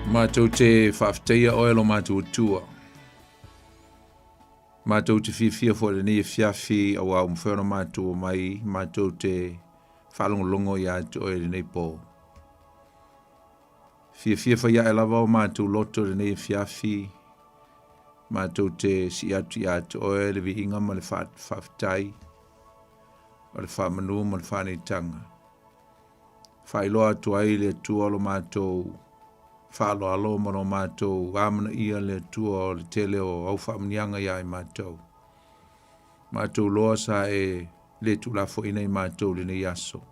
Matou te faafetaia oe lo matou Atua. Matou te fiafia foi i lenei afiafi auā ua mafai ona matou omai matou te faalogologo ia te oe i lenei pō. Fiafia faiae lava o matou loto i lenei afiafi, matou te sii atu ia te oe le viiga ma le faafetai, o le faamanu ma le faaneetaga. Faailoa atu ai le Atua lo matou faaaloalo ma lo matou amanaia le Atua o le tele o au faamanuiaga ia i matou. Matou loa sa e le tuulafoaina i matou i lenei aso.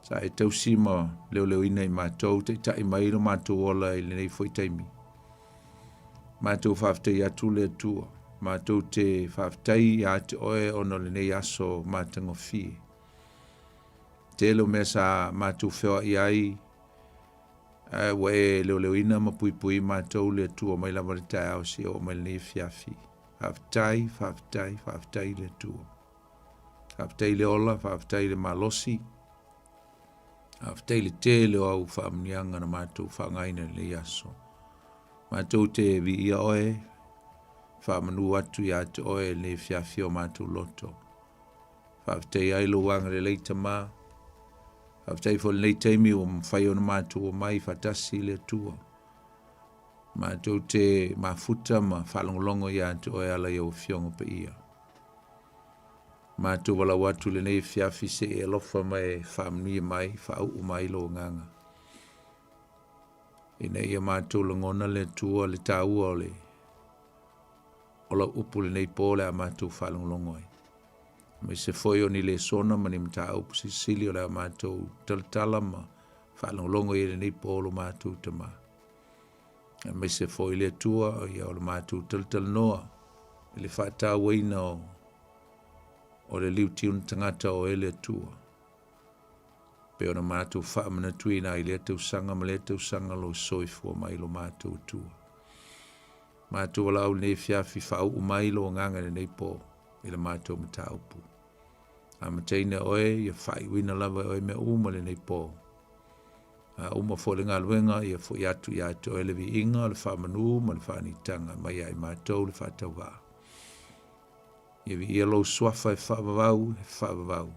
Sa e tausi ma leoleoina i matou, taitai mai lo matou ola i lenei foi taimi. Matou faafetai atu le Atua. Matou te faafetai ia te oe ona o lenei aso matagofie. Tele o mea sa matou feoai ai, ae ua e leoleoina ma puipui matou le Atua mai lava le taeao seia oo mai lenei afiafi. Faafetai, faafetai, faafetai le Atua. Faafetai le ola, faafetai le malosi, faafetai le tele o au faamanuiaga na matou faaaogaina i lenei aso. Matou te viia oe, faamanu atu ia te oe i lenei afiafi o matou loto. Faafetai ai lou agalelei Tama. Faafetai foi lenei taimi ua mafai ona matou omai faatasi i le Atua. Matou te mafuta ma faalogologo ia te oe ala i au afioga paia. Matou valaau atu lenei afiafi se i alofa ma e faamanuia mai, faauu mai lou agaga. Ina ia matou lagona le Atua le taua o le o lau upu lenei po o le a matou faalogologo ai. Aemaise foi o ni lesona ma ni mataupu silisili o le a matou talatala ma faalogologo i lenei po lo matou Tama. Aemaise foi le Atua ia o le matou talatalanoa i le faatauaina o, o le liutiuna tagata o e le Atua. Pei ona matou faamanatuina ai lea tausaga ma lea tausaga lo soifua mai lo matou Atua. Matou valaau i lenei afiafi faauu mai lou agaga i lenei po i le matou mataupu. Amataina oe ia faaiuina lava e oe mea uma i lenei po. A uma foi le galuega ia foi atu ia te oe le viiga, le faamanu ma le faanitaga mai ia i matou le faatauvaa. Ia viia lou suafa e faavavau, e faavavau.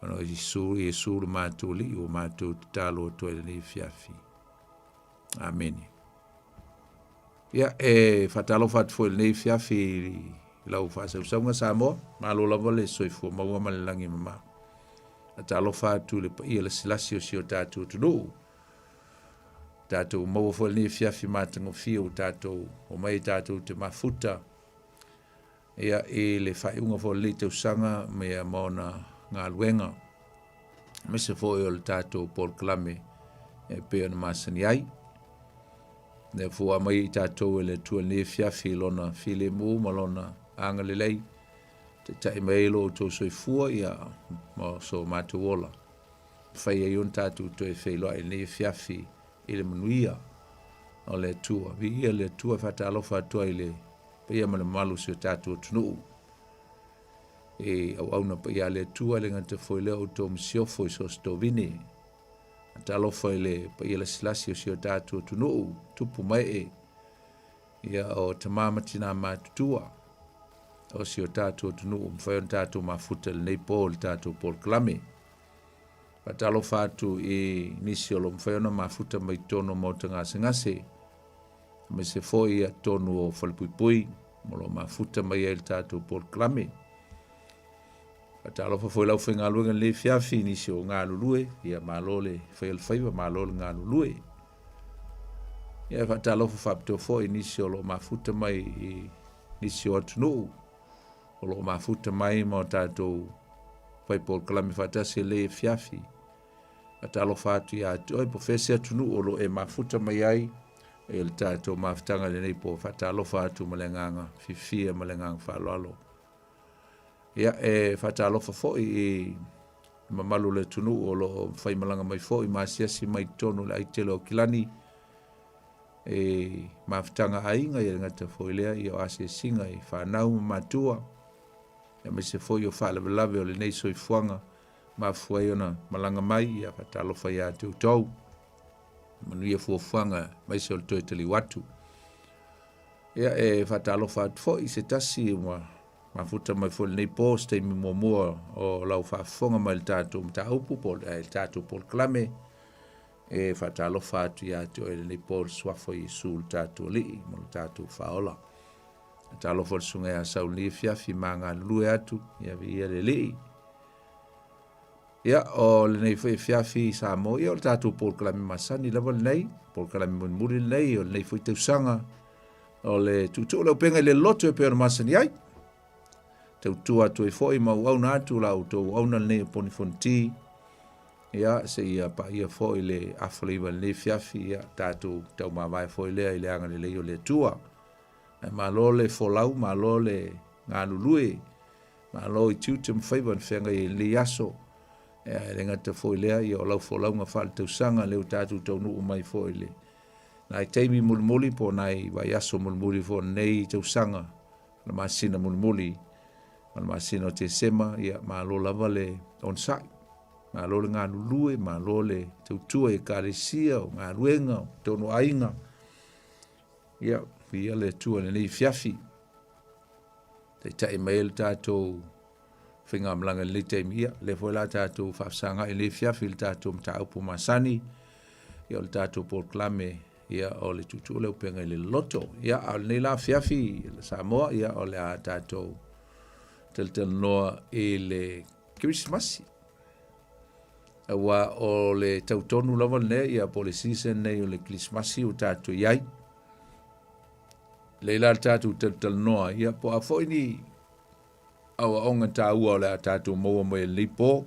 Ona o Iesu, Iesu le matou Alii ua matou tatalo atu ai lenei afiafi. Amene. Ia, e faatalofa atu foi i lenei afiafi i lau faasausauga Samoa. Malo lava le soifua maua ma le lagi e mama. Faatalofa atu i le paia lasilasi o si o tatou atunuu. Tatou maua foi lenei afiafi matagofie ua tatou omai tatou te mafuta ia i le faaiuga foi o lenei tausaga ma ma ona galuega aemaise foi o le tatou polokalame e pei ona masani ai. Lea foi ua aumai i tatou e le Atua i lenei afiafi i lona filemu ma lona agalelei, taitai mai ai lo outou soifua ia ma so matou ola. Fai ai ona tatou toe feiloai i lenei afiafi i le manuia o le Atua. Viia le Atua, faatalofa atu ai i le paia ma le mamalu o si o tatou atunuu. E auauna paia a le Atua, e le gata foi lea o outou masiofo i so o se tovine. Talofa i le paia lasilasi o si o tatou atunuu, tupu ma ee, ia o tama ma tina matutua o si o tatou atunuu, mafai ona tatou mafuta i lenei po i le tatou polokalame. Faatalofa atu i nisi o lo o mafai ona mafuta mai totonu o maota gasegase, aemaise foi ia totonu o falepuipui o lo o mafuta mai ai le tatou polokalame. Faatalofa foi i le aufaigaluega i lenei afiafi i nisi o galulue, ia malo le fai o le faiva, malo le galulue. Ia faatalofa faapitoa foi i nisi o lo o mafuta mai i nisi o atunuu o lo o mafuta mai ma o tatou fai polokalame faatasi i lenei afiafi. Faatalofa atu ia te oe po o fea se atunuu o lo o e mafuta mai ai i le tatou mafutaga i lenei po. Faatalofa atu ma le agaga fiafia ma le agaga faaaloalo. Ia, e faatalofa foi i le mamalu o le atunuu o lo o faimalaga mai foi ma asiasi mai totonu o le aitele o Aukilani i mafutaga aiga, ia le gata foi lea ia o asiasiga i fanau ma matua, aemaise foi o faalavelave o lenei soifuaga mafua ai ona malaga mai. Ia faatalofa ia te outou. Manuia fuafuaga aemaise o le toe taliu atu. Ia e faatalofa atu foi i se tasi ua mafuta mai foi i lenei po se taimi muamua o lau faafofoga mai i le tatou mataupu po o le tatou polokalame. E faatalofa atu ia te oe i lenei po i le suafa o Iesu le tatou Alii ma le tatou Faaola. Faatalofa i le susuga ia Sau i lenei afiafi ma galulue atu, ia viia le Alii. Ia, o lenei foi afiafi i Samoa, ia o le tatou polokalame masani lava lenei, polokalame mulimuli lenei o lenei foi tausaga, o le tuutuu le upega i le loto e pei ona masani ai. Tautua atu ai foi ma auauna atu la outou auauna lenei o Poni Fonoti, ia, seia paia foi le afa le 9 i lenei afiafi, ia, tatou taumavae foi lea i le agalelei o le Atua. Ae malo le folau, malo le galulue, Malo i tiute ma faiva na feagai ai i lenei aso. E le gata foi lea, ia o lau folauga faaletausaga lea ua tatou taunuu mai foi i le nai taimi mulimuli po o nai vaiaso mulimuli foi o lenei tausaga, o le masina mulimuli o le masina o Tesema, ia malo lava le onosai, malo le galulue, malo le tautua i Ekalesia, o galuega, o totonu o aiga. Ia, viia le Atua i lenei afiafi. Taitai mai ai le tatou faigamalaga i lenei taimi, ia, lea foi la tatou faafesagai i lenei afiafi i le tatou mataupu masani, ia o le tatou polokalame, ia o le tuutuu le upega i le loto. Ia, a o lenei la afiafi Samoa, ia o le a tatou talatalanoa i le Kerisimasi. Aua o le tau tonu lava lenei, ia po o le season nei o le Kerisimasi ua tatou i ai. Lei la le tatou talatalanoa, ia po o a foi ni aoaoga taua o le a tatou maua mai e lenei po,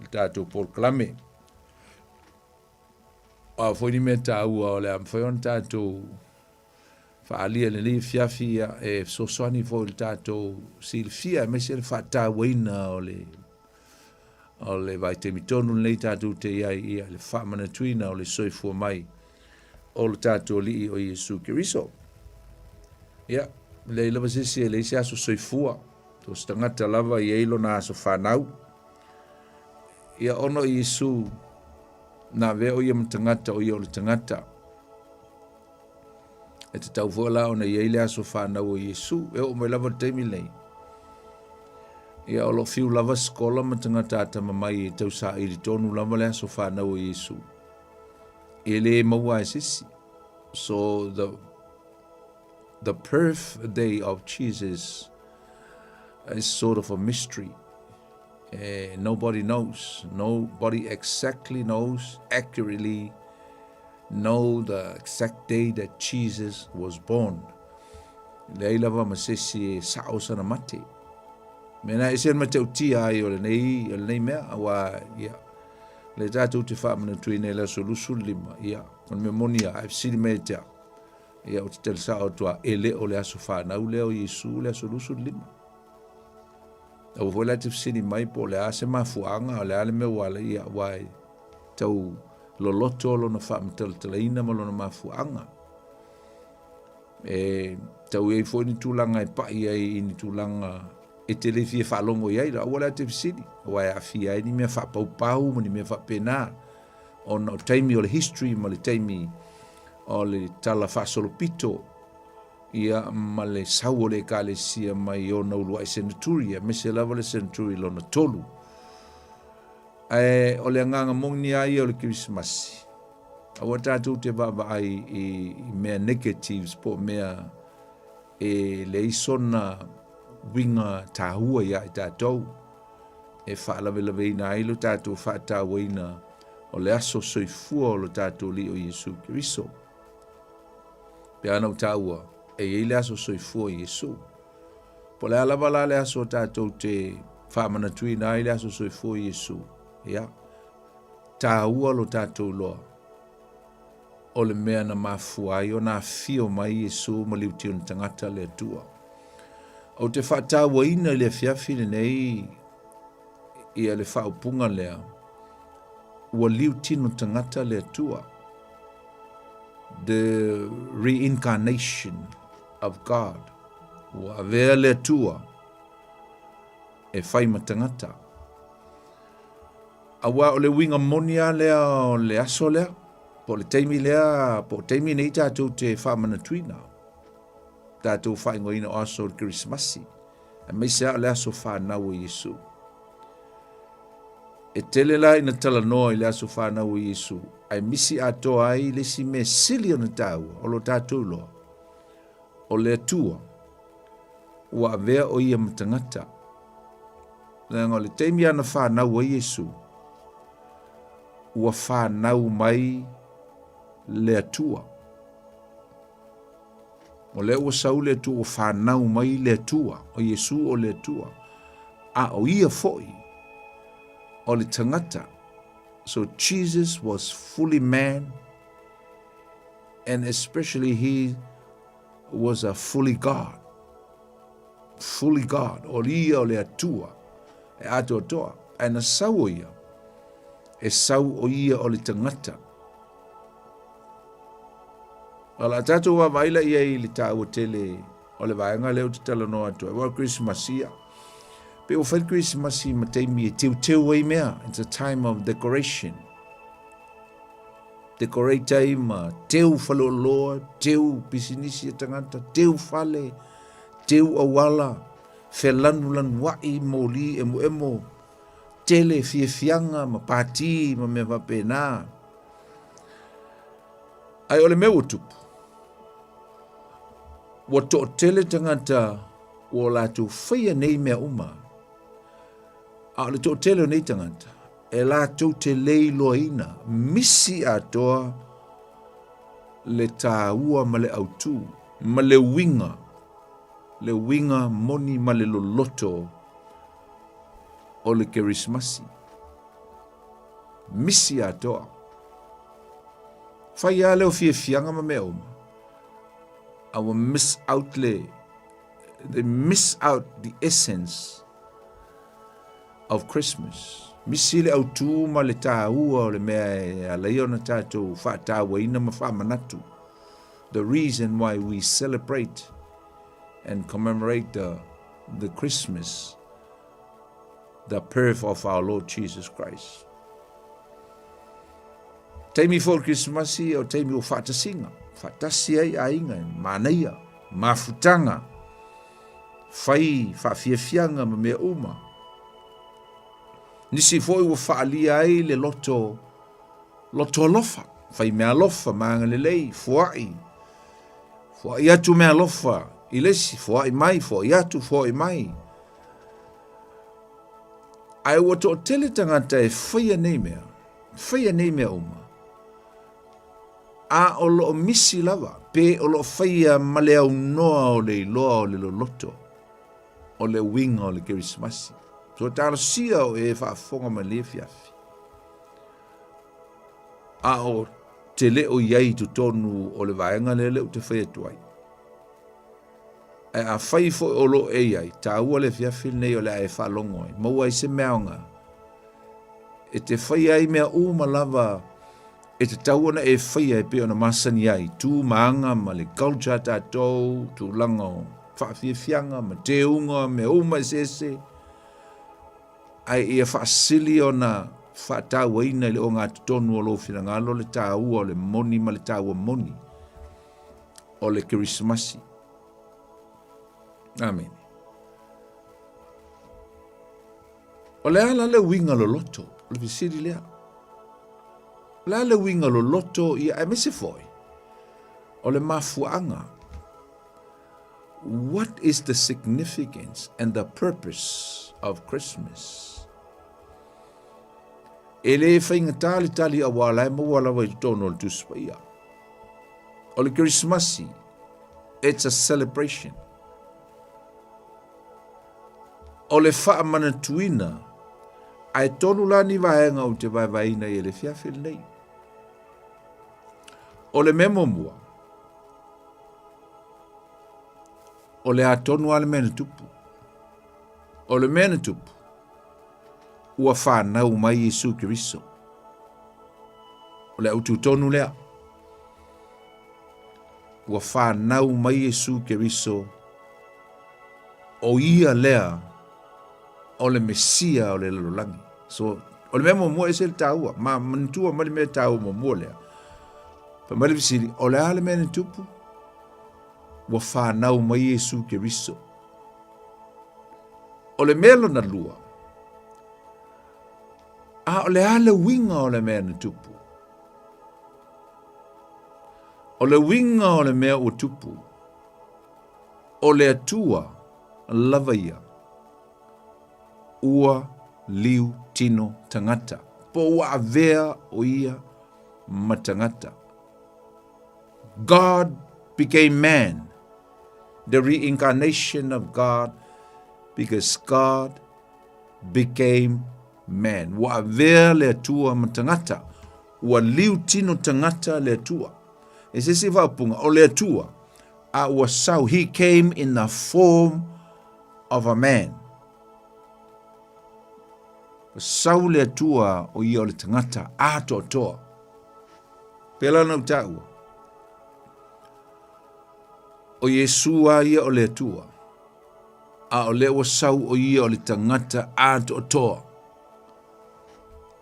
le tatou polokalame. O a foi ni mea taua o le a mafai ona tatou faaalia i lenei afiafi, ia, e fesoasoani foi i le tatou silafia aemaise le faatauaina o le o le vaitaimi tonu lenei tatou te i ai, ia, le faamanatuina o le soifua mai o le tatou Alii o Iesu Keriso. Ia, leai lava se isi e leai se aso soifua, so se tagata lava e i ai lona aso fanau. Ia, ona o Iesu, na avea o ia ma tagata, o ia o le tagata. E tatau foi la ona i ai le aso fanau o Iesu, e oo mai lava le taimi lenei. Ia, o lo o fiu lava sikola ma tagata atamamai e tausaili tonu lava le aso fanau o Iesu. E le maua e se isi. So the birthday of Jesus is sort of a mystery. Nobody knows. Nobody exactly knows, accurately know the exact day that Jesus was born. Leai lava ma se isi e sao sana mate. Mena e se matautia ai o lenei, o lenei mea, aua, ia, le tatou te faamanatuina i le aso 25, ia, o le mea moni lava, ae fesili mai ia te au, ia, ou te tali sao atu lava, e le o le aso fanau lea o Iesu le aso 25. Aua foi la e te fesili mai po o le a se mafuaaga, o le a le mea ua ala, ia, aua e tau loloto lona faamatalatalaina ma lona mafuaaga. E tau i ai foi ni tulaga e pai ai i ni tulaga e te le fia faalogo i ai, aua la e te fesili, aua e aafia ai ni mea faapaupau ma ni mea faapena, ona o taimi o le history ma le taimi o le tala faasolopito, ia ma le sau o le Ekalesia mai ona uluai seneturi, aemaise lava le seneturi lona tolu. Ae o le agaga moni lava ia o le Kerisimasi, aua tatou te vaavaai i mea negatives po o mea e leai sona uiga taua ia i tatou, e faalavelaveina ai lo tatou faatauaina o le aso soifua o lo tatou Alii o Iesu Keriso. Pe ana ou taua, e i ai le aso soifua o Iesu. Po o le a lava la le aso tatou te faamanatuina ai le aso soifua o Iesu, ia, taua lo tatou iloa o le mea na mafua ai ona afio mai Iesu ma liutiona tagata le Atua. Ou te faatauaina i le afiafi lenei ia le faaupuga lea, ua liutino tagata le Atua. The reincarnation of God. Ua avea le Atua e fai ma tagata. Aua o le uiga moni lava lea o le aso lea. Po o le taimi lea, po o taimi nei tatou te faamanatuina, tatou faaigoaina o aso o le Kerisimasi, aemaise lava o le aso fanau o Iesu. E tele la ina talanoa i le aso fanau o Iesu, ae misi atoa ai le isi mea sili ona taua o lo tatou iloa, o le Atua ua avea o ia ma tagata. Leaga o le taimi lava na fanau ai Iesu, ua fanau mai le Atua. O lea ua sau le Atua, ua fanau mai le Atua, o Iesu o le Atua. A o ia foi o le tagata. So Jesus was fully man and especially he was a fully God. Fully God, o ia o le Atua e atoatoa. Ae na sau o ia, e sau o ia o le tagata. O le a tatou vaavaai la i ai i le taua tele o le vaega lea ou te talanoa atu ai. Aua o le Kerisimasi ia, pei ua fai le Kerisimasi ma taimi e teuteu ai mea. It's a time of decoration. Decorate ai ma teu faleoloa, teu pisinisi a tagata, teu fale, teu auala, felanulanuai moli emoemo, tele fiafiaga ma pati ma mea faapena. Ae o le mea ua tupu, ua toatele tagata ua latou faia nei mea uma, a o le toatele o nei tagata, e latou te le iloaina misi atoa le taua ma le autū ma le uiga, le uiga moni ma le loloto o le Kerisimasi. Misi atoa. Fai lava lea o fiafiaga ma mea uma, a ua miss out le, they miss out the essence of Christmas. Misi le autū ma le tāua o le mea e ala ai ona tatou faatauaina ma faamanatu. The reason why we celebrate and commemorate the, the Christmas, the birth of our Lord Jesus Christ. Taimi foi o le Kerisimasi o taimi o faatasiga, faatasi ai aiga e manaia, mafutaga, fai faafiafiaga ma mea uma. Nisi foi ua faaalia ai le loto, loto alofa, fai mea alofa, ma agalelei, foai, foai atu mea alofa i le isi, foai mai, foai atu, foai mai. Ae ua toatele tagata e faia nei mea, faia nei mea uma, a o lo o misi lava, pe o lo o faia ma le aunoa o le iloa o le loloto o le uiga o le Kerisimasi. So talosia o e faafofoga mai lenei afiafi, a o te le o i ai i totonu o le vaega lea lea ou te fai atu ai. Ae afai foi o lo o e i ai, taua le afiafi lenei o le a e faalogo ai, maua ai se mea aoga, e te faia ai mea uma lava e tatau ona e faia e pei ona masani ai, tu ma aga ma le culture a tatou, tulaga o faafiafiaga ma teuga, mea uma eseese, ae ia faasili ona faatauaina i le ogatotonu o lou finagalo le taua o le moni ma le taua moni o le Kerisimasi. Amene. O le a la le uiga loloto? O le fesili lea. O le a le uiga loloto ia aemaise foi o le mafuaaga. What is the significance and the purpose of Christmas? E le faigata le tali aua la e maua lava i totonu o le Tusi Paia. O le Kerisimasi, it's a celebration. O le faamanatuina, ae tolu la ni vaega ou te vaevaeina i le afiafi lenei. O le mea muamua, o le a tonu lava le mea na tupu. O le mea na tupu, ua fanau mai Iesu Keriso. O le autu tonu lea. Ua fanau mai Iesu Keriso, o ia lea o le Mesia o le lalolagi. So, o le mea muamua e ese le taua. Ma manatua mai le mea taua muamua lea. Fai mai le fesili, o le a le mea na tupu? Ua fanau mai Iesu Keriso. O le mea lona lua, a o le a le uiga o le mea na tupu? O le uiga o le mea ua tupu, o le Atua lava ia, ua liu tino tagata, po ua avea o ia ma tagata. God became man, the reincarnation of God, because God became man. Ua avea le Atua ma tagata, ua liu tino tagata le Atua. E se isi faaupuga, o le Atua, a ua sau, he came in the form of a man. Ua sau le Atua o ia o le tagata atoatoa. Pēlā na ou taua. O Iesu a ia o le Atua, a o lea ua sau o ia o le tagata atoatoa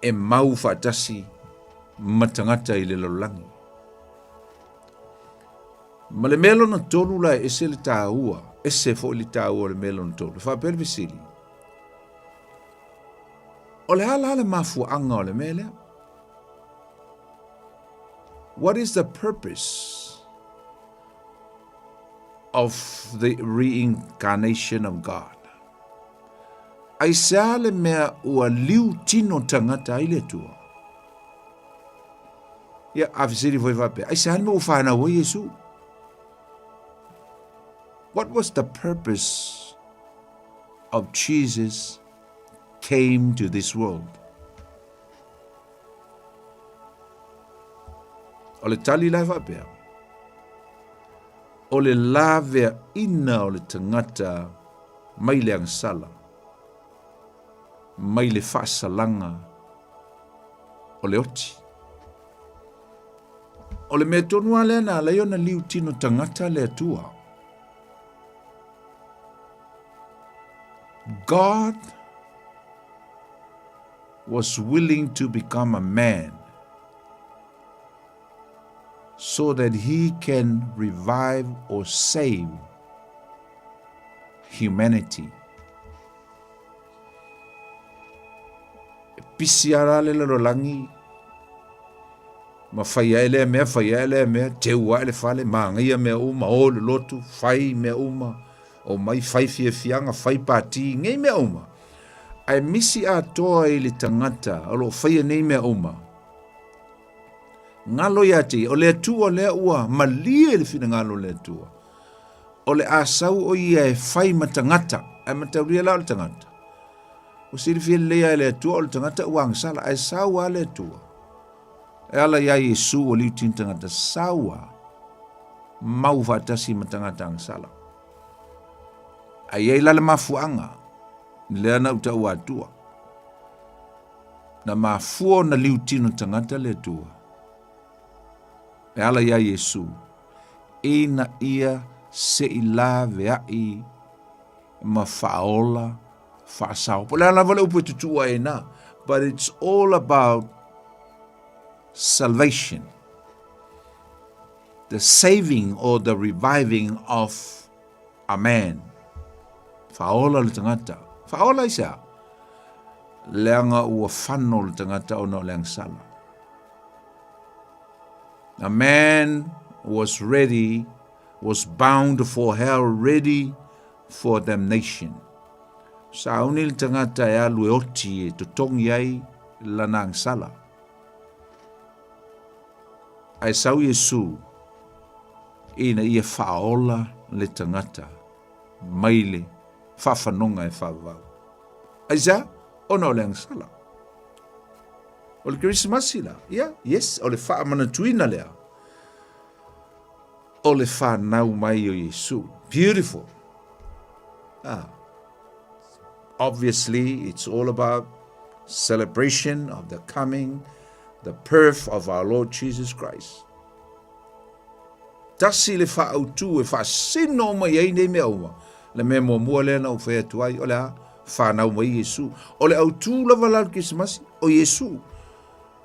e mau faatasi ma tagata i le lalolagi. Ma le mea lona tolu la e ese le taua, ese foi le taua o le mea lona tolu. E faapea le fesili, o le a la le mafuaaga o le mea lea? What is the purpose of the reincarnation of God? Aisea le mea ua liu tino tagata ai le Atua? Ia, a fesili foi faapea, aisea le mea ua fanau ai Iesu? What was the purpose of Jesus came to this world? O le tali la e faapea, o le laveaina o le tagata mai le agasala, mai le faasalaga o le oti. O le mea tonu lava lea na ala ai ona liu tino tagata le Atua. God was willing to become a man so that he can revive or save humanity. E pisi ara le lalolagi ma fai ae lea mea, fai ae lea mea, teu ae le fale, māgaia mea uma, o le lotu, fai mea uma, o mai fai fiafiaga, fai pati, nei mea uma. Ae misi atoa i le tagata o lo o faia nei mea uma. Galo ia te ia, o le Atua lea ua malie le finagalo o le Atua. O le a sau o ia e fai ma tagata, ae mataulia la o le tagata. Ua silafia lelei lava e le Atua o le tagata ua agasala, ae sau lava le Atua. E ala iā Iesu ua liutini tagata, sau lava, mau faatasi ma tagata agasala. Ae i ai la le mafuaaga, lea na ou taua atua. Na mafua ona liutino tagata le Atua. E ala iā Iesu, ina ia se i laveai ma faaola faasao. Po o le a lava le upu e tutuua ai na, but it's all about salvation. The saving or the reviving of a man. Faaola le tagata. Faaola i se a? Leaga ua fano le tagata ona o le agasala. A man was ready, was bound for hell, ready for damnation. Sauni le tagata e alu e oti e totogi ai lana agasala. Ae sau Iesu ina ia faaola le tagata mai le faafanoga e faavavau. Aisea? Ona o le agasala. O le Kerisimasi la, ia, yes, o le faamanatuina lea o le fanau mai o Iesu. Beautiful. Ah. Obviously, it's all about celebration of the coming, the birth of our Lord Jesus Christ. Tasi le faaautu e faasino mai ai nei mea uma. Le mea muamua lea na ou fai atu ai, o le a fanau mai Iesu. O le autu lava la o le Kerisimasi, o Iesu.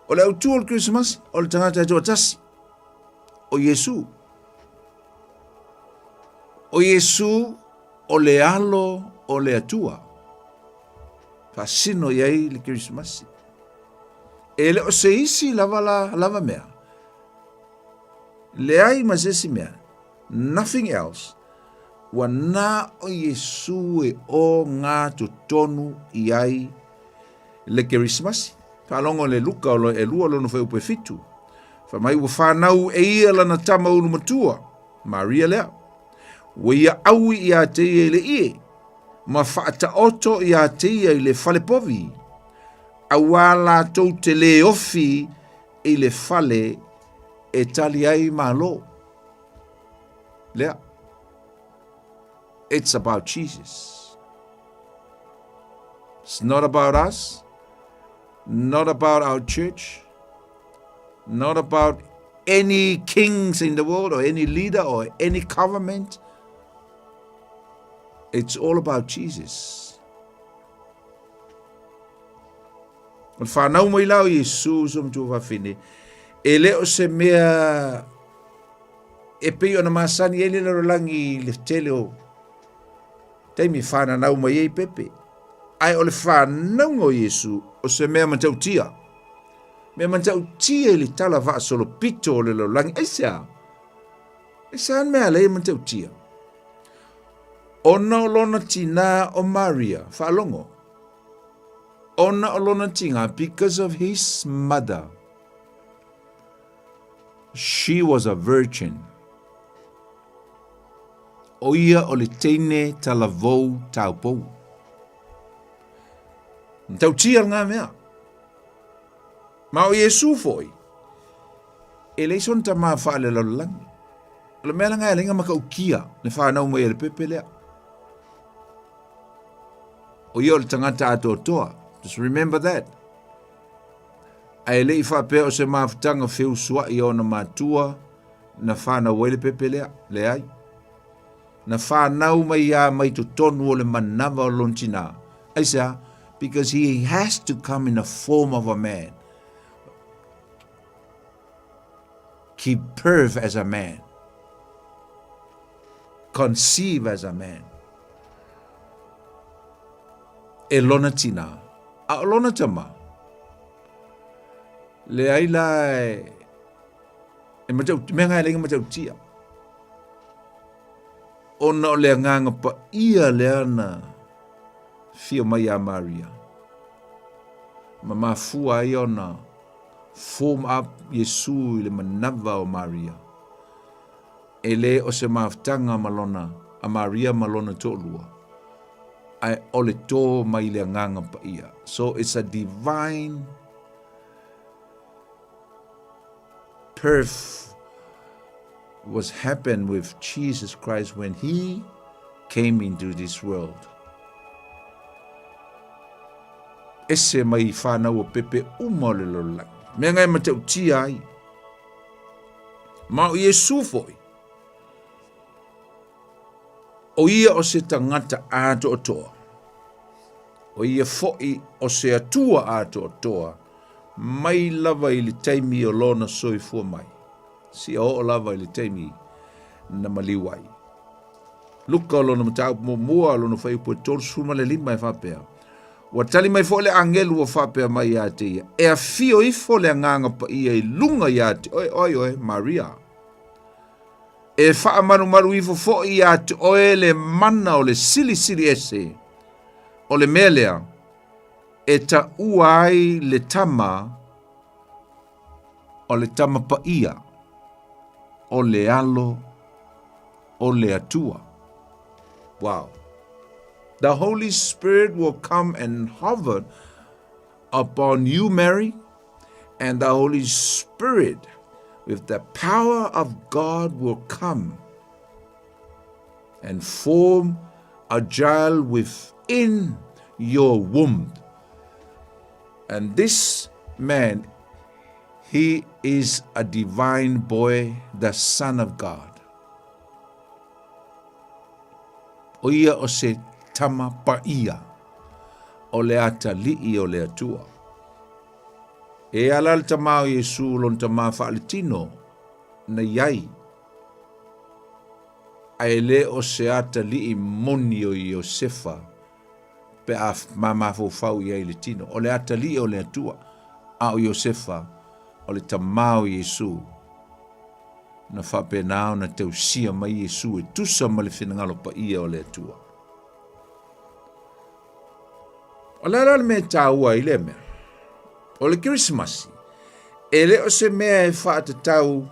O le autu o le Kerisimasi, o le tagata e toatasi. o Iesū. O Iesū o le alo o le Atua. Faasino i ai le Kerisimasi. E le o se isi lava la lava mea. Leai ma se isi mea. Nothing else. Ua na o Iesū e o ngā totonu i ai le Kerisimasi. Faalogo le Luka o lo e lua lona fuaiupu e fitu. Fai mai ua fanau e ia lana tama ulu matua, Maria lea. Ua ia aui iā te ia i le ie, ma faataoto iā te ia i le fale povi, auā latou te lē ofi i le fale e tali ai malo. Lea. It's about Jesus. It's not about us, not about our church, not about any kings in the world or any leader or any government. It's all about Jesus. O le whanau mai la o Iesu so matua fafine, e le o se mea e pei ona masani ai le lalolagi i le tele o taimi e whananau mai ai pepe. Ae o le whanauga o Iesu o se mea matautia. Mea matautia i le tala faasolopito o le lalolagi. Aisea? Aisea le mea lea e matautia? Ona o lona tinā o Maria, faalogo. Ona o lona tinā, because of his mother. She was a virgin. O ia o le teine talavou taupou. Matautia ngā mea. Ma o Iesu foi, e leai sona tama faalelalolagi. O le mea langa e leai matautia le fanau mai e le pepe lea. O ia o le tagata atoatoa. Just remember that. Ae le i faapea o se mafutaga feusuai a ona matua na fanau ai le pepe lea. Leai. Na fanau mai ia mai totonu o le manava o lona tinā. Aisea? Because he has to come in the form of a man. Give birth as a man. Conceive as a man. E lona tinā. A o lona tama. Leai la e, e matau, mea ngai lenga matautia. Ona o le agaga paia lea na fia mai iā Maria. Ma mafua ai ona form up Iesu i le manava o Maria. E le o se mafutaga ma lona, a Maria ma lona toalua, ae o le tō mai le agaga paia. So it's a divine birth was happened with Jesus Christ when he came into this world. Ese mai i whanau o pepe uma o le lalolagi. Mea ngai matautia ai. Ma o Iesu foi. O ia o se tagata atoatoa. O ia foi o se Atua atoatoa mai lava i le taimi o lona soifua mai, seia oo lava i le taimi na maliu ai. Luka o lona mataupu muamua, lona fuaiupu e 35 e faapea, Ua tali mai foi le agelu ua faapea mai ia te ia, E afio ifo le Agaga Paia i luga ia te oe, oi oe, Maria. E faamalumalu ifo foi ia te oe le mana o le Silisili Ese, o le mea lea e taua ai le tama o le Tama Paia, o le Alo o le Atua. Wow. The Holy Spirit will come and hover upon you, Mary, and the Holy Spirit, with the power of God, will come and form a child within your womb. And this man, he is a divine boy, the Son of God. O ia o se tama paia o le atalii o le Atua. E ala le tama o Iesu lona tama faaletino. na i ai, ae le o se atalii moni o Iosefa pe a mafaufau i ai i le tino. O le atalii o le Atua, a o Iosefa o le tama o Iesu. Na faapena ona tausia mai Iesu e tusa ma le finagalo paia o le Atua. O le a la le mea e taua ai lea mea? O le Kerisimasi, e le o se mea e faatatau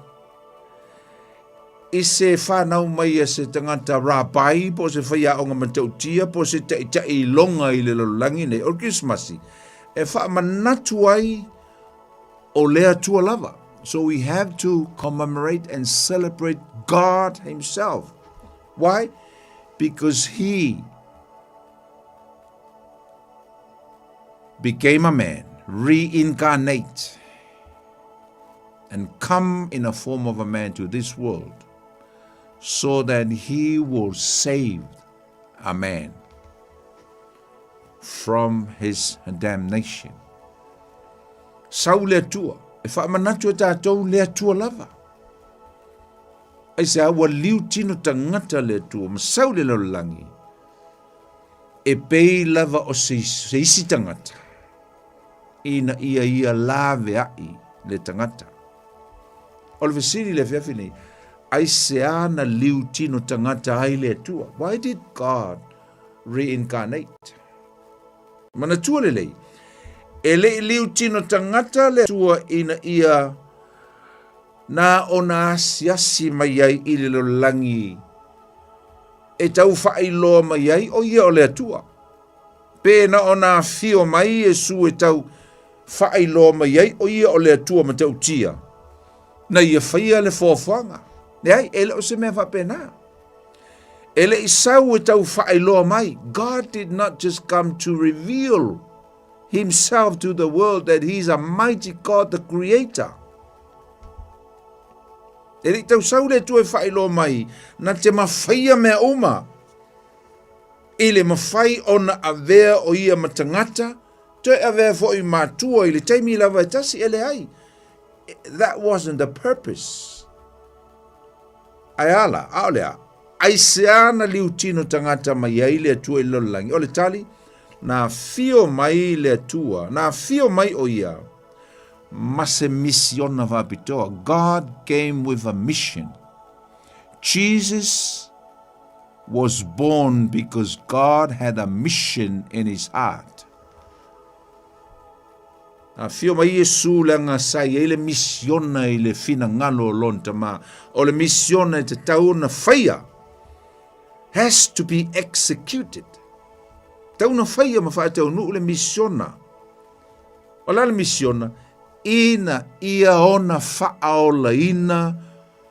i se fanau mai a se tagata rabai po o se faiaoga matautia po o se taitai iloga i le lalolagi nei. O le Kerisimasi, e faamanatu ai o le Atua lava. So we have to commemorate and celebrate God himself. Why? Because he became a man, reincarnate, and come in a form of a man to this world so that he will save a man from his damnation. Sau le Atua, e faamanatu e tatou le Atua lava. Aisea ua liu tino tagata le Atua ma sau le lalolagi, e pei lava o se, se isi tagata, ina ia ia laveai le tagata. O le fesili le afiafi nei, aisea na liu tino tagata ai le Atua? Why did God reincarnate? Manatua lelei, e le i liu tino tagata le Atua ina ia na ona asiasi mai ai i le lalolagi e tau faailoa mai ai o ia o le Atua. Pe na ona afio mai Iesu e tau faailoa mai ai o ia o le Atua matautia, na ia faia le foafoaga. Leai, e le o se mea faapena. E le i sau e tau faailoa mai. God did not just come to reveal himself to the world that he is a mighty God, the creator. E le i tau sau le Atua e faailoa mai, na te mawhaia mea uma. I le mawhai ona avea o ia ma tagata, toe avea foi matua i le taimi lava e tasi e leai. That wasn't the purpose. Ae a la, aole a. Aisea na liutino tagata mai ai le Atua i le lalolagi? O le tali, na afio mai le Atua, na afio mai o ia ma se misiona faapitoa. God came with a mission. Jesus was born because God had a mission in his heart. Afio mai Iesu leaga sa i ai le misiona i le finagalo o lona Tama. O le misiona e tatau ona faia, has to be executed. Tau na faia ma faataunuu le misiona. O le a le misiona? Ina ia ona faaolaina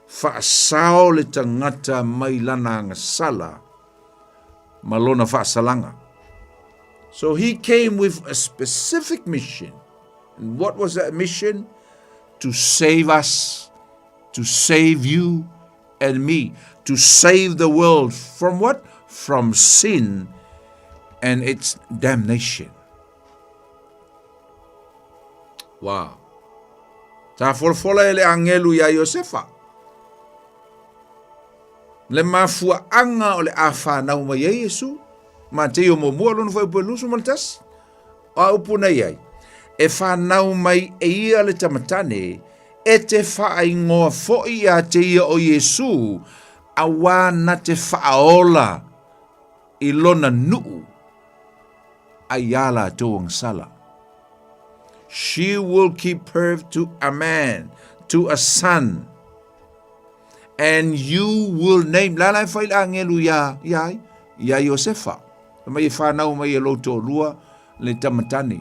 faasao le tagata mai lana agasala ma lona faasalaga. So he came with a specific mission. And what was that mission? To save us, to save you and me, to save the world from what? From sin and its damnation. Wow. Sa folafola e le agelu iā Iosefa le mafuaaga o le a fanau mai ai Iesu. Mateio muamua lona fuaiupu e 21. O a upu na i ai, e fanau mai e ia le tamatane, e te faaingoa foi ia te ia o Iesu, auā na te faaola i lona nuu ai iā latou agasala. She will give birth to a man, to a son, and you will name. La la e fai le agelu iā, iā ai, iā Iosefa. Fai mai e whanau mai e lou toalua le tamatane.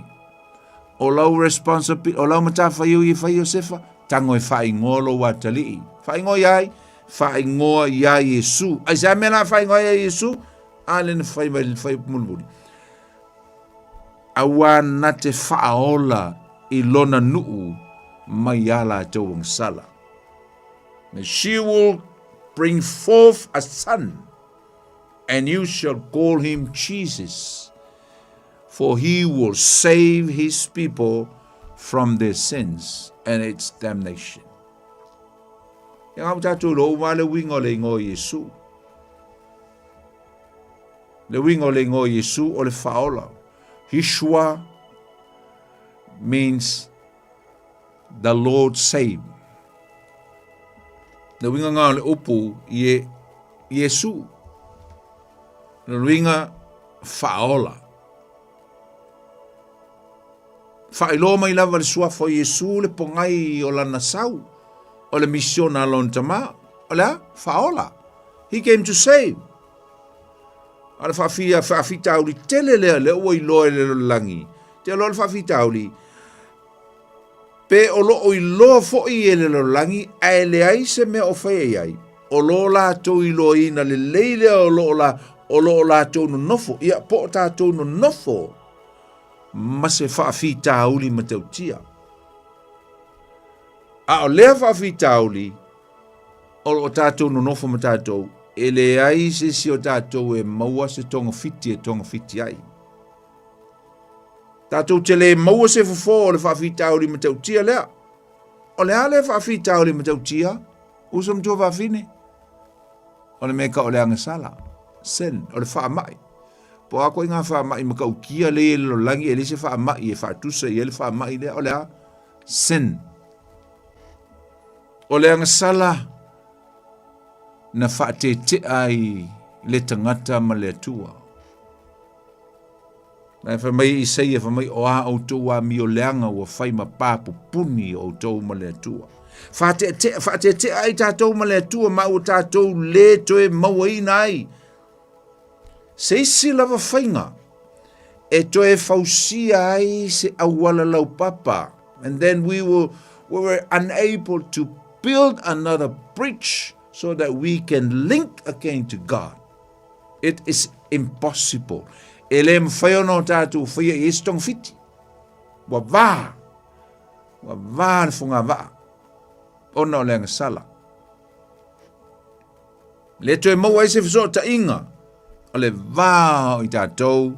O lau responsibility, o lau matawhaiu i whai Iosefa, tango e whaingoa lou atalii. Whaingoa ia ai, whaingoa ia Iesu. Ai se mea la whaingoa ia Iesu, a le na whai mai le whai mulimuli. Auā na te whaaola i lona nuu mai iā latou agasala. And she will bring forth a son, and you shall call him Jesus, for he will save his people from their sins and its damnation. Ia ua tatou iloa uma lava le uiga o le igoa o Iesu. Le uiga o le igoa o Iesu o le faaola. Yeshua means the Lord save. Le uiga nga o le upu ie, Iesu. Le uiga faaola. Faailoa mai lava le suafa o Iesu le pogai o lana sau, o le misiona a lona Tama, o le a? Faaola. He came to save. A le faafia, faafitauli tele lea, lea ua iloa e le lalolagi. Te iloa le faafitauli, pe o lo o iloa foi e le lalolagi, ae leai se mea o faia i ai, o lo latou iloaina lelei lea o lo o la, o lo o latou nonofo, ia po o tatou nonofo ma se faafitauli matautia. A o lea faafitauli, o lo o tatou nonofo ma tatou, e leai se isi o tatou e maua se togafiti e togafiti ai. Tatou te le maua se fofo o le faafitauli matautia lea. O le a lea faafitauli matautia? Uso matua fafine. O le mea ka o le agasala. Sin, o le faamai. Po o a koe ngā faamai matautia lea i le lalolagi e leai se faamai e faatusa i ai le faamai lea, o le a? Sin. O le agasala na faatetea ai le tagata ma le Atua. Na fai mai Isaia, fai mai, o a outou amio leaga ua fai ma pa pupuni o outou ma le Atua. Faatetea, faatetea ai tatou ma le Atua ma ua tatou le toe mauaina ai Se isi lava faiga e toe fausia ai se auala laupapa, and then we were, we were unable to build another bridge so that we can link again to God. It is impossible. E le mawhai ona o tātou whaia i esi tongawhiti. Ua vā. Ua vā le whonga vaa. Ona o le agasala. Le toe maua ai se fesootaiga o le va o i tatou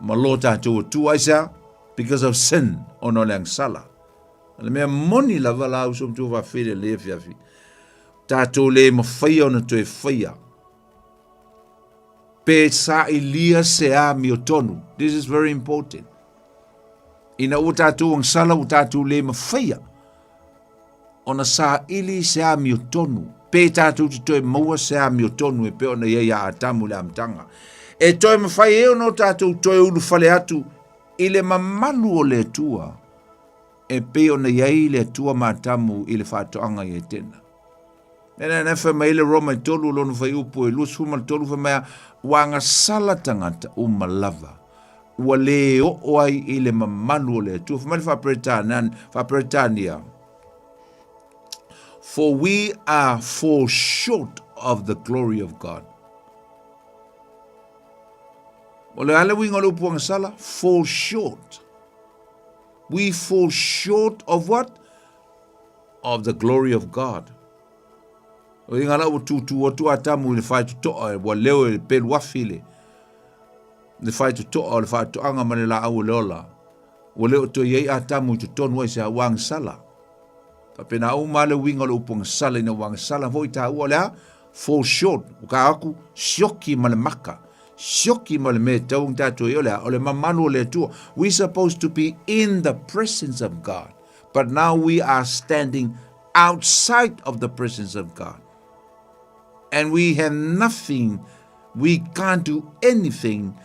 ma lo tatou Atua. Aisea? Because of sin, ona o le agasala. O le mea moni lava la uso matua faafeire le afiafi. Tatou le mafaia ona toe faia. Pe sailia se amiotonu. This is very important. Ina ua tatou agasala ua tatou le mafaia ona saili se amiotonu, pe tatou te toe maua se amiotonu e pei ona i ai ia Atamu i le amataga. E toe mafai ai ona o tatou toe ulufale atu i le mamalu o le Atua, e pei ona i ai le Atua ma Atamu i le faatoaga i Etena. Mea na fai mai le Roma e tolu lona fuaiupu e 23 fai mai a, ua agasala tagata uma lava ua le oo ai i le mamalu o le Atua. Fai mai le Faa-Peretania, For we are fall short of the glory of God. O le a le uiga o le upu agasala? Fall short. We fall short of what? Of the glory of God. O inga la ua tūtū atu Atamu i le whaitotoa, ua leo e le pelu afi le, le whaitotoa o le whaatoanga ma le laau o le ola. Ua le o toe i ai Atamu i totonu ai se a ua agasala. Faapena uma le uiga o le upu agasala ina ua agasala foi taua o le a? Fall short. Ua ka aku, sioki ma le maka. Sioki ma le mea e tatau ona tatou i ai o le a? O le mamalu o le Atua. We supposed to be in the presence of God. But now we are standing outside of the presence of God. And we have nothing, we can't do anything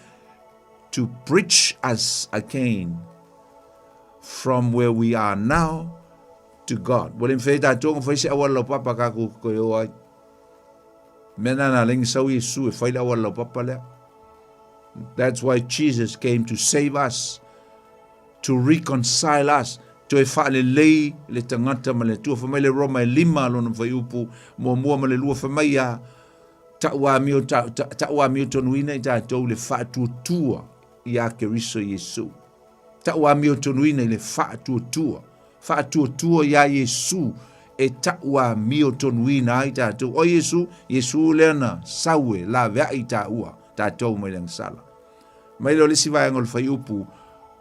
to bridge us again from where we are now to God. Ua le mafai e tatou ona fai se auala laupapa ka ku koe o ai. Mea nā nā lengi sau Iesu e fai le auala laupapa lea. That's why Jesus came to save us, to reconcile us, toe faalelei le tagata ma le Atua. Fai mai le Roma e lima lona fuaiupu muamua ma le lua, fai mai ia, Ta'u amio, ta'u amiotonuina i tatou i le faatuatua iā Keriso Iesu. Ta'u amiotonuina i le faatuatua, faatuatua iā Iesu e ta'u amiotonuina ai tatou. O Iesu, Iesu lea na sau e laveai i tāua, tatou mai le agasala. Mai lea o le isi vaega o le fuaiupu,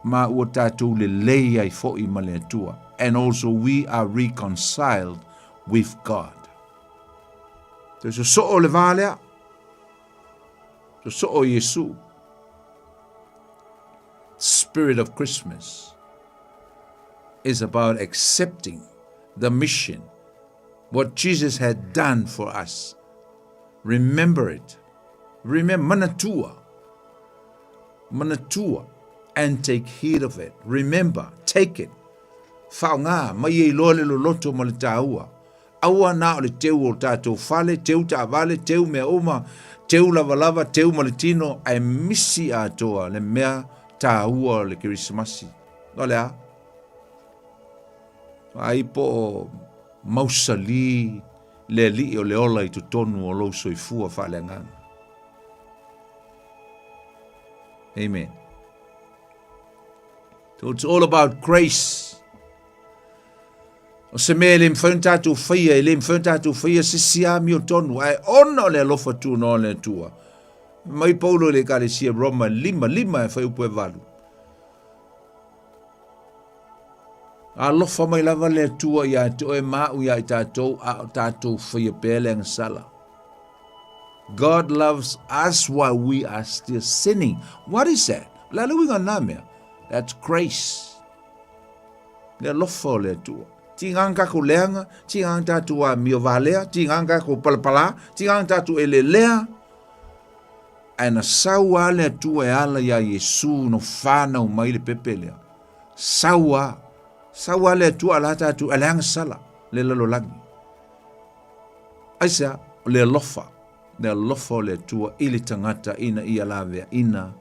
ma ua tatou lelei ai foi ma le Atua. And also we are reconciled with God. Toe sosoo le va lea. Sosoo Iesu. Spirit of Christmas is about accepting the mission, what Jesus had done for us. Remember it. Remember, manatua. Manatua and take heed of it. Remember, take it. Faoga, mai e iloa le loloto ma le taua. Aua na o le teu o tatou fale, teu taavale, teu mea uma, teu lavalava, teu ma le tino, ae misi atoa le mea taua o le Kerisimasi. O le a? Ai po o mausali le alii o le ola i totonu o lou soifua faaleagaga. Amen. So it's all about grace. O se mea e le mafai ona tatou faia, e le mafai ona tatou faia se isi amiotonu, ae ona o le alofa tunoa o le Atua. Mai Paulo i le Ekalesia Roma 5, 5 e fuaiupu e 8. Alofa mai lava le Atua ia te oe ma au ia i tatou, a o tatou faia pea le agasala. God loves us while we are still sinning. What is that? Le a le uiga na mea? That's grace. Le alofa o le Atua. Tiga tatou leaga, tiga tatou amio valea, tiga tatou palapala, tiga tatou elelea. Ae na sau lava le Atua e ala iā Iesu na fanau mai le pepe lea. Sau lava. Sau lava le Atua a la tatou, a leaga sala le lalolagi. Aisea? O le alofa. Le alofa o le Atua i le tagata ina ia laveaina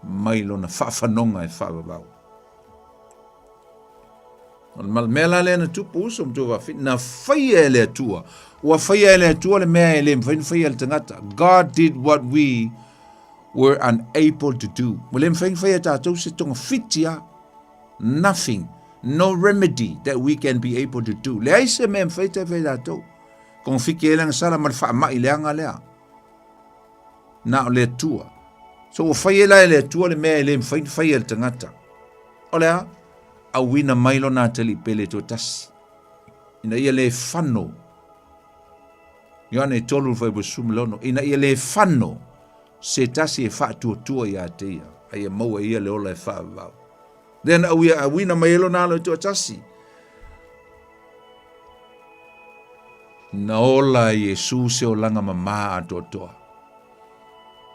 mai lona faafanoga e faavavau. O le mea la lea na tupu uso ma tuafafine, na faia e le Atua. Ua faia e le Atua le mea e le mafai ona faia e le tagata. God did what we were unable to do. Ua le mafai ona faia e tatou se togafiti a. Nothing. No remedy that we can be able to do. Leai se mea e mafai ta faia e tatou. Togafiti ai le agasala ma le faamai leaga lea. Na o le Atua. So ua fai e la e le Atua le mea e le mafai ona faia e le tagata. O le a? Auina mai lona atalii pele toatasi. Ina ia le fano. Ioane 3 fuaiupu 16. Ina ia le fano se tasi e faatuatua ia te ia. A ia maua e ia le ola e faavavau. Lea na auia auina mai e lona alo e toatasi. Na ola e Iesu se olaga mamā atoatoa.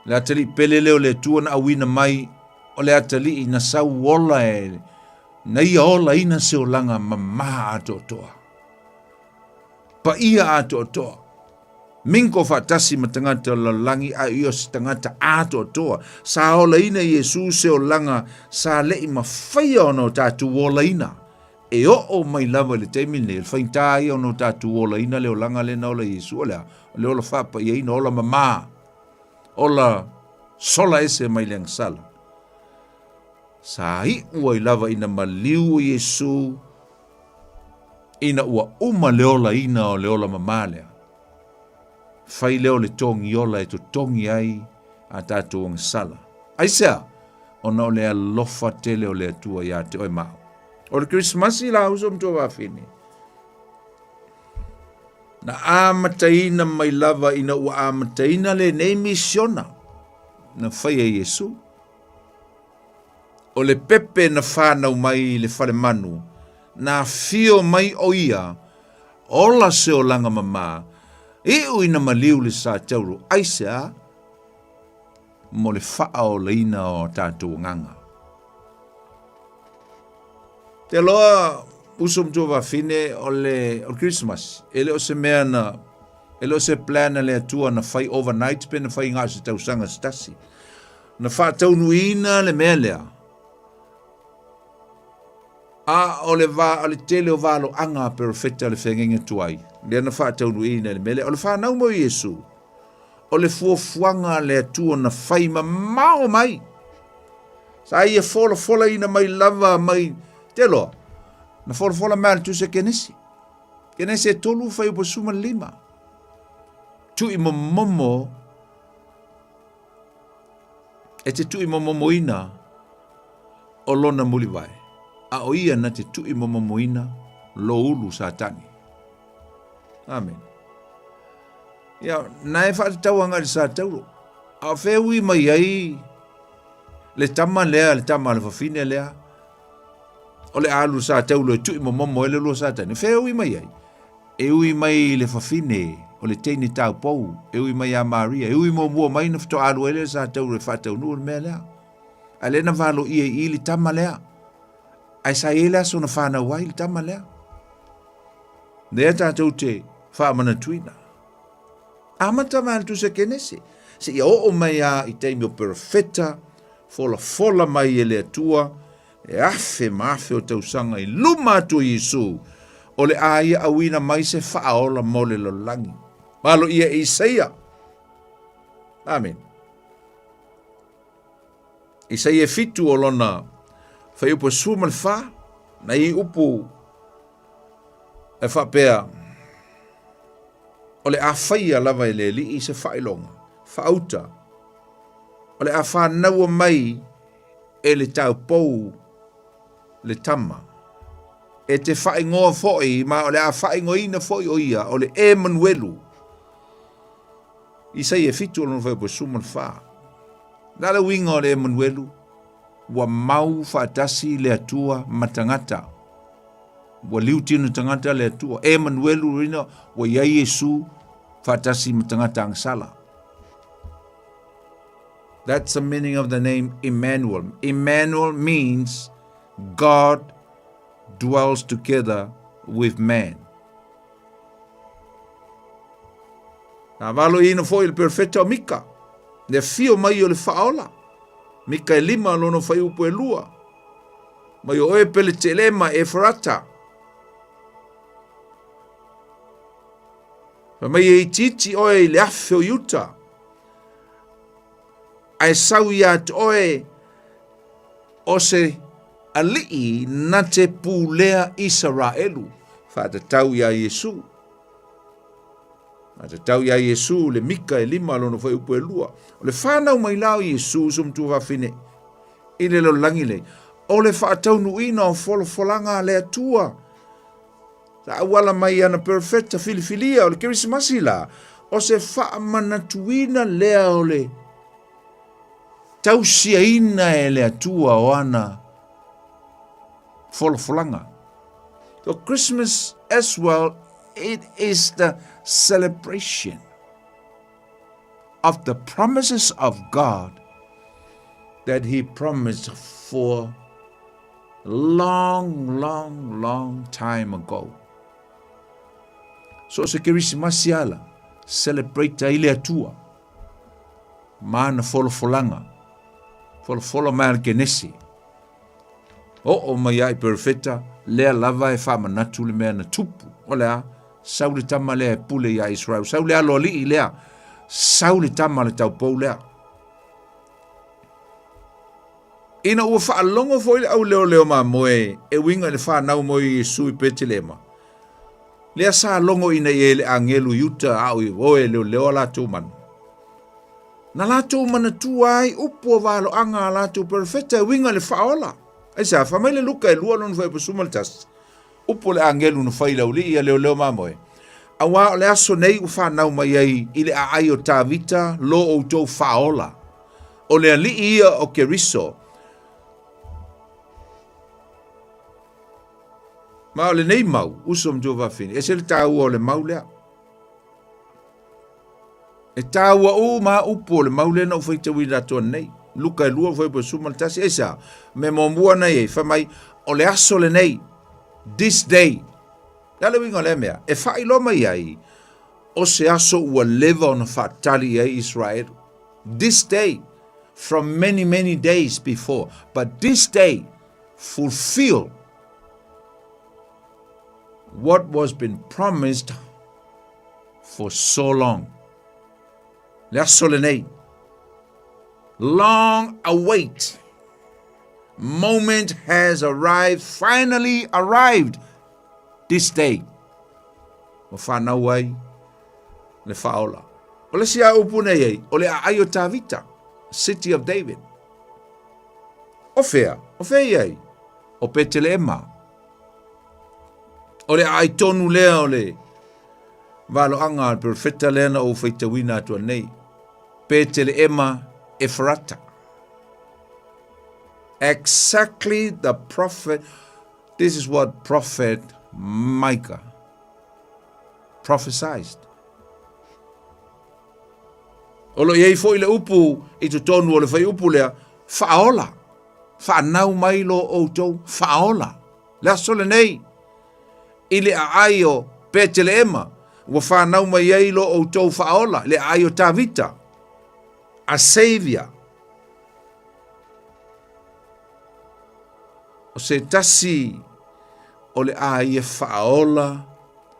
Le atalii pele lea o le Atua na auina mai, o le atalii na sau ola e, na ia olaina se olaga mamā atoatoa. Paia atoatoa. Mingo faatasi ma tagata o le lalolagi a ia o se tagata atoatoa. Sa olaina e Iesu se olaga sa le'i mafaia ona o tatou olaina. E oo mai lava i le taimi lenei, o le faigata ia ona o tatou olaina le olaga lea na ola e Iesu, o le a? O le ola faapaiaina, ola mamā, ola sola ese mai le agasala. Sa iu ai lava ina maliu o Iesu ina ua uma le olaina o le ola mamā lea. Fai lea o le togi ola e totogi ai a tatou agasala. Aisea? Ona o le alofa tele o le Atua ia te oe ma au. O le Kerisimasi la uso ma tuafafine, na amataina mai lava ina ua amataina lenei misiona na faia e Iesu. O le pepe na fanau mai i le falemanu, na afio mai o ia, ola se olaga mamā, iu ina maliu le sa tauro, aisea? Mo le faaolaina o tatou agaga. Te loa uso ma tuafafine o le o le Christmas e le o se mea na e le o se plan a le Atua na fai overnight pe na fai na o se tausaga se tasi. Na faataunuuina le mea lea a o le va o le tele o valoaga a perofeta o le feagaiga tuai lea na faataunuuina le mea lea o le fanau mai o Iesu o le fuafuaga a le Atua na fai mamao mai. Sa ia folafolaina mai lava mai te loa. Na folafola mai le tusi a Kenesi. Kenesi e 3 fuaiupu 15. Tui momomo e te tui momomoina o lona mulivae. A o ia na te tui momomoina lo ulu Satani. Amen. Ia, na e faatatau agai i le sa taulo. A o fea ui mai ai le tama lea, le tama a le fafine lea, o le alu sa taulo e tui momomo ai le lua sa tane. Fea ui mai ai? E ui mai i le fafine o le teine taupou, e ui mai ia Maria, e ui muamua mai na faatoa alu ai lea sa taulo e faataunuu le mea lea. A lea na valoia i i le tama lea. Ae sa i ai le aso na fanau ai le tama lea. Lea tatou te faamanatuina. Amata mai le tusi a Kenese, seia oo mai lava i taimi o perofeta, folafola mai e le Atua, e afe ma afe o tausaga i luma atu o Iesu, o le a ia auina mai se faaola mo le lalolagi. Valoia e Isaia. Amen. Isaia e 7 o lona fuaiupu e 14, na i upu e faapea, o le a faia lava e le Alii se faailoga, faauta, o le a fanaua mai e le taupou le tama. E te faaigoa foi, ma o le a faaigoaina foi o ia, o le Emanuelu. Isaia 7 o lona fuaiupu e 14. Le a le uiga o le Emanuelu? Ua mau faatasi le Atua ma tagata. Ua liu tino tagata le Atua. Emanuelu rina ua iai Iesu faatasi ma tagata agasala. That's the meaning of the name Emmanuel. Emmanuel means God dwells together with man. Na valoina foi le perofeta o Mika, le afio mai o le faaola. Mika e 5 lona fuaiupu e 2. Mai o oe Peletelema Efarata. Fai mai e itiiti oe i le afe o Iuta. Ae sau ia te oe o se alii na te pulea Isaraelu. Faatatau iā Iesu. Faatatau iā Iesu le Mika e 5 lona fuaiupu e 2. O le fanau mai la o Iesu uso matua fafine i le lalolagi nei, o le faataunuuina o folafolaga a le Atua. Sa auala mai ana perofeta filifilia o le Kerisimasi la, o se faamanatuina lea o le tausiaina e le Atua o ana folafolaga. So Christmas as well, it is the celebration of the promises of God that he promised for long, long, long time ago. So se Kerisimasi ala, celebrate ai le Atua ma ana folafolaga, folafola mai a le Kenese. Oo mai ai perofeta, lea lava e faamanatu le mea na tupu. O le a? Sau le tama lea e pule iā Israel. Sau le aloalii lea. Sau le tama le taupou lea. Ina ua faalogo foi le auleoleo mamoe e uiga i le fanau mai o Iesu i Petelema, lea sa logoina i ai le agelu i uta a o i o e leoleo a latou manu. Na latou manatua ai upu o valoaga a latou perofeta e uiga i le faaola. Aisea, fai mai le Luka e 2 lona fuaiupu 11, upu o le agelu na fai i le aualii ia leoleo mamoe, Auā o le aso nei ua fanau mai ai i le aai o Tavita lo outou faaola, o le Alii ia o Keriso. Ma o lenei mau, uso ma tuafafine, ese le taua o le mau lea. E taua uma upu o le mau lea na ou faitauina atu nei. Luka e 2 fuaiupu 11, aisea, mea muamua na i ai, fai mai, o le aso lenei, this day. Le a le uiga o lea mea? E faailoa mai ai, o se aso ua leva ona faatali i ai Israelu. This day, from many, many days before, but this day fulfill what was been promised for so long. Le aso lenei. Long await. Moment has arrived, finally arrived this day. Ua fanau ai le faaola. O le isi a upu nei ai, o le aai o Tavita, city of David. O fea? O fea i ai? O Peteleema. O le aai tonu lea o le Valoaga a le perofeta lea na ou faitauina atu nei. Peteleema Efarata. Exactly the prophet, this is what prophet Micah prophesied. O lo i ai foi le upu i totonu o le fuaiupu lea, faaola, faanau mai lo outou faaola. Le aso lenei, i le aai o Peteleema, ua fanau mai ai lo outou faaola, le aai o Tavita, a Savior. O se tasi o le a ia faaola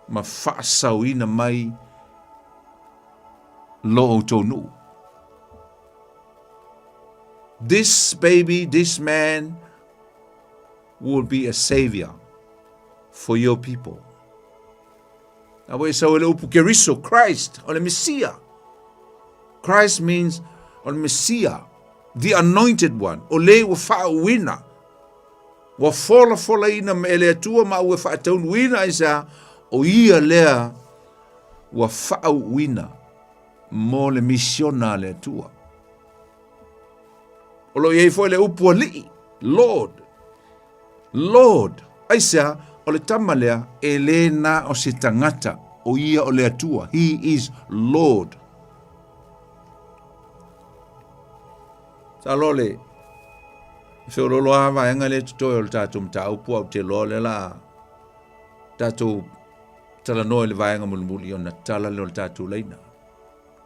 ma faasaoina mai lo outou nuu. This baby, this man will be a savior for your people. A ua e sau e le upu Keriso, Christ, o le Mesia. Christ means o le Mesia, the anointed one, o le ua faauuina, ua folafolaina me e le Atua ma ua faataunuuina ai sa, o ia lea ua faauuina mo le misiona a le Atua. O lo o i ai foi le upu alii, Lord. Lord. Aisea, o le tama lea, e le na o se tagata, o ia o le Atua. He is Lord. Sa loa le feololo a vaega le totoe o le tatou mataupu au te loa le la tatou talanoa i le vaega mulimuli ona tala lea o le tatou laina.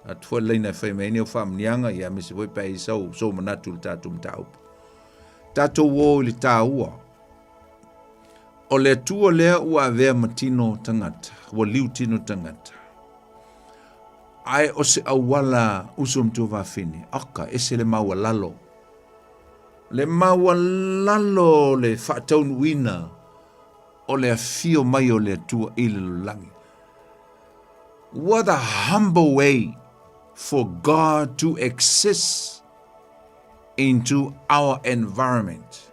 Atu foi le laina e fai mai ai ni au faamanuiaga, ia aemaise foi pe a i ai sau, sou manatu i le tatou mataupu. Tatou o i le taua. O le Atua lea ua avea ma tino tagata, ua liu tino tagata. Ae o se auala uso ma tuafafine, oka, ese le maualalo. Le maualalo o le faataunuuina o le afio mai o le Atua i le lalolagi. What a humble way for God to exist into our environment.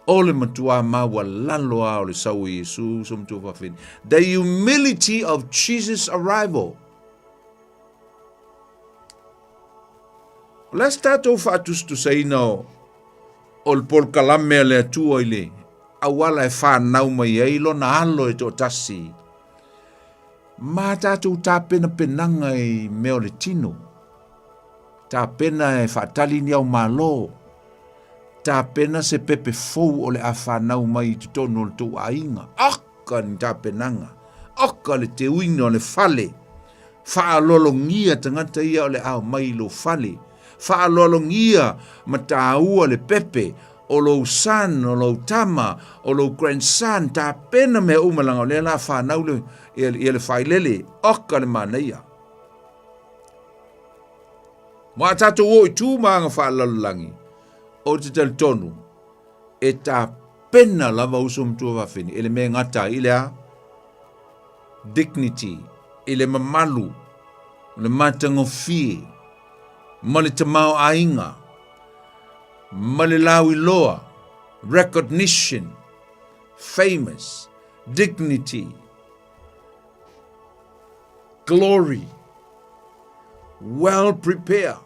O le matua maualalo a o le sau o Iesu uso ma tuafafine. The humility of Jesus' arrival. O le a se tatou faatusatusaina o, o le polokalame a le Atua i le auala e fanau mai ai lona alo e toatasi ma tatou tapenapenaga i mea o le tino. Tapena e faatali ni au malo. Tapena se pepe fou o le a fanau mai i totonu o le tou aiga. Oka ni tapenaga. Oka le teuina o le fale. Faaaloalogia tagata ia o le a omai i lou fale. Faaaloalogia ma taua le pepe o lou son, o lou tama, o lou grandson, tapena mea uma leaga o lea la fanau le, ia, ia le failele, oka le manaia. Ma a tatou o i tu ma aga faalalalagi, o te talitonu, e tapena lava uso ma tuafafine, e le mea e gata ai i le a? Dignity, i le mamalu, o le matagofie, ma le tamaoaiga, ma le lauiloa, recognition, famous, dignity, glory, well prepared.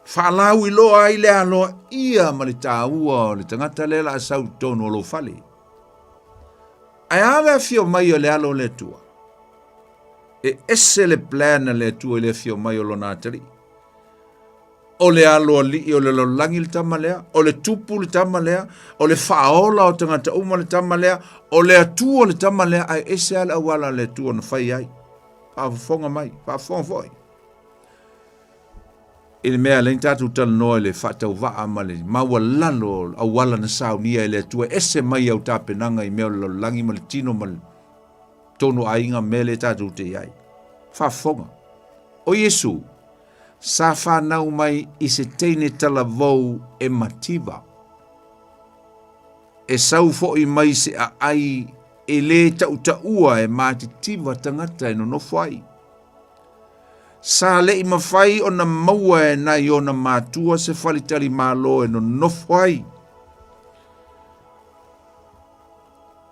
Faalauiloa ai le aloaia ma le taua o le tagata lea la sau tonu o lou fale. Ae a le afio mai o le alo o le Atua? E ese le plan a le Atua i le afio mai o lona atalii. O le aloalii o le lalolagi le tama lea, o le tupu le tama lea, o le faaola o tagata uma le tama lea, o le Atua le tama lea, ae ese lava le auala a le Atua na fai ai. Faafofoga mai, faafofoga foi. I le mea lea tatou talanoa i le faatauvaa ma le maualalo o auala na saunia e le Atua, ese mai au tapenaga i mea o le lalolagi ma le tino ma le tonu aiga mea lea tatou te i ai. Faafofoga. O Iesu, sa fanau mai i se teine talavou e mativa. E sau foi mai se aai e lē tautaua e matitiva tagata e nonofo ai. Sa leʻi mafai ona maua e nai ona matua se faletalimalo e nonofo ai.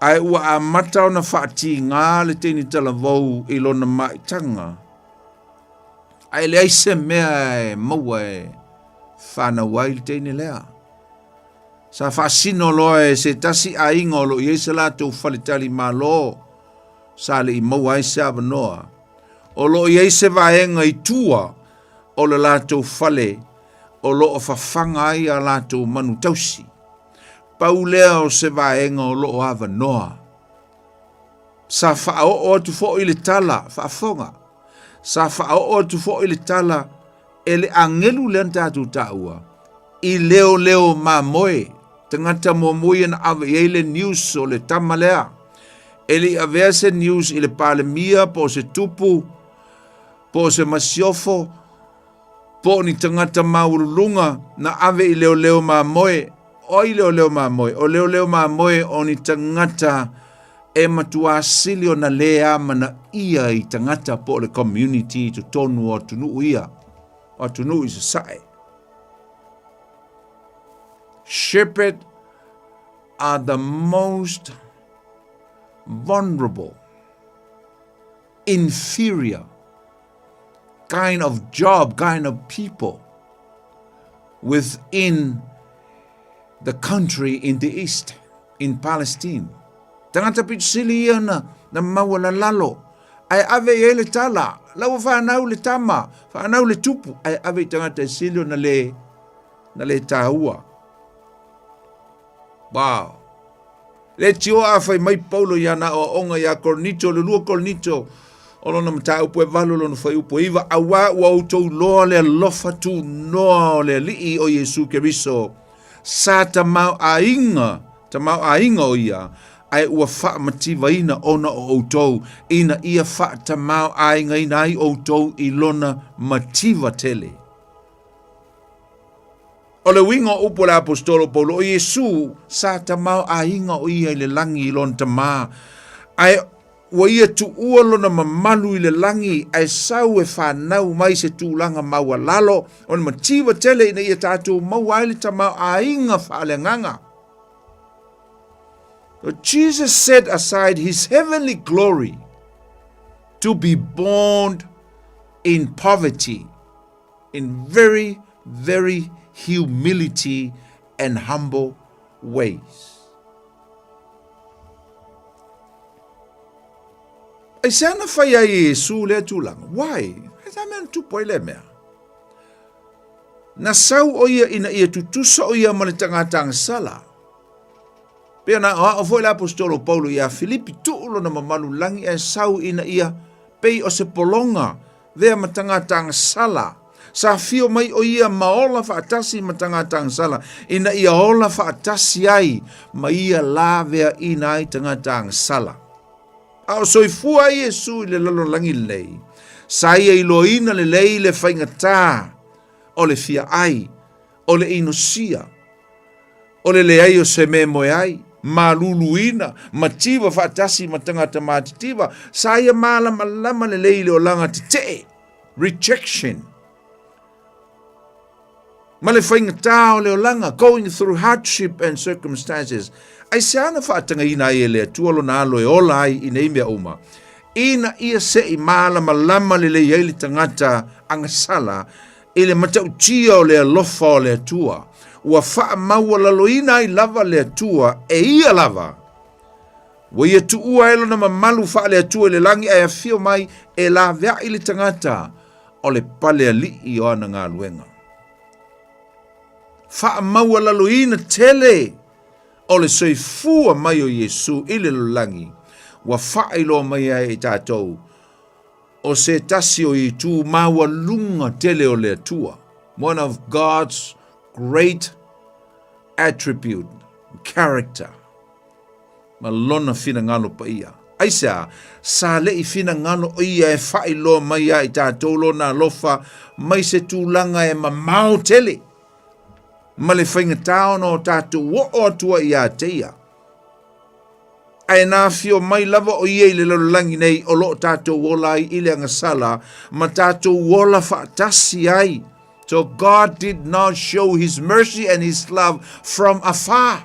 Ae ua amata ona faatigā le teine talavou i lona maitaga, ae leai se mea e maua e fanau ai le teine lea. Sa faasino loa e se tasi aiga o lo o i ai se latou faletali malo sa le i maua ai se avanoa. O lo o i ai se vaega i tua o le latou fale o lo o fafaga ai a latou manu tausi. Pau lea o se vaega o lo o avanoa. Sa faaoo atu foi le tala, faafofoga, sa faaoo atu foi le tala e le agelu lea na tatou taua, i leoleo mamoe, tagata muamua ia na ave i ai le news o le tama lea. E le i avea se news i le Palemia po o se tupu, po o se masiofo, po o ni tagata maualuluga na ave i leoleo mamoe. O ai leoleo mamoe? O leoleo mamoe o ni tagata e matuā sili ona lē amanaia i tagata po o le community i totonu o atunuu ia, o atunuu i sasae. Shepherd are the most vulnerable, inferior kind of job, kind of people within the country in the East, in Palestine. Tagata pito sili ia na, na maualalalo, ae ave i ai le tala, la ua whanau le tama, whanau le tupu, ae ave i tagata e sili ona le, na le tāua. Wow. Le tio a fai mai Paulo i ana aoaoga iā Korinito, le 2 Korinito, o lona mataupu e 8 lona fuaiupu e 9, auā ua outou iloa le alofa tunoa o le Alii o Iesu Keriso, sa tamaoaiga, tamaoaiga o ia, ae ua faamativaina ona o outou, ina ia faatamaoaigaina ai outou i lona mativa tele. O le uiga o upu a le Aposetolo o Paulo, o Iesu sa tamaoaiga o ia i le lagi i lona Tama, ae ua ia tuua lona mamalu i le lagi, ae sau e fanau mai se tulaga maualalo o le mativa tele ina ia tatou maua ai le tamaoaiga faaleagaga. So Jesus set aside his heavenly glory to be born in poverty in very, very humility and humble ways. Aisea na fai ai e Iesu lea tulaga? Why? Aisea mea na tupu ai lea mea? Na sau o ia ina ia tutusa o ia ma le tagata agasala. Pei ona aoao foi le Aposetolo o Paulo iā Filipi, tuu lona mamalu lagi ae sau ina ia pei o se pologa vea ma tagata agasala. Sa afio mai o ia ma ola faatasi ma tagata agasala, ina ia ola faatasi ai ma ia laveaina ai tagata agasala. A o soifua ai Iesu i le lalolagi lenei, sa ia iloaina lelei le faigatā o le fia ai, o le inosia, o le leai o se mea e moe ai, maluluina, mativa faatasi ma tagata matitiva, sa ia malamalama lelei i le olaga tetee, rejection, ma le faigatā o le olaga, going through hardship and circumstances. Aisea na faatagaina ai e le Atua lona alo e ola ai i nei mea uma? Ina ia se i malamalama lelei ai le tagata agasala I le matautia o le alofa o le Atua, ua faamaualaloina ai lava le Atua e ia lava. Ua ia tuua ai lona mamalu faale-Atua i le lagi ae afio mai e laveai le tagata o le pale alii o ana galuega. Faamaualaloina tele o le soifua mai o Iesu i le lalolagi, ua faailoa mai ai e tatou O se tasi o itu maualuga tele o le Atua, one of God's great attribute, character, ma lona finagalo paia. Aisea, sa le i finagalo o ia e faailoa mai ia i tatou lona alofa mai se tulaga e mamao tele ma le faigatā ona o tatou oo atu ai ia te ia. Ae na afio mai lava o ia i le lalolagi nei o lo o tatou ola ai i le agasala ma tatou ola faatasi ai. So God did not show his mercy and his love from afar.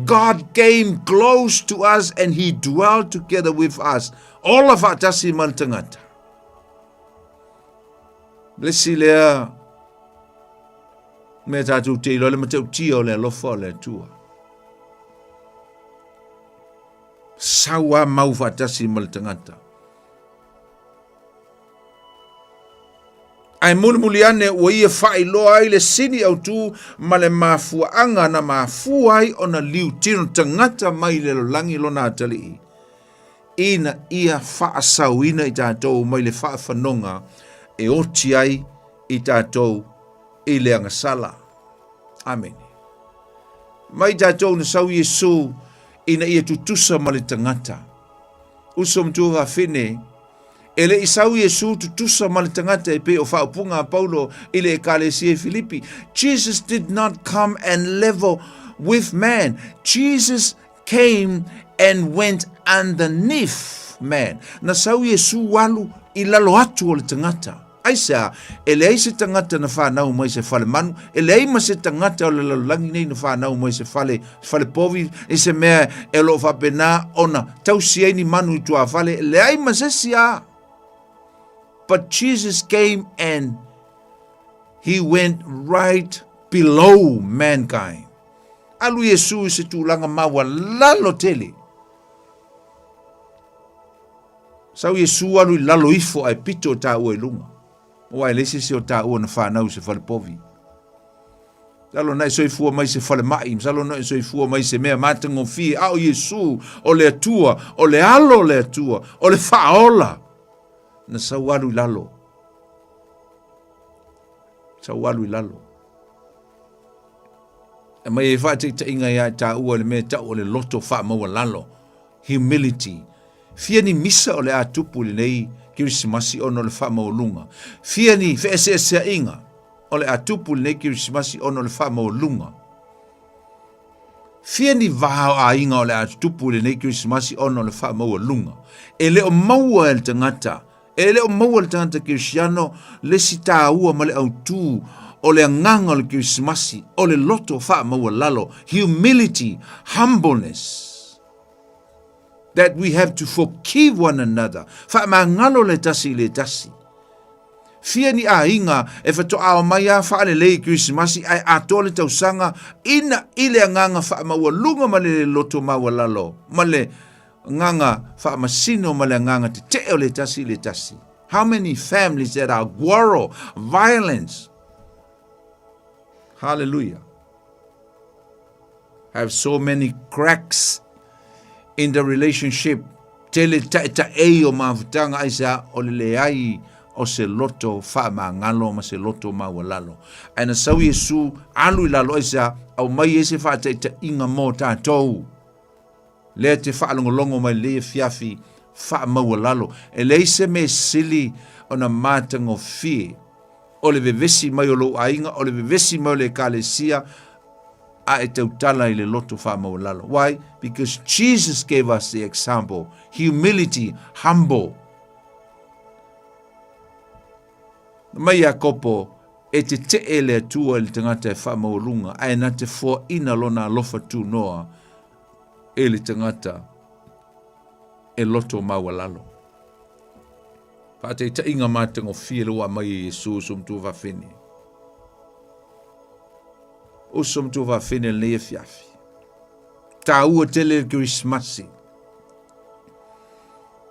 God came close to us and he dwelt together with us. Ola faatasi ma le tagata. Le isi lea mea tatou te iloa le matautia o le alofa o le Atua. Sau a mau faatasi ma le tagata. Ae mulimuli ane ua ia faailoa ai le sini autu ma le mafuaaga na mafua ai ona liutino tagata mai le lalolagi lona atalii, ina ia faasaoina i tatou mai le faafanoga e oti ai i tatou i le agasala. Amene. Mai tatou na sau Iesu ina ia tutusa ma le tagata. Uso matua fafine, E le i sau Iesu tutusa ma le tagata e pei o faaupuga a Paulo i le Ekalesia i Filipi. Jesus did not come and level with man. Jesus came and went underneath man. Na sau Iesu alu i lalo atu o le tagata. Aisea, e leai se tagata na whanau mai se fale manu, e leai ma se tagata o le lalolagi nei na whanau mai se fale, fale povi, i se mea e o lo o faapena ona tausi ai ni manu i tuafale, e leai ma se isi a. But Jesus came and he went right below mankind. Alu Iesu i se tulaga maualalo tele. Sau Iesu alu i lalo ifo ae pito o tāua i luga. Aua e leai se isi o tāua na whanau i se fale povi. Masalo na e soifua mai se falemai, masalo na e soifua mai se mea matagofie, a o Iesu, o le Atua, o le alo o le Atua, o le faaola, na sau alu i lalo. Sau alu i lalo. E mai e whaataitaiga ia tāua le mea tau o le loto whaamaualalo. Humility. Fia ni misa o le a tupu i lenei Kerisimasi ona o le faamaualuga? Fia ni feeseeseaiga o le a tupu i lenei Kerisimasi ona o le faamaualuga? Fia ni va o aiga o le a tutupu i lenei Kerisimasi ona o le faamaualuga? E le o maua e le tagata, e le o maua e le tagata kerisiano le isi taua ma le autū o le agaga o le Kerisimasi, o le loto faamaualalo, humility, humbleness. That we have to forgive one another. Faamagalo le tasi i le tasi. Fia ni aiga e whatoa mai a whaalelei i Kerisimasi ae atoa le tausaga ina i le agaga faamaualuga ma le loto maualalo ma le agaga faamasino ma le agaga tetee o le tasi i le tasi. How many families that are quarrel, violence. Hallelujah. Have so many cracks in the relationship. Tele taetaei o mafutaga aisea o le leai o se loto faamagalo ma se loto maualalo. Ae na sau Iesu alu i lalo aisea aumai ai se faataitaiga mo tatou. Lea te faalogologo mai lenei afiafi faamaualalo. E leai se mea sili ona matagofie o le vevesi mai o lou aiga, o le vevesi mai o le ekalesia, a e tautala i le loto faamaualalo. Why? Because Jesus gave us the example. Humility, humble. Na mai Iakopo, e tetee le Atua i le tagata e faamaualuga, ae na te foaina lona alofa tunoa e le tagata e loto maualalo. Faataitaiga matagofie le ua aumai e Iesu uso matua fafine. Uso matua fafine lenei afiafi. Tāua tele le Kerisimasi.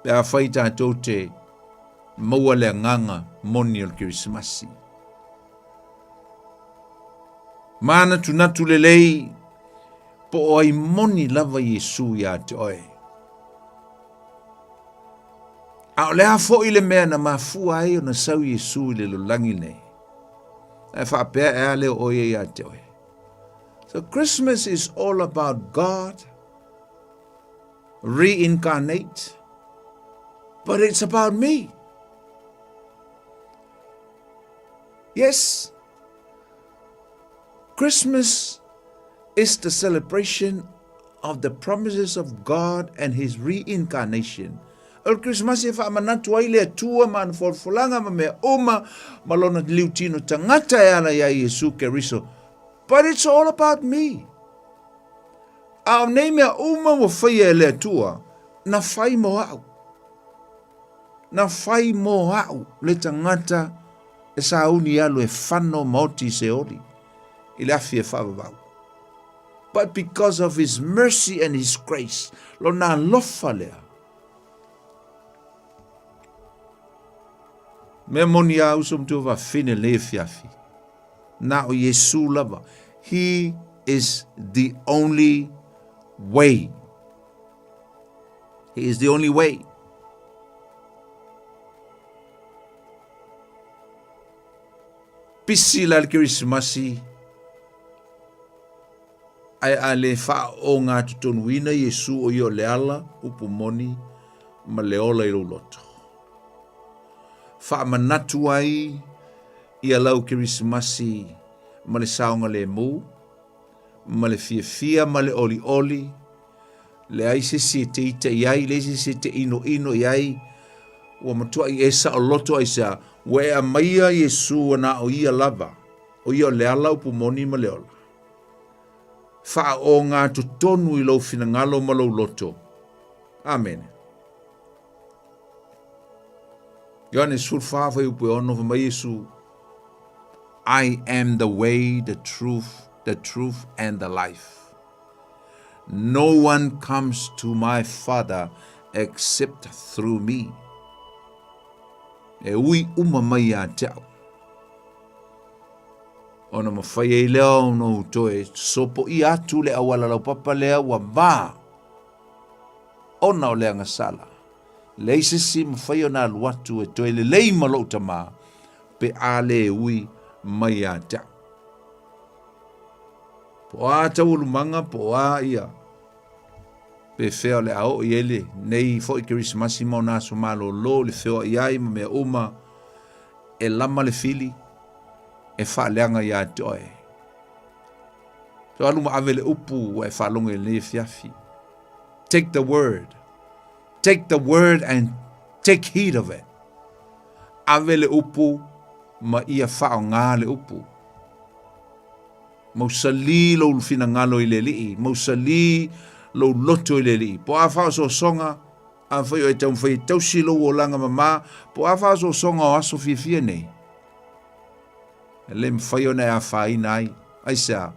Pe afai tātou te maua le agaga moni o le Kerisimasi. Mānatunatu lelei po o ai moni lava Iesu iā te oe. A o le a foi le mea na mafua ai ona sau Iesu i le lalolagi nei? Ae faapea e a lea o oe ia te oe. So Christmas is all about God reincarnate, but it's about me. Yes, Christmas is the celebration of the promises of God and His reincarnation. O le Kerisimasi e faamanatu ai le Atua ma ana folafolaga ma mea uma ma lona liutino tagata e ala iā Iesu Keriso. But it's all about me. A o nei mea uma ua faia e le Atua, na fai mo a'u. Na fai mo a'u le tagata e sauni alu e fano ma oti i Seoli, i le afi e faavavau. But because of his mercy and his grace, lona alofa lea. Mea moni a uso matua fafine lenei afiafi. Na o Iesu lava. He is the only way. He is the only way. Pisi la le Kerisimasi ae a le faaogatotonuina Iesu o ia o le ala, upu moni ma le ola i lou loto. Faamanatu ai ia lau Kerisimasi ma le saogalemu, ma le fiafia ma le olioli, leai se isi e te ita i ai, leai se isi e te inoino i ai, ua matuai e saoloto aisea, ua e aumaia Iesu ua na o ia lava, o ia o le ala, upu moni ma le ola. Faaogatotonu i lou finagalo ma lou loto. Amene. Ioane 14 fuaiupu e 6, fai mai Iesu, I am the way, the truth, the truth and the life. No one comes to my Father except through me. E ui uma mai ia te au. Ona mawhai ai lea ona u toe sopoia atu le auala laupapa lea ua vā ona o le agasala. Leai se isi mawhai ona alu atu e toe lelei ma lou tamā pe a le ui mai ia te au. Po o a taualumaga, po o a ia, pe fea o le a oo i ai lenei foi Kerisimasi ma ona aso malōlō i le feoai ai ma mea uma, e lama le fili, e faaleaga ia te oe. Toe alu ma ave le upu ua e faalogo i lenei afiafi. Take the word. Take the word and take heed of it. Ave le upu ma ia faaaoga le upu. Mausali lou finagalo i le Alii, mausali lou loto i le Alii. Po o a faaosoosoga, afai o e taumafai e tausi lou olaga mama, po o a faaosoosoga o aso fiafia nei, e le mafai ona e afaina ai. Aisea?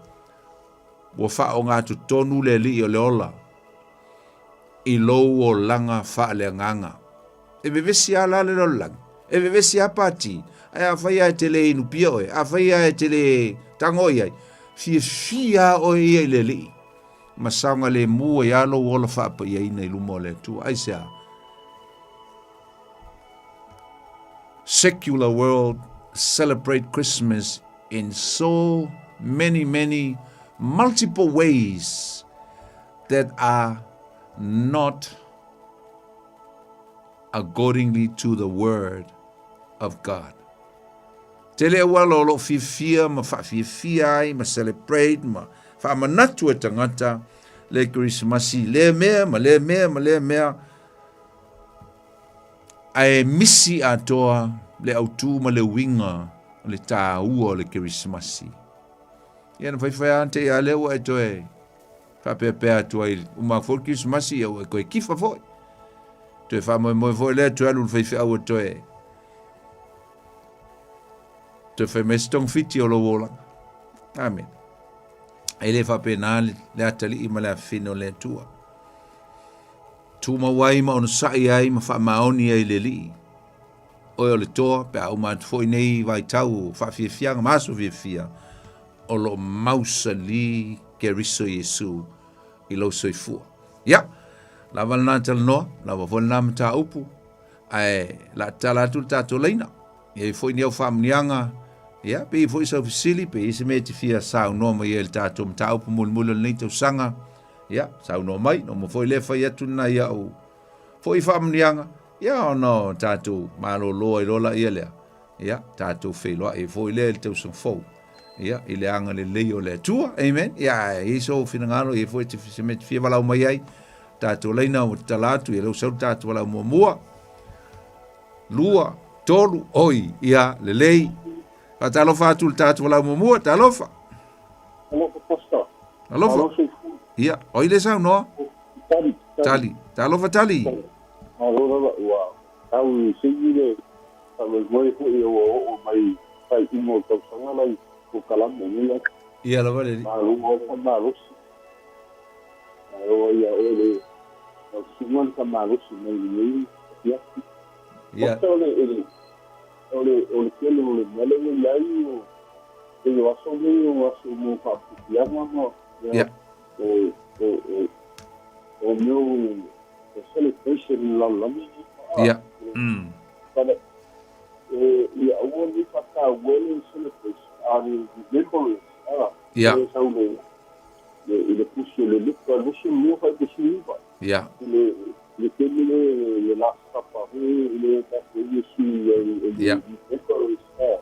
Ua faaogatotonu le Alii o le ola i lou olaga faaleagaga. E vevesi lava la le lalolagi, e vevesi lava pati, ae afai lava e te le inupia oe, afai lava e te le tago i ai, fiafia lava oe ia i le Alii, ma saogalemu ai lava lou ola faapaiaina i luma o le Atua. Aisea? Secular world celebrate Christmas in so many, many multiple ways that are not accordingly to the word of God. Tele auala o loo fiafia ma faafiafia ai ma celebrate ma faamanatu e tagata le Kerisimasi i lea mea ma lea mea ma lea mea, ae misi atoa le autū ma le uiga o le tāua o le Kerisimasi. Ia na faifai lava te i a lea ua e toe Faapeapea atu ai, uma foi le Kerisimasi, ia ua e toe kifa foi. Toe faamoemoe foi lea, toe alu le faifeau e toe toe fai mai se togafiti o lou olaga. Amen. E le faapena le atalii ma le afafine o le Atua. Tumau ai ma onosai ai ma faamaoni ai le Alii. Oe o le toa, pe a uma atu foi nei vaitau o faafiafiaga ma aso fiafia, o lo o mausali Keriso Iesu i lou soifua. Ia, lava lena talanoa, lava foi lena mataupu, ae la tala atu le tatou laina. E i ai foi ni au faamuniaga, ia, pe i ai foi sau fesili, pe i ai se mea e te fia saunoa mai ai i le tatou mataupu mulimuli o lenei tausaga, ia, saunoa mai, no mo foi lea fai atu lena i au foi faamuniaga, ia, ona o tatou malōlō ai loa laia lea, ia, tatou feiloai ai foi lea i le tausaga fou, ia, i le agalelei o le Atua, amen, ia, ae i ai sou finagalo, i ai foi se mea e te fia valaau mai ai, tatou laina ua tatala atu, ia lea ua sau le tatou valaau muamua, lua, tolu, oi, ia, lelei, faatalofa atu i le tatou valaau muamua, talofa. Alofa, Pastor. Alofa. Ia, o ai le saunoa? Tali. Tali. Talofa Tali. Malo lava ua tau i sigi le faamoemoe foi ua oo mai i faaiuga o le tausaga lau polokalame i lenei aso. Ia lava le alii. Malo lava le malosi. Malo ai ia oe le lau susuga le faamalosi mai i lenei afiafi. Ia. Maota o le, o le, o le tele o le mea lea ua i ai o, pei o aso nei o aso mo faapupiaga ma, Ia. o, o, o, o mea o, o celebration i le lalolagi nei. Ia. But, e, ia aua ne i faataua le celebration, a le remembrance, a, Ia. e sau le, le, i le pusi o le Luka 22 49. Ia. I le, le taimi le, le Last Supper, foi le tatou Iesu i ai, i le remembrance, a,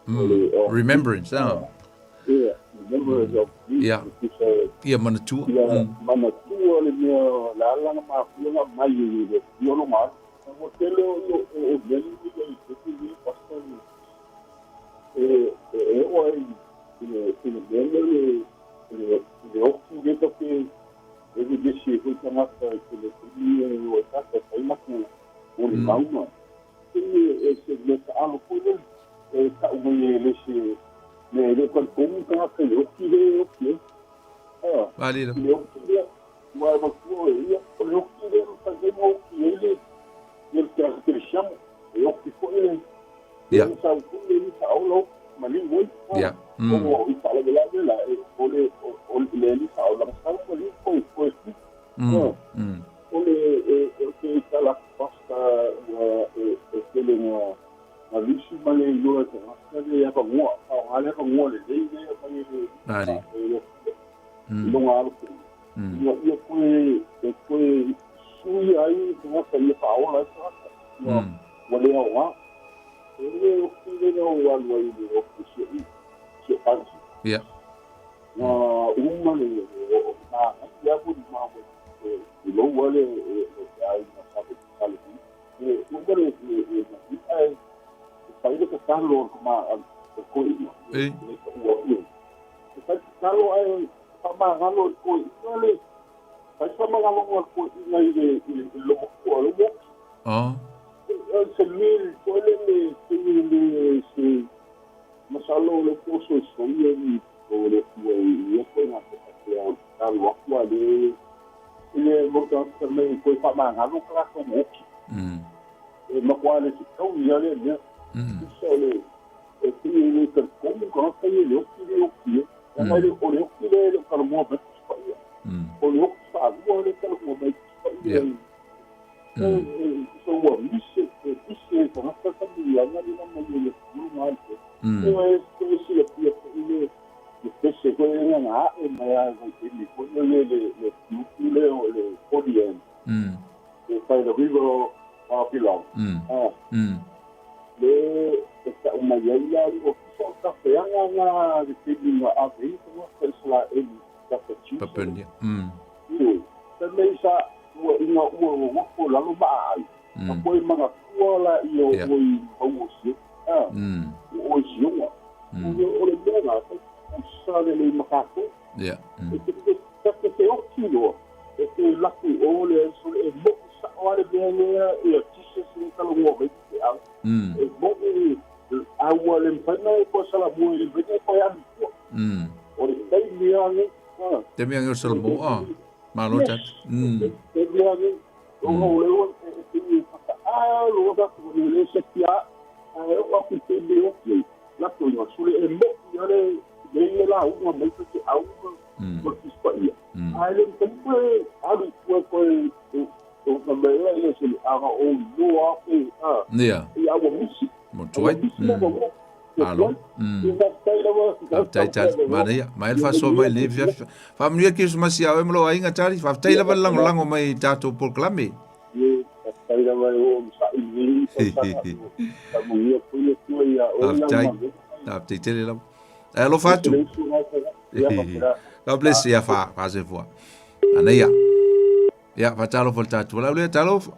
o le, o, Remembrance, ah. Ia, remembrance of me. Ia. Tusa, Ia manatua. Ia manatua le mea le ala na mafua na mai i le Atua lona alu. Ua tele o o o mea nei ia i te nei pastor e e e oo ai i le i le mea lea le le le oki lea tatou te e vevesi ai foi tagata i te le taimi e o ai tagata e fai latou molimau ma taimi e se mea taalo foi lele e tau mai e le se mea e le o talitonu tagata i le oki lea e oki ai. A, Vale i le oki lea, ua e manatua oe ia, o le oki lea na fai ai ma oki ai le le tagata kerisiano. E oki foi le le sau foi le alii faaola oki maliu ai. Ia. Ona i faalavelave la, e, o le o le alii faaola na sau maliu koe koe ku. O le e o te tala atu pasta ua e e tele na na lusi ma le iloa e tagata le avanoa, faaaoga le avanoa lelei lea e aumai e le Vale. e le i lona alo pele. Ina ia toe e toe suia ai le tagata ia faaola ai le tagata. Ua ua le aoga. E le oki le na ou alu ai i le ofisi o i si o Angie. Ia. Na uma le o manaia lava ni maua i lou ale e e aiga sa sale e uma le le le e fai le tatalo ma o koeina E. le ua ia. E fai tatalo ae faamagalo i le koeina le fai faamagalo a le koeina i le i le lomatua o le moki. Oh. E se mil foi le le le le se masalo le poso e soia ni o le tua i ia koe ngā te patea o tatalo atu a le i le mo ta me koe faamagalo ka latou moki. E matua le se tau ia le mea. Isa o le e pei e le talitonu tagata ia i le oki le oki e. Leaga e le o le oki lea e le o talanoa mai Tusi Paia. O le oki faalua lea e talanoa mai Tusi Paia i e e tusa ua mise e mise e tagata sa miliana le na mai e le atunuu na alu. E e silafia foi le le pese foi lea na ae mai lava i vaitaimi foi lele le le tiupu lea o le Kodian. E by the river of Babylon. Le e tau mai ai la i ofisa o tafeaga na le taimi na ave ai tagata Isaraelu i Tapatiu. Papelonia. Ioe. Fai mai sa ua ina ua nonofo lalo ma aai, ma koe manatua la ia o oe i maua o Siona. O oe Siona. O le mea na, tutusa lelei ma tatou. E te ta te te oti loa, e te laku i o le aso, e mo'i sa'o lava le mea lea ia Jesus lea e talanoa mai te au. E mo'i a ua le mafai ona e toe salamua, e le mafai ona e toe alu i tua. O le taimi lava lenei. Taimi lava lenei o salamua. Malo Yes. tatu. Taimi lava lenei. Ona o lea ua e pei e fata'a loa tatou le le seki a ae oo atu i taimi e oti ai, latou i gasule e mo'i lava le mea ia e lauga mai faifeau ma le Tusi Paia. Ae le mafai toe alu i tua toe ona mea ia se leaga o iloa ake a Ia. ia ua misi. Mo Ua tuai. misi lava ua. Malo. Faafetai lava. Faafetai Tali. Manaia. Mai le faasoa mai lenei afiafi. Faamanuia Kerisimasi ia oe ma lou aiga Tali. Faafetai lava le lagolago mai i tatou polokalame. Faafetai lava e oo ma saili nei tausaga. Faamanuia foi le Atua ia oe lau Faafetai. galuega. Faafetai tele lava. E alofa atu. God bless. Ia fa faasoifua. Manaia. Ia faatalofa i le tatou valaau lea. Talofa.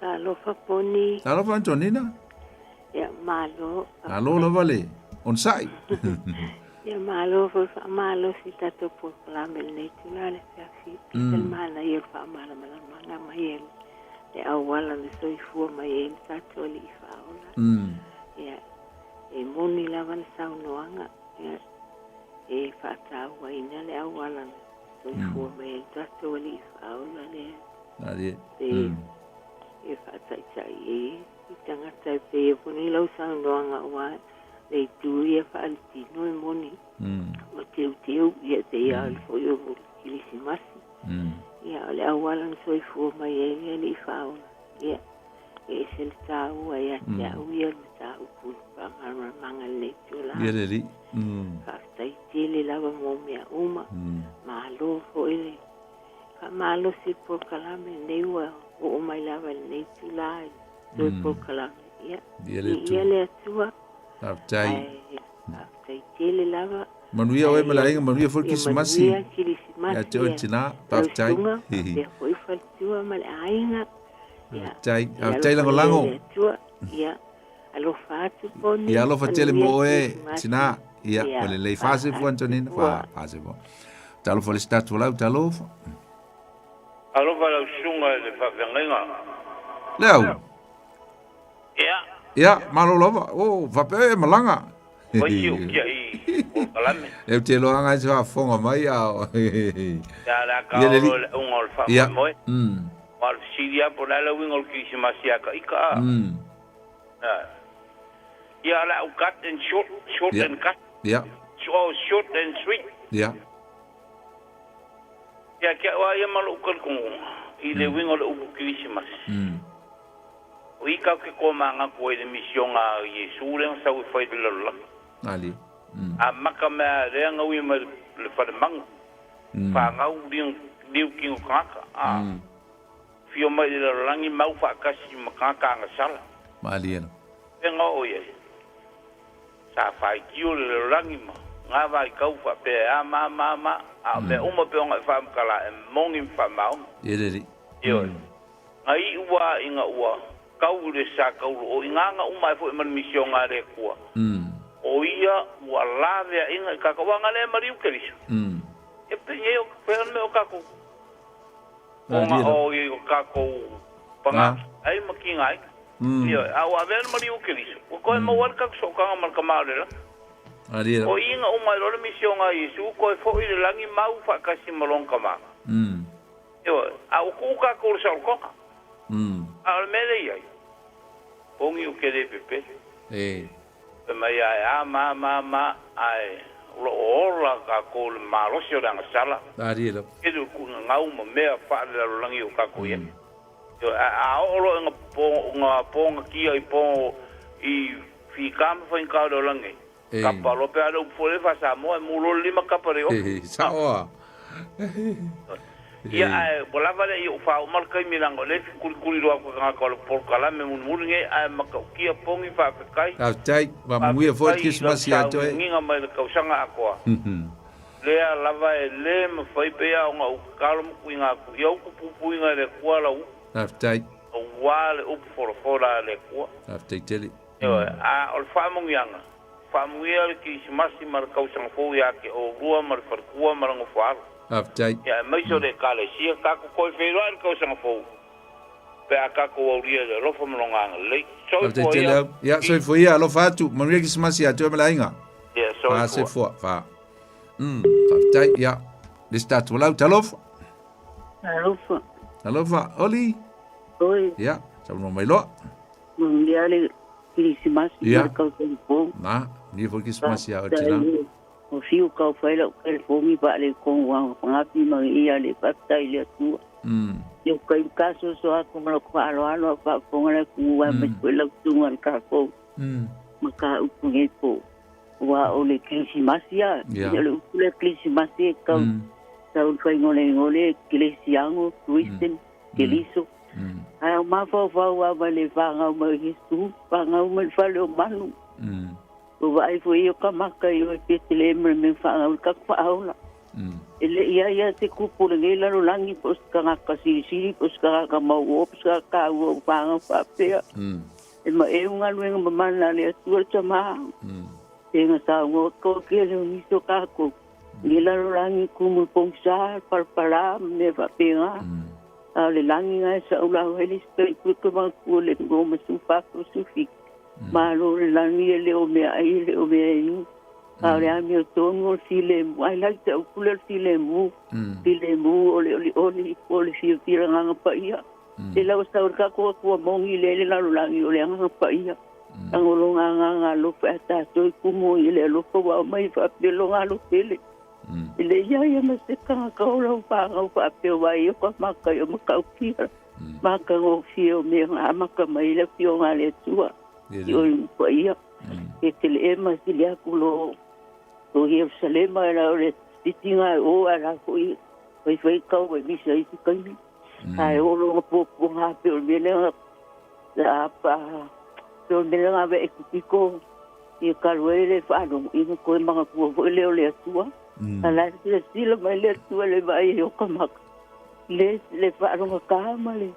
Talofa Poni. Talofa Antonina. Ia malo. Malo lava le onosai. Ia malo foi faamalosi i tatou polokalame i lenei itula i le afiafi. E ese le manaia o le faamalamalamaga mai e le auala na soifua mai ai le tatou Alii Faaola. Ia, e moni lava le saunoaga, ia, e faatauaina le auala na soifua mai ai le tatou Alii Faaola lea. E, e faataitai ai i tagata e pei e moni lau saunoaga aua le itu ia faaletino e moni ma teuteu ia pei lava foi o le Kerisimasi. Ia o le auala na soifua mai ai le Alii Faaola. Ia e ese le taua ia te au ia le mataupu i le faamalamalamaga i lenei itula. Ia le Alii. Faafetai tele lava mo mea uma. Malo foi le faamalosi i le polokalame lenei ua oo mai lava i lenei itula i toe polokalame. Ia, Ia le viia le Atua. Faafetai. Ae faafetai tele lava. Manuia oe ma le aiga, manuia foi le Ia Kerisimasi. manuia Kerisimasi. Ia te oe tina, Lau faafetai. susuga, faapea foi faletua ma le aiga. Ia, Faafetai. ia Faafetai alofa ia lagolago. le Atua. Ia, alofa atu Poni. Ia alofa tele Manuia mo oe, Kerisimasi. tina. Ia, Ia, ua lelei. Faasefua Antonina, faasefua. faasefua. Talofa le isi tatou lau, talofa. Alofa lau susuga i le faafeagaiga. Le au. Ia. Ia, malo lava. O, faapea e malaga. Fai si ou tiai polokalame. E te iloa ai se faafofoga mai a o. Ia, le a Ia le kaolo alii. le auga o le Ia. faamoemoe. Aua o le fesili lava po o le a le uiga o le Kerisimasi ia ka ika a. Ia, o le a ou cut and short, short and cut. Ia. Oh, short and sweet. Ia. Ia te au lava ia ma lou talitonuga i le uiga o le upu Kerisimasi. O i tatou te tomanatu ai i le misioga a Iesu lea na sau e fai i le lalolagi. Malie. Amata mea lea na ui mai le falemanu, fanau liu tino tagata, a fio mai i le lalolagi mau faatasi ma tagata agasala. Malie. Fega oo i ai. Sa faitio le lalolagi ma na vaitau faapea e a ma ma ma, a o mea uma pei ona e faamatala e moni ma faamaoni. Ia le alii. Ioe. Na iu lava ina ua tau i le sa tauloo i gāga uma ai foi ma le misioga a le Atua, o ia ua laveaiga i tatou, aua na le maliu Keriso. Ia penei o fea le mea o tatou ona o i o tatou pagā ai ma tigaina. Ioe, a ua avea le maliu o Keriso, ua toe maua ai le tatou sootaga ma le Tama o le lagi. O i ina uma ai loa le misioga a Iesu, toe foi i le lagi mau faatasi ma lona Tama. Ioe, a ua tuu tatou i le saolotoga. A o le mea lea i ai, pogi ou te le pepelo. Fai mai ae a ma ma ma, ae o lo o ola tatou i le malosi o le agasala. Tele o tuuina gau ma mea faalelalolagi o tatou i ai. Ioe, ae a oo loa ina pogatia i po i fita ma faigata o le olaga nei, Kapa loa pe a le upu foi lea faa-Samoa e mu loa le lima kapa le ofi. Sao a. Ia ae ua lava lea i ou faauma le taimi leaga o lea e fikulikuli loa atu e tagata o le polokalame mulimuli nei ae matautia pogi faafetai. Faafetai, faamanuia foi le Faafetai i lau Kerisimasi ia te oe. sauniuniga mai le tausaga atoa. Lea lava e le mafai pea ona ou tatalo ma tuuina atu i ou puipuiga e le Atua lau upu. Faafetai. Aua le upu folafola a le Atua. Faafetai tele. Ioe, a o le faamanuiaga, faamanuia le Kerisimasi ma le tausaga fou ia te oulua ma le faletua ma le nofoalo. Faafetai. Ia, aemaise o le Ekalesia, tatou toe feiloai i le tausaga fou pe a tatou aulia i le alofa ma Lona agalelei. Faafetai Soifua tele ia. au. Ia, soifua ia, alofa atu. Manuia Kerisimasi ia te oe ma le aiga. Ia, Fa soifua. soifua, fa. Faafetai, ia. Le isi tatou lau, talofa. Talofa. Talofa, Oli. Oi. Ia, saunoa mai loa. Manuia le Kerisimasi ma le tausaga fou. Na, manuia foi le Kerisimasi ia oe tina. O fiu kau fai lau telefoni pa le kong wa pangapi ma ia le faafetai i le Atua. Ia kai ka so so aku ma lou faaaloalo a faafofoga le atunuu aemaise foi lau susuga i le tatou ma ka upu nei po aua o le Kerisimasi a o le upu lea Kerisimasi e tau tau le faaigoalegole Keresiano, Christian, Keriso. Ae o mafaufau lava i le fanau mai o Iesu, fanau mai le fale o manu. Ua vaai foi o ka maka i oe Petelehema le mea fanau i le tatou faaola. E le i ai lava se kupu o lenei lalolagi po o se tagata silisili po o se tagata mauō po o se tagata taua ua fanau faapea. E maeu galuega mamana a le Atua le Tama. Te nga sa ngo ko ke le ni so ka ko. Ni la lo langi ku mu pong sa palpala me fa penga. A le langi ngai sa ula hele spei ku ku ma ku le ngo ma su fa ku su fi. Ma lo le langi e le o me ai le o me ai. A le ami o tonu o si le mu. Ai lai te u le si le mu. Si le mu o le o le o le o le fi fi ranga pa ia. Te lau sa ka ko ku mongi le le la lo langi o le anga pa ia. Ang lo nga nga nga lo pa ta to ku mo i le lo ko wa mai fa pe lo nga lo pele. Le ia ia ma se ka ka o lo pa nga pa pe wa i ko ma ka o ma ka o ki. Ma ka o fi o me nga ma ka mai le fi o nga le tua. I o i pa ia. E te le e ma si le aku lo lo Jerusalema la o le titinga o ala ko i fai fai kau e misa i te kaimi. Ai o lo nga po po nga pe o me le nga la pa pe o me le nga ve e kupiko i ka lue le whanau i nga koe mga kua fo le o le atua. A la le sila mai le atua le vai e o ka maka. Le le whanau nga ka ma le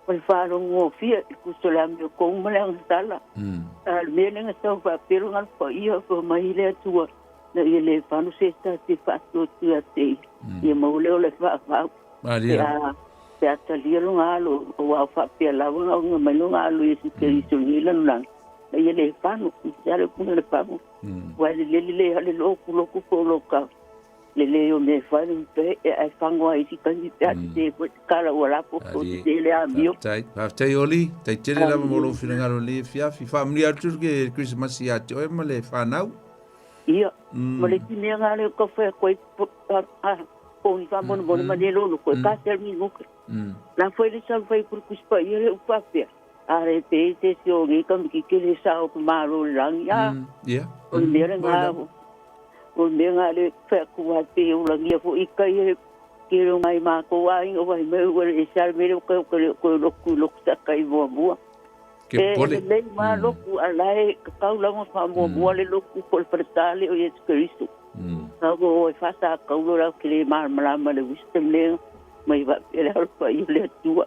ma le whanau ngō fia i kuso le ami o kou ma le anga sala. A le mea le nga sau wha pero nga pa ia fa mai le atua. Na ia le whanau se ta te whatua tua te. Ia mau le o le wha whau. Maria. Pe atalia lo ngalo o wa fa pe la wa nga mai lo ngalo i se ke iso ni la la na ia le fanu i ale ku le pamu wa le le le ale lo ku lo ku ko lo ka le le o me fa ni pe e ai fango ai si ka ni pe te ko kala wa la po ko te le a mio. Tai tai oli tai tele lava mo lo finangalo le fiafi fa mni atu ke Christmas ia te oe ma le whanau. Ia ma le ti mea ngale ko fa ko a po ni fa mo mo ma le lo ko ka se mi ngo. La foi le sa foi por kuspa ia le upapia. Are te te se o ngi kam ki ke le sa o ma lo lang ya. Ia. O me le nga o me nga le fa ku wa te o lang ia fo i ka ia ke ro mai ma ko ai o vai me o le sa me lo ko ko ko lo ku lo sa kai mo mo. Ke pole. Le ma lo ku ala e ka u la mo fa mo mo le lo ku ko le o Yesu Kristo. Ka go e fa sa ka u la ke le ma ma ma le wisdom le mai va le pa i le tua.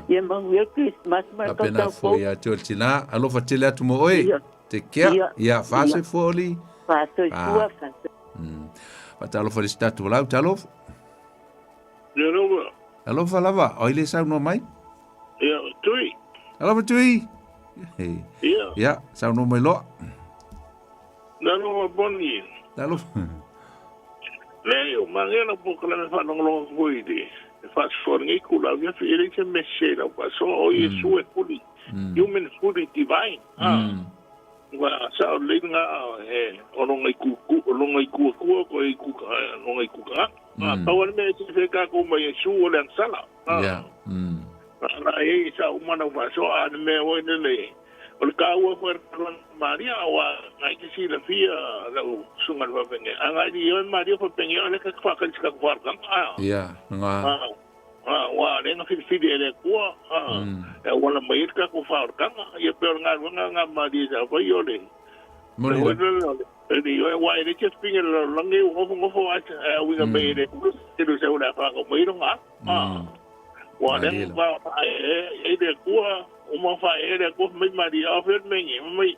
Ia mangu Christmas ma ka ta fo ia te tina alofa tele atu mo oe. Te kia ia fa se foli. Fa se tua fa. Fa ta alofa le statu lau talofa. Ia lova. Alofa lava oi le sau no mai. Ia tui. Alofa tui. Ia. Ia sau no mai lo. Na no boni. Alofa. Le o mangena po kala me fa no ko i de. Fa for ngi ku la via fi ele se messe la pa so o Yesu e fully human fully divine. Wa sa le nga e o lo ngai ku ku o lo ngai ku ku ko i ku ka lo ngai ku ka. Pa wa me se fe ka ko mai Yesu o le sala. Ia. La e sa uma na fa so a me o ne le. O le ka ua fo Maria wa ngai ke si la fia la u sunga fa penge. A ngai di o Maria fa penge o le ka fa ka ka fa ka. Ia nga Wa le nga fi fi le kua. E wala mai ka ko fa ka ia pe nga nga nga Maria sa fa yo le. Mo le. E di o wa le ke pinge lo langi o ngo fo a wi nga me le ku te lo sa ula fa ko mai nga. Wa le wa e le kua o ma fa e le ko mai Maria o fe me ngi mai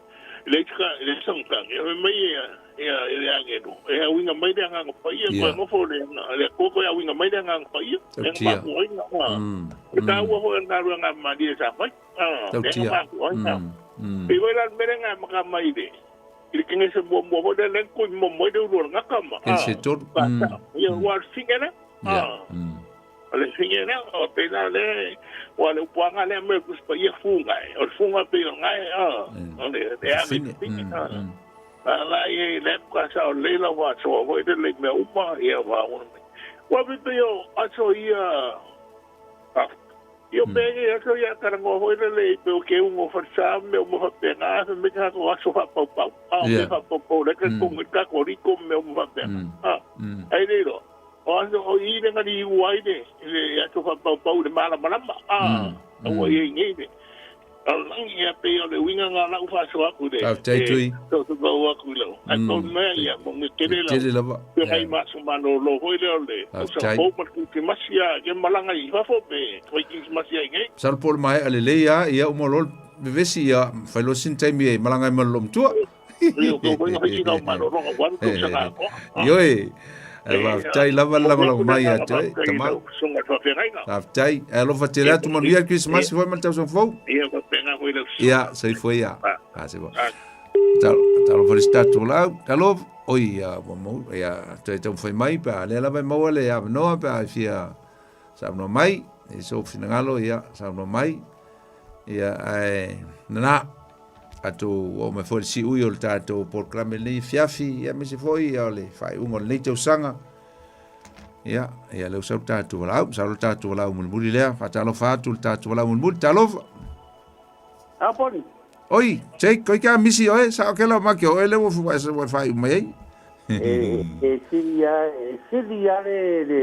le ka le sang ka e mai ia e ange no e wi nga mai le nga pa ia ko ngo fo le le ko ko ia wi nga mai le nga pa ia e nga ko ai nga e ka wa ho nga ru nga Maria sa fa e nga ko ai nga e wa la me nga ma ka mai de ile ke se mo mo de le ko mo mo de ru nga ka ma ke se to ia wa fingena le fingena o pe na le wa le puanga le me ku pa ia funga o funga pe nga o le le a me la e le ka sa le la wa so o le le me uma ia wa o wa pe pe o a so ia Io pe ia so ia ka ngo ho le le pe o ke un o fa sa me o mo pe na me ka ko aso fa pa pa a me fa pa pa le ka ko ka ko ri ko me o mo fa pe a ai le ro o aso o i le ngari u ai le le aso fa pa pa le mala mala a o i ngi le lang ia pe o le winga nga la ufa so aku de. Tai tui. So so go aku lo. A ko me ia mo me tele la. Tele lava. Pe hai ma so mano lo hoi le le. So po ma ku ke masia ke malanga i fa fo pe. Ko ki masia nge. Sal pol mai ale le ia ia o mo lo vesi ia fa lo sin taimi e malanga i malo mtua. Ioe, faafetai lava le lagolago mai ia te oe, tama. Faafetai. E alofa tele atu manuia le Kerisimasi foi ma le tausaga fou. Ia, soifua ia. A, soifua. Talofa le si tatou laau. Talofa. Oi, ia, ua mau, ia, toe taumafai mai pe a lea lava e maua le avanoa pe a e fia saunoa mai. I sou finagalo, ia, saunoa mai. Ia, ae, nana, tatou oo mai foi le siui o le tatou polokalame lenei afiafi, ia aemaise foi ia o le faaiuga o lenei tausaga. Ia, ia lea ua sau le tatou valaau, masalo le tatou valaau mulimuli lea. Faatalofa atu le tatou valaau mulimuli, talofa. A poni. Oi, Jake, koi ka misi oe, sa o kela ma ke oe le ua ua faaiu mai ai. E e sili a e sili a le le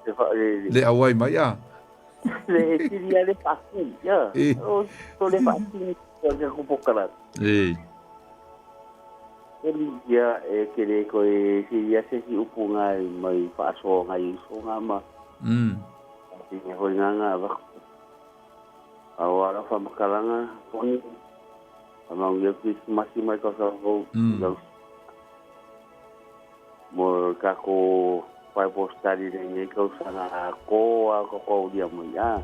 le le le auai mai a. Le sili a le faatini, ia. O to le faatini o ke ko pokala. E. Eli ia e ke le ko e sili a se si upu ngai mai faasoa ngai uso nga ma. Tinga hoi nga nga va. Au ala fa makalanga poni. Amau ia Krismasi mai ka sa fou. Mo ka ko Bible study le ngai kau sana ko a ko ko dia mo ya.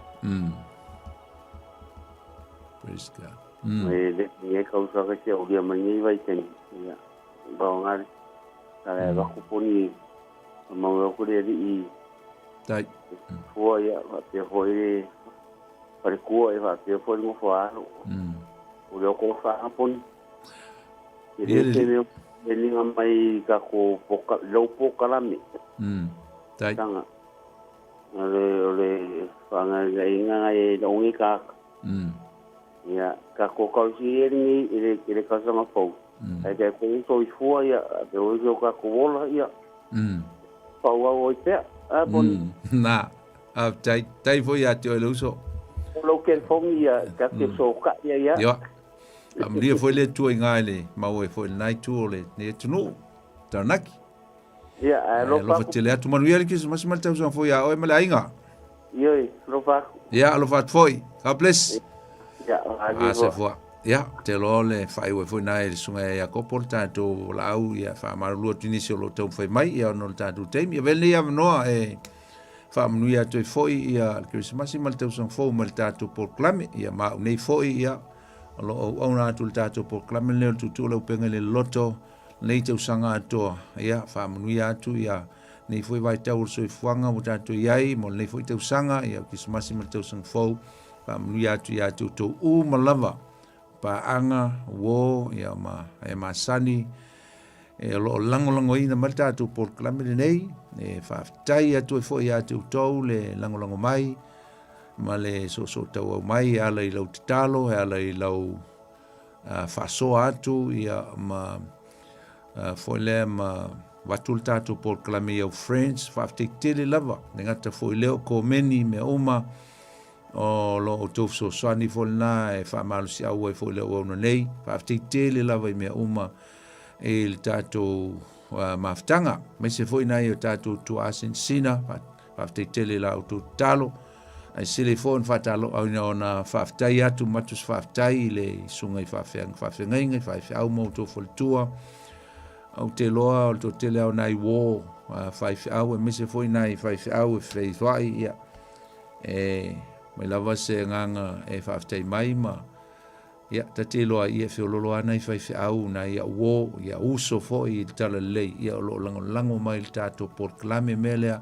Praise God. Me le ngai kau sa ka che ulia mai ngai vai ten. Ya. Ba ngai. Kala ba ku poni mau ku le i Tai. Fua ia va te hoi pare kua e va te foi ngo fa alo. O le ko fa poni. E le te mea e linga mai ka ko poka, lau pokalame. Tai. Tanga. O le, o le whanga inga e longi ka. Ia, ka ko kausi e ringi e le, e le kausanga fau. Ai te ko uso i fua ia, te o iso ka ko wola ia. Pau au oi pea. A poni. Nā, a tai, tai foi ia te oe le uso. O lau telefoni ia, ka te so ka ia ia. Ia. Faamanuia foi le Atua i ngā i le mau ai foi i lena itu o lenei atunuu, Taranaki. Ia, ae alofa alofa tele atu manuia le Kerisimasi ma le tausaga fou iā oe ma le aiga. Ioe, alofa atu. Ia, alofa atu foi. God bless. Ia, Ah, se fua. Ia, te loa o le faaiu ai foi nā e le susuga ia Iakopo le tatou laau, ia faamalulu atu i nisi o lo o taumafai mai, ia ona o le tatou taimi. Avea lenei avanoa e faamanuia atu ai foi ia le Kerisimasi ma le tausaga fou ma le tatou polokalame. Ia ma au nei foi, ia, o lo o auauna atu le tatou polokalame lenei o le Tuutuu o le Auupega i le Loloto lenei tausaga atoa. Ia, faamanuia atu ia nei foi vaitau o le soifuaga ua tatou i ai mo lenei foi tausaga, ia o Kerisimasi ma le tausaga fou, faamanuia atu ia te outou uma lava, paaga, uo, ia ma e masani, e o lo o lagolagoina mai le tatou polokalame lenei, e faafetai atu ai foi ia te outou le lagolago mai, ma le soosootauau mai e ala i lau tatalo, e ala i lau faasoa atu, ia ma foi lea ma avatu le tatou polokalame i au friends, faafetai tele lava, le gata foi lea o komeni mea uma, o lo outou fesoasoani foi lena e faamalosiau ai foi le auauna nei, faafetai tele lava i mea uma i le tatou mafutaga, aemaise foi nai o tatou tuaa sinasina, faafetai tele i la outou tatalo, ae sili foi ona faatalo ona faafetai atu ma atu se faafetai i le susuga i faafeagaiga, i faifeau ma outou faletua. Ou te iloa o le toatele lava o nai uo faifeau, aemaise foi nai faifeau e feifesoa'i, ia, e mai lava se agaga e faafetai mai ma, ia, ta te iloa ai, ia, e feoloolo lava nai faifeau, nai au uo, ia, uso foi i le talalelei, ia, o lo o lagolago mai i le tatou polokalame mea lea.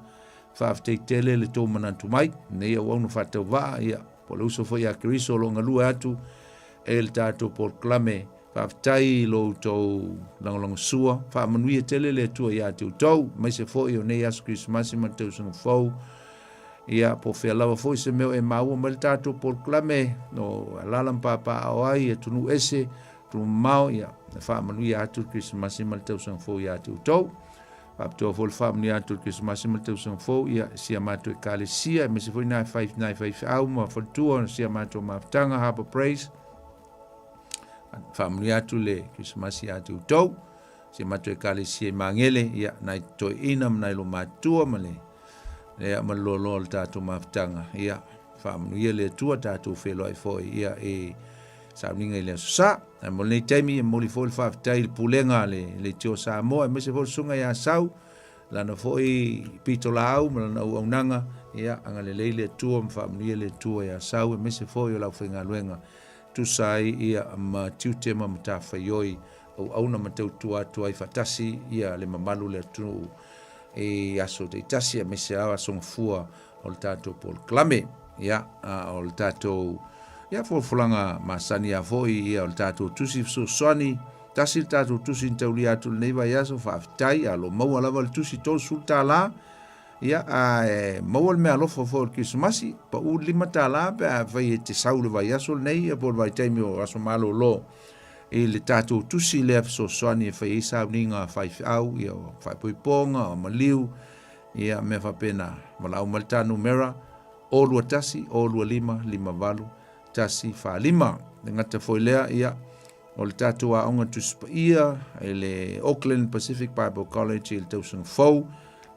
Faafetai tele le tou manatu mai, nei auauna faatauvaa, ia, po o le uso foi ia Keriso o lo o galue atu e le tatou polokalame. Faafetai i lo outou lagolagosua. Faamanuia tele le Atua ia te outou, aemaise foi o nei aso Kerisimasi ma le tausaga fou. Ia, po o fea lava foi se mea o e maua mai le tatou polokalame, no alaala ma papaaao ai, atunuu ese, atunuu mamao, ia, faamanuia atu le Kerisimasi ma le tausaga fou ia te outou. Faapitoa foi le faamanuia atu o le Kerisimasi ma le tausaga fou, ia, si a matou Ekalesia, aemaise foi nai nai faifeau ma faletua, si a matou mafutaga, Harbour Praise. Faamanuia atu le Kerisimasi ia te outou, si a matou Ekalesia i Magele, ia, nai toeaiina ma nai lomatua ma le, ia, ma le loaloa o le tatou mafutaga, ia, faamanuia le Atua tatou feiloai foi, ia, i Sauniga i le Aso Sa. Ae mo lenei taimi e momoli foi le faafetai i le pulega a le Leitio Samoa aemaise foi le Susuga ia Sau, lana foi pitolaau ma lana auaunaga. Ia, agalelei le Atua ma faamanuia le Atua ia Sau aemaise foi o le aufaigaluega tusa ai ia ma tiute ma matafaioi auauna ma tautua atu ai faatasi ia le mamalu o le atunuu i aso taitasi aemaise lava aso gafua o le tatou polokalame. Ia, a o le tatou ia folafolaga masani a foi ia o le tatou tusi fesoasoani, tasi le tatou tusi na taulia atu lenei vaiaso, faafetai, a lo maua lava le tusi $30, ia, ae maua le meaalofa foi o le Kerisimasi, pau le $5 pe a fai e te sau le vaiaso lenei ia po o le vaitaimi o aso malolo i le tatou tusi lea fesoasoani e fai ai sauniga a faifeau, ia o faaipoipoga, o maliu, ia mea faapena. Valaau mai le ta numera 021 025 58 145. Le gata foi lea, ia, o le tatou aoga Tusi Paia i le Auckland Pacific Bible College i le tausaga fou,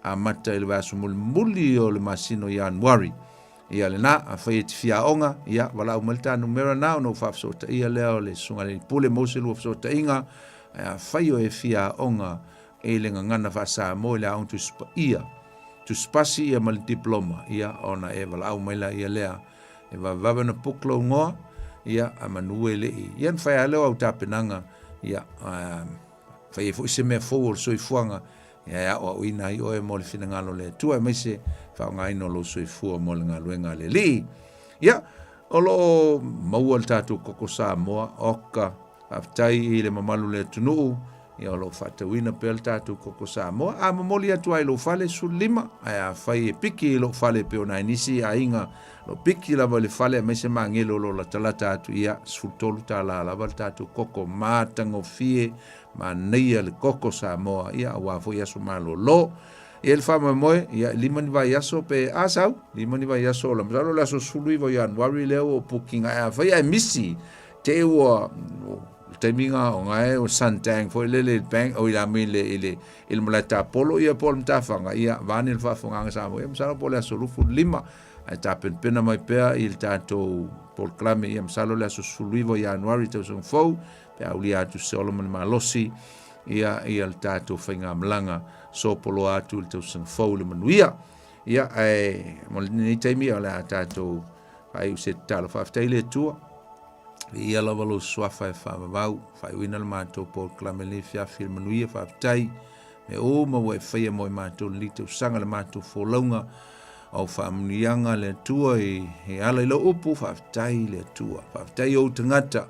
amata i le vaiaso mulimuli o le masina o Ianuari. Ia lena, afai e te fia aoga, ia, valaau mai le ta numera na ona ou faafesootaia lea o le Susuga i le Pule mo se lua fesootaiga, ae afai o e fia aoga i le gagana faa-Samoa i le aoga Tusi Paia, Tusi Pasi ia ma le Diploma, ia, ona e valaau mai laia lea. E vavevave ona book lou igoa, ia, a manu e le i, ia ona fai lava lea o au tapenaga, ia, fai ai foi se mea fou o le soifuaga, ia, e aoaoina ai oe mo le finagalo o le Atua, aemaise faaaogaina o lou soifua mo le galuega a le Alii. Ia, o lo o maua le tatou koko Samoa, oka, faafetai i le mamalu o le atunuu, ia o lo o faatauina pea le tatou koko Samoa. A momoli atu lava i lou fale, 15, ae afai e piki i lou fale e pei ona ai nisi aiga, o lo o piki lava i le fale aemaise magele o lo o latalata atu, ia, $13 lava le tatou koko matagofie, manaia le koko Samoa, ia aua foi aso malolo. Ia le faamoemoe, ia e 5 ni vaiaso pe a sau, 5 ni vaiaso ola, masalo o le aso 19 o Ianuari lea ua booking ae afai ae misi, te i ua le taimi nga o ngae o Santang foi lele i le bank o i la le i le i le malae tapolo ia po o le matafaga ia vaeane le faafofogaaga Samoa ia masalo po o le aso 25 ae tapenapena mai pea i le tatou polokalame ia masalo le aso 19 o Ianuari tausaga fou pe a aulia atu se ola ma le malosi ia ia le tatou faigamalaga sopoloa atu i le tausaga fou le manuia ia ae mo lenei taimi o le a tatou faaiu se tatalo faafetai le Atua ia lava lou suafa e faavavau faaiuina le matou polokalame lenei afiafi le manuia faafetai mea uma ua e faia mo i matou lenei tausaga le matou folauga au faamanuiaga le Atua i ala i lau upu faafetai le Atua faafetai ou tagata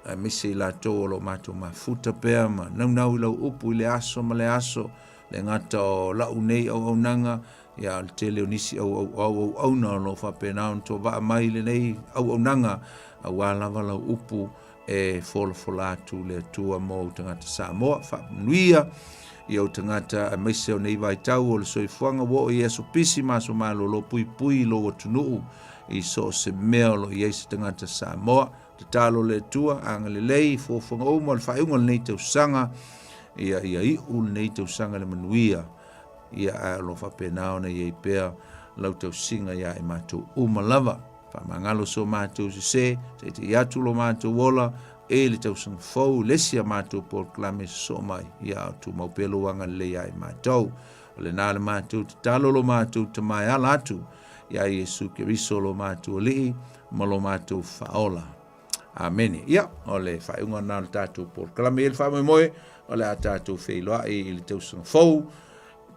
aemaise i latou o lo o matou mafuta pea ma naunau i lau upu i le aso ma le aso, le gata o lau nei auaunaga, ia o le tele o nisi auaunaga o lo o faapena ona tovaa mai i lenei auaunaga, aua lava lau upu e folafola atu le Atua mo ou tagata Samoa. Faamanuia i ou tagata aemaise o nei vaitau o le soifuaga ua oo i aso pisi ma aso malolo, puipui lou atunuu i so o se mea o lo o i ai se tagata Samoa. Tatalo le Atua, agalelei i fuafuaga uma o le faaiuga o lenei tausaga, ia, ia iu lenei tausaga le manuia, ia ae o lo o faapena ona i ai pea lau tausiga iā i matou uma lava. Faamagalo so matou sese, taitaia atu lo matou ola e le tausaga fou, le isi a matou polokalame sosoo mai, ia a o tumau pea lou agalelei iā i matou. O lena le matou tatalo lo matou Tama e ala atu iā Iesu Keriso lo matou Alii ma lo matou Faaola. Amene. Ia, o le faaiuga lena o le tatou polokalame. E i ai le faamoemoe, o le a tatou feiloai i le tausaga fou,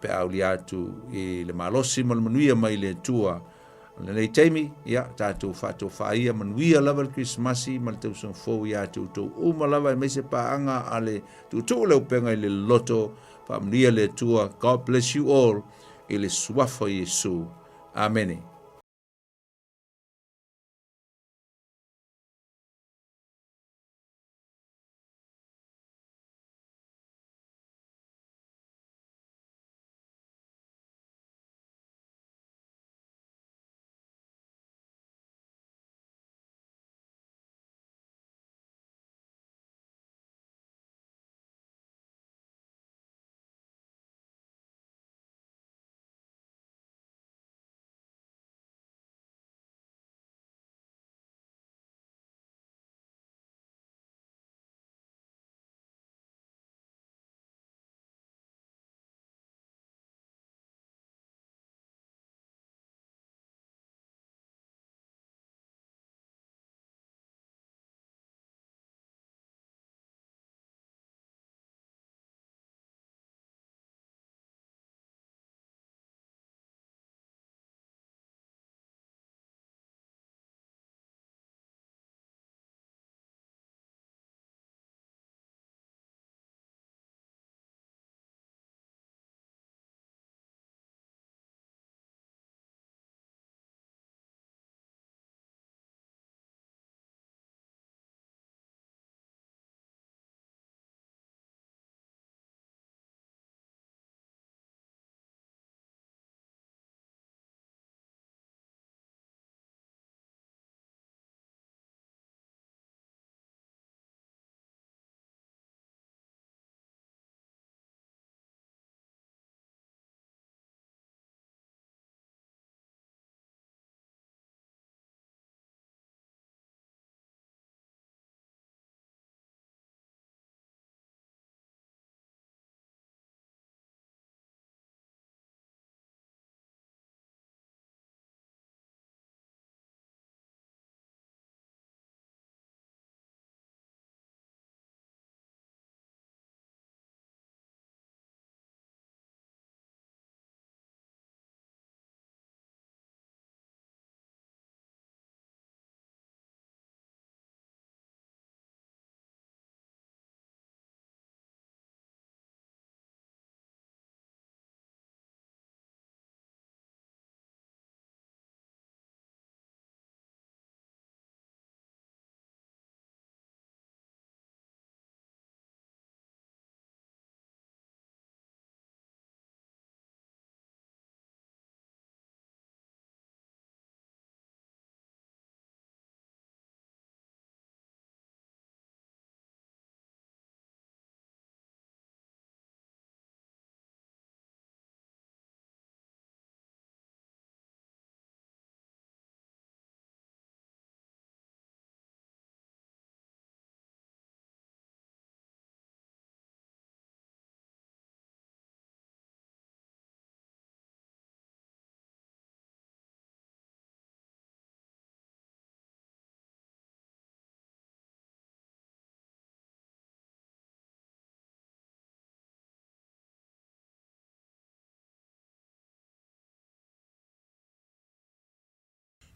pe a aulia atu i le malosi ma le manuia mai le Atua. O lenei taimi, ia, tatou faatofaa ia, manuia lava le Kerisimasi ma le tausaga fou iā te outou uma lava, aemaise paaga a le tuutuu le upega i le loloto. Faamanuia le Atua. God bless you all i le suafa o Iesu. Amene.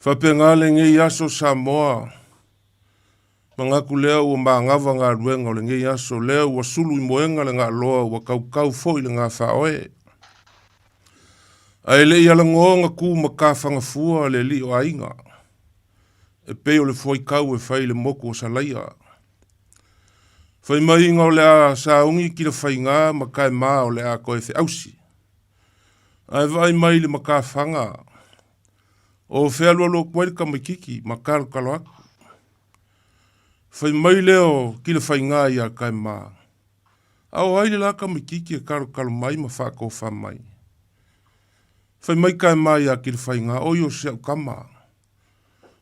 Faapena lenei aso Samoa, manatu lea ua magava galuega o lenei aso, lea ua sulu i moega le gaaloa ua kaukau foi le gafaoe. Ae le i alagoa ona tu ma tafagafua le alii o aiga, e pei o le fuaitau e fai i le motu o Salaia. Fai maiga o le a sauni Kilafaiga ma Kaema o le a toe feausi. Ae vaai mai i le matafaga, o fealualu atu ai le tamaititi ma talotalo atu. Fai mai lea o Kilafaiga iā Kaema, A o ai le la tamaititi e talotalo mai ma faatofa mai? Fai mai Kaema iā Kilafaiga, Oi o si au tama,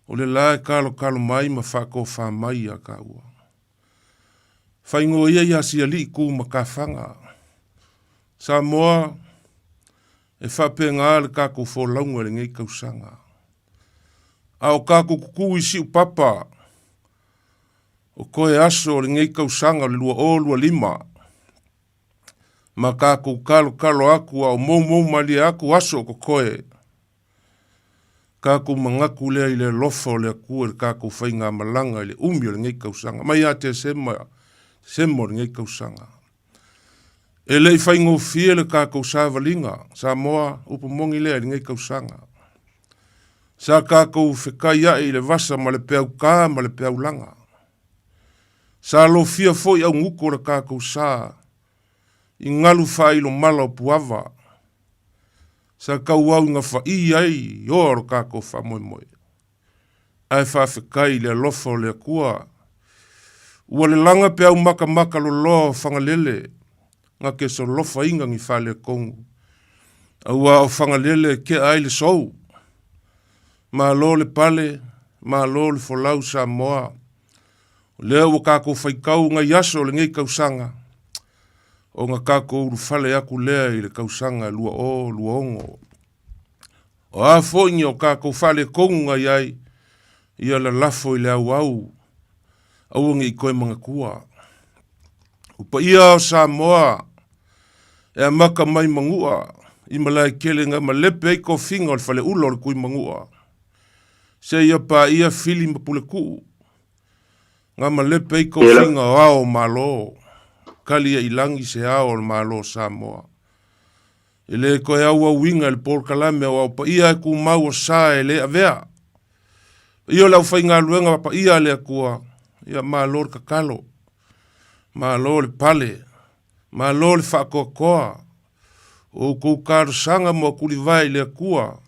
o le la e talotalo mai ma faatofa mai iā tāua. Faigō ia iā Sialii kū matafaga. Samoa, e faapena le tatou folauga i lenei tausaga. A o tatou tutū i siupapa o toe aso o lenei tausaga o le 2025, ma tatou talotalo atu a o moumou malie atu aso o totoe, Tatou manatu lea i le alofa o le Atua i le tatou faigamalaga i le umi o lenei tausaga, mai ia Tesema, Tesema o lenei tausaga. E le i faigofie le tatou savaliga, Samoa, upu moni lea i lenei tausaga. Sa tatou fetaiai i le vasa ma le peautā ma le peaulaga. Sa lofia foi augutu o le tatou sa i galu faailomala o Puava, Sa tauau i gafaʻī ai i oa o lo tatou faamoemoe. Ae faafetai i le alofa o le Atua, ua lelaga peau makamaka loloa o Fagalele na te solofaina ni faaletonu, auā o Fagalele e tea ai le sou. Malo le pale, malo le folau Samoa. O lea ua tatou faitau nai aso o lenei tausaga, ona tatou ulufale atu lea i le tausaga 2026. O a foi ni o tatou faaletonu na i ai, ia lalafo i le auau, aua ne i toe manatua. O paia o Samoa e amata mai Manua i Malaetele na malepe ai tofiga o le faleula o le Tuimanua, seia paia Fili ma Puletuu, Na malepe ai tofiga o ao o Malo, kali ai i lagi se ao o le Malo o Samoa. E le toe auauina i le polokalame o ao paia e tumau o sa e le avea. Paia o le aufaigaluega paia a le Atua, ia malo le tatalo, malo le pale, malo le faatoatoa, o outou talosaga mo atulivae i le Atua,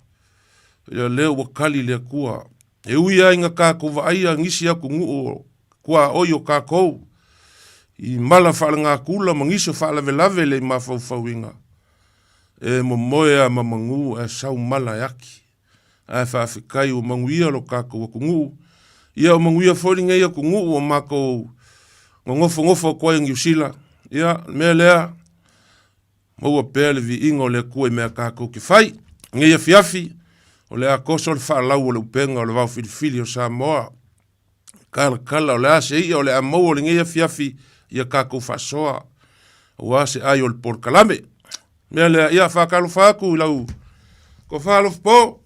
ia lea ua kali le Atua. E ui lava ina tatou vaaia nisi atunuu o tuaoi o tatou i mala faalenatura ma nisi o faalavelave le i mafaufauina, e momoe lava ma manu ae sau mala e ati. Ae faafetai ua manuia lo tatou atunuu. Ia ua manuia foi lenei atunuu ua matou nonofonofo atu ai i Niu Sila. Ia, o le mea lea, Maua pea le viiga o le Atua i mea tatou te fai. Nei afiafi, o le a toso le faalau o le upega o le vao filifili o Samoa. Talatala o le a se i'a o le a maua lenei afiafi ia tatou faasoa, aua se ai o le polokalame. Mea lea, ia faatalofa atu i lau tofa alofapo.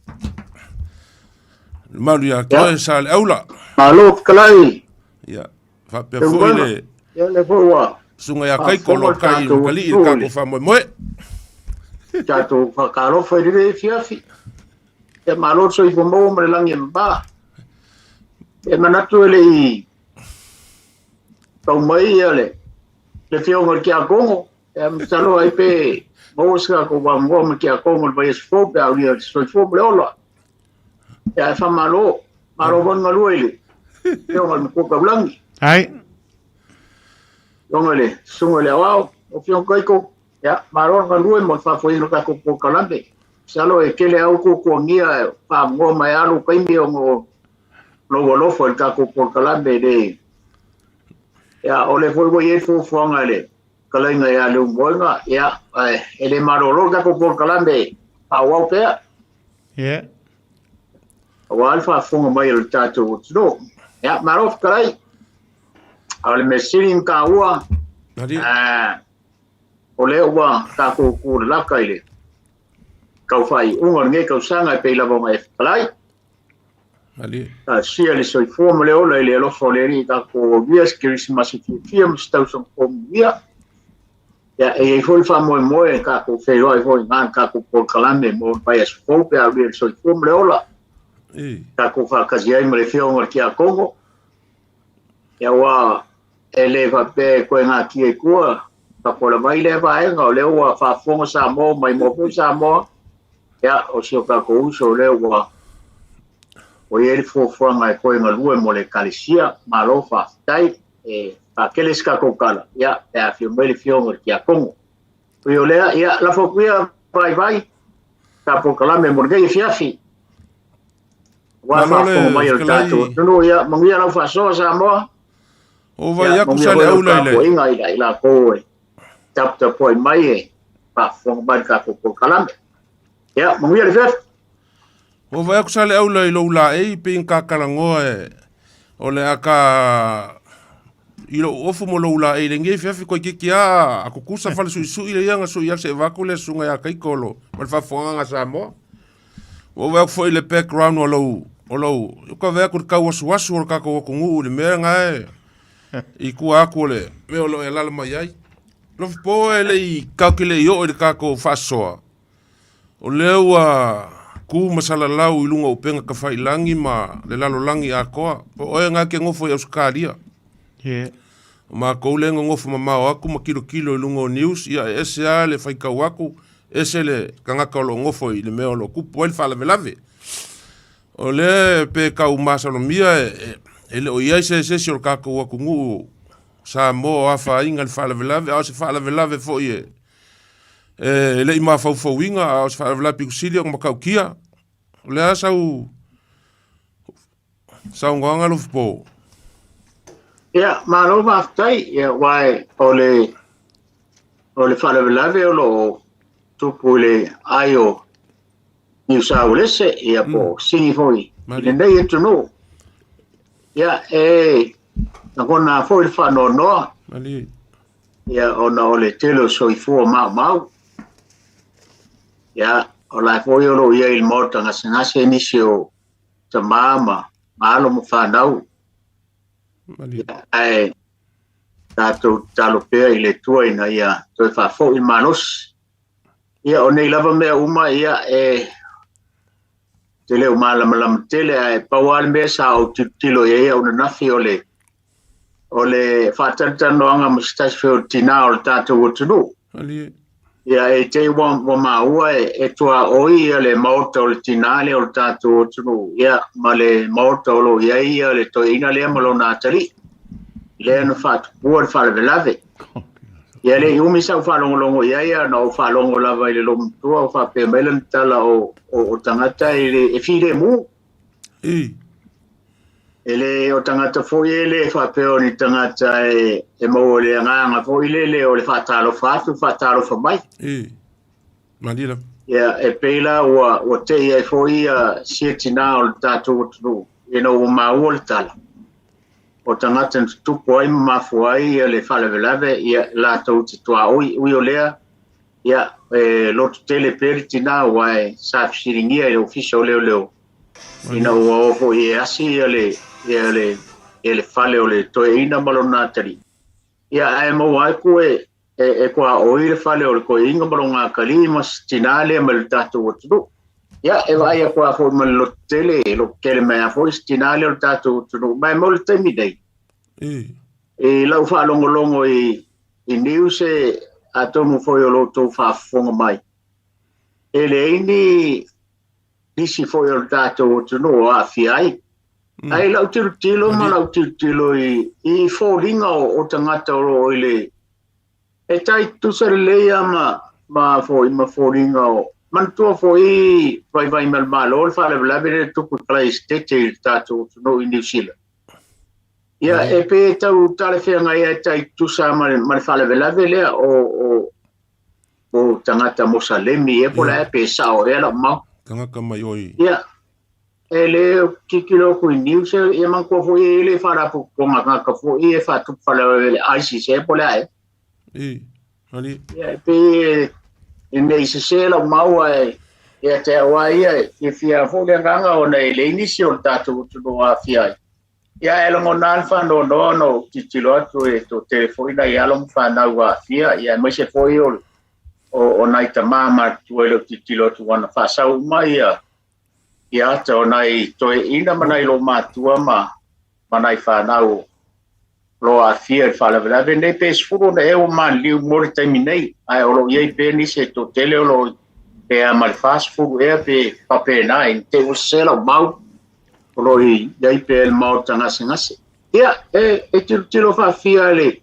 Le malu ia te oe Saleaula. Malo fetalai. Ia, faapea foi le Ia le foi ua susuga ia Kaiko o lo kai i Makalii i le tatou faamoemoe. Tatou faatalofa i lenei afiafi. Ia malo le soifua maua ma le lagi e mama. E manatu e le i tau mai ia le le afioga i le Tiakono, ia masalo ai pe maua se tatou avanoa ma le Tiakono i le vaiaso fou pe a aulia le soifua ma le ola. Ia ae faamalo, malo foi le galue i le afioga i le Matua Taulagi. Ai. Afioga i le Susuga i le Aoao, lau Afioga Kaiko, ia malo le galue mo le faafoeina o le tatou polokalame. Masalo e tele lava outou tuagia e faamoa mai lava lou taimi ona o lou alofa i le tatou polokalame le ia o lea foi ua i ai fuafuaga i le fetalaiga ia Leulumoega, ia ae e le malolo le tatou polokalame faaauau pea. Yeah. Aua le faafofoga mai o le tatou atunuu. Ia, malo fetalai. A o le mea sili ma taua, o lea ua tatou tulalata i le tau faaiuga o lenei tausaga e pei lava ona e fetalai. Talosia le soifua ma le ola i le alofa o le Alii tatou aulia se Kerisimasi fiafia ma se tausaga fou manuia. Ia, e i ai foi le faamoemoe e tatou feiloai foi i ina i le tatou polokalame mo le vaiaso fou pe a aulia le soifua ma le ola. Tatou faatasi ai ma le Afioga i le Tiakono. Ia, aua e le faapea e toe natia i tua tatou lava ai lea vaega, o lea ua faafofoga Samoa mai moa foi Samoa. Ia, o si o tatou uso o lea ua i ai le fuafuaga e toe galue mo le Ekalesia. Malo faafetai. E faatele se tatou tala, ia, pe afio mai le Afioga i le Tiakono. Ui o lea, ia, lafo atu ia vaivai ta polokalame mo lenei afiafi. Aua Malo le faafofoga mai o le fetalai. tatou atunuu, ia, manuia lau faasoa Samoa. O vai Ia, aku manuia sa foi le lau aula i le. tapuaiga i la latou e taputapuai mai e faafofoga mai le tatou polokalame. Ia, manuia le afiafi. O vai aku sa le aula i lou laei pe ina kakalagoa e o le a ka i lou ofu mo lou laei le nge fiafi koe kiki a a kukusa fale suisui le ianga sui al se vaku le sunga ya kai kolo ma le faafofogaga Samoa. Ua ou vaai atu foi i le background o lou o lou ka vaai atu i le tauasuasu o le tatou atunuu i le mea lena e i tua atu o le mea o lo o e alaala mai ai. Lofipo e le i tatou te le i oo i le tatou faasoa, o lea ua tu ma salalau i luga o upega tafailagi ma le lalolagi atoa. Po o oe lena e te nofo i Ausetalia. Yeah. O matou lea e nonofo mamao atu ma tilotilo i luga o news, ia e ese lava le faitau atu, ese le tagata o lo o nofo i le mea o lo o tupu ai le faalavelave. O lea pe tau masalomia e le o i ai se esi o le tatou atunuu Samoa o afaina i le faalavelave, a o se faalavelave foi e le i mafaufauina, a o se faalavelave pito sili ona matautia. O le a sau saunoaga Lofipo? Ia, malo faafetai. Ia, aua o le o le faalavelave o lo o tupu i le ai o Niu Sauelese, ia po o Sini foi i lenei atunuu. Ia, e lagona foi le faanoanoa. Ia, ona o le tele o soifua maumau. Ia, o la foi o lo o i ai i le maota gasegase nisi o tamā ma alo ma fanau. Ia, ae tatou tatalo pea i le Atua ina ia toe faafoi le malosi. Ia, o nei lava mea uma, ia, e te le o malamalama tele, ae pau lava le mea sa ou tilotilo i ai au ananafi o le o le faatalatalanoaga ma se tasi foi o tinā o le tatou atunuu. Ia, e te i ua maua e tuaoi ia le maota o le tinā lea o le tatou atunuu, ia, ma le maota o lo o i ai ia le toeaina lea ma lona atalii, lea na faatupua le faalavelave. Ia, le i umi sau faalogologo i ai, a na ou faalogo lava i le loomatua o faapea mai lana tala o tagata e le e filemu. E le o tagata foi e le faapea o ni tagata e maua i le agaga foi lele o le faatalofa atu, faatalofa mai. Malie. Ia, e pei la ua tei ai foi ia sia tinā o le tatou atunuu, ina ua maua le tala o tagata na tutupu ai ma mafua ai ia le faalavelave, ia latou te tuaoi. Ui o lea, ia, e loto tele pea le tinā aua e sa fesiligia i le ofisa o leoleo ina ua o foi e asi ia le ia le ia le fale o le toeaina ma lona atalii. Ia, ae maua atu e e tuaoi le fale o le toeaina ma lona atalii ma se tinā lea mai le tatou atunuu. Ia, e vaai atu lava foi ma le loto tele, e loto tele mai lava foi se tinā lea o le tatou atunuu. Ma e mo le taimi nei, i lau faalogologo i news e atonu foi o lo outou faafofoga mai, e leai ni nisi foi o le tatou atunuu o aafia ai. Ae lau tilotilo ma lau tilotilo i foliga o tagata o lo o i le e tai tutusa lelei lava ma foi ma foliga o manatua foi vaivai mai le Malo le faalavelave lea e tupu i Kalaesetete i le tatou atunuu i Niu Sila. Ia, e pei e tau talafeagai ai e tai tutusa ma le faalavelave lea o tagata Mosalemi ia po o le a pe sao ea lau mau. Tagata mai oi. Ia, e le tilotilo atu i news ia manatua foi e le faalapotopotoga tagata foi e faatupu faalavelave le ISIS ea po o le a ea. Malie. Ia, e pei e nei sese lau mau ae Ia te au a ia e fiafia foi le agaga ona e leai nisi o le tatou atunuu o aafia ai. Ia e lagona lava le faanoanoa ona ou tilotilo atu e toatele foi nai alo ma fanau ua aafia, ia aemaise foi o, o, o nai tamā matutua i lou tilotilo atu ua na faasau uma ia, ia ata o nai toeaiina ma nai loomatua ma, ma nai fanau o lo o aafia i le faalavelave nei, pe 10 ona ea ua maliliu mo le taimi nei, ae o lo o i ai pea nisi e toatele o lo o pe a ma le 40 ea pe faapena, i te i ua sese lau mau, o lo o i ai pea le maota gasegase. Ia, e, e tilotilo faafia le,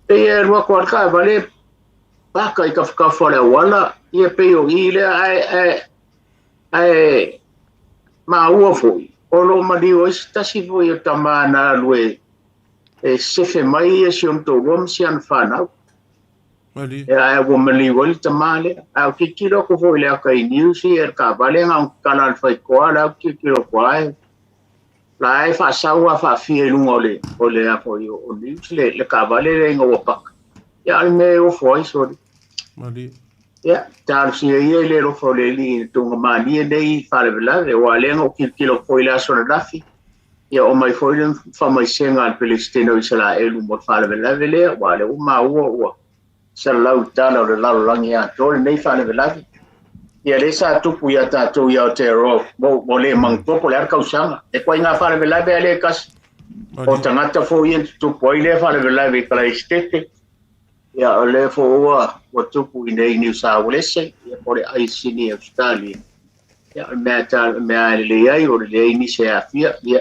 pei e alu atu lava le taavale paka i tafatafa o le auala, ia pei o i lea, ae, ae, ae maua foi, o lo o maliu ai se tasi foi o tama na alu e, e sefe mai ia si ona toalua ma si ana fanau. Malie. Ia, ae ua maliu ai le tama lea. Ae ou tilotilo atu foi i le ata i news ia, le taavale na ona tatala e le faitoa, la e ou tilotilo atu lava, la e faasau lava faafia i luga o le, o le a foi, o news le, le taavale lea ina ua paka. Ia, a o le mea e ofo ai, sole. Malie. Ia, talosia ia i le alofa o le Alii i le tauga malie nei faalavelave, aua o lea na ou tilotilo atu foi i le aso ananafi, ia oo mai foi le faamaisega a le Peresetene o Isaraelu mo le faalavelave lea, aua o lea ua maua ua salalau i tala o le lalolagi atoa lenei faalavelave. Ia lea sa tupu ia tatou i Aotearoa mo, mo le manutua po o le a le tausaga. E ituaiga faalavelave lava lea e tasi. O tagata foi ia na tutupu ai lea faalavelave i Kalaesetete, Ia, o lea foi ua, ua tupu i nei Niu Sauelese, ia po o le ai Sini Ausetalia. Ia, o le mea ta, o le mea e lelei ai, o le leai nisi e aafia, ia,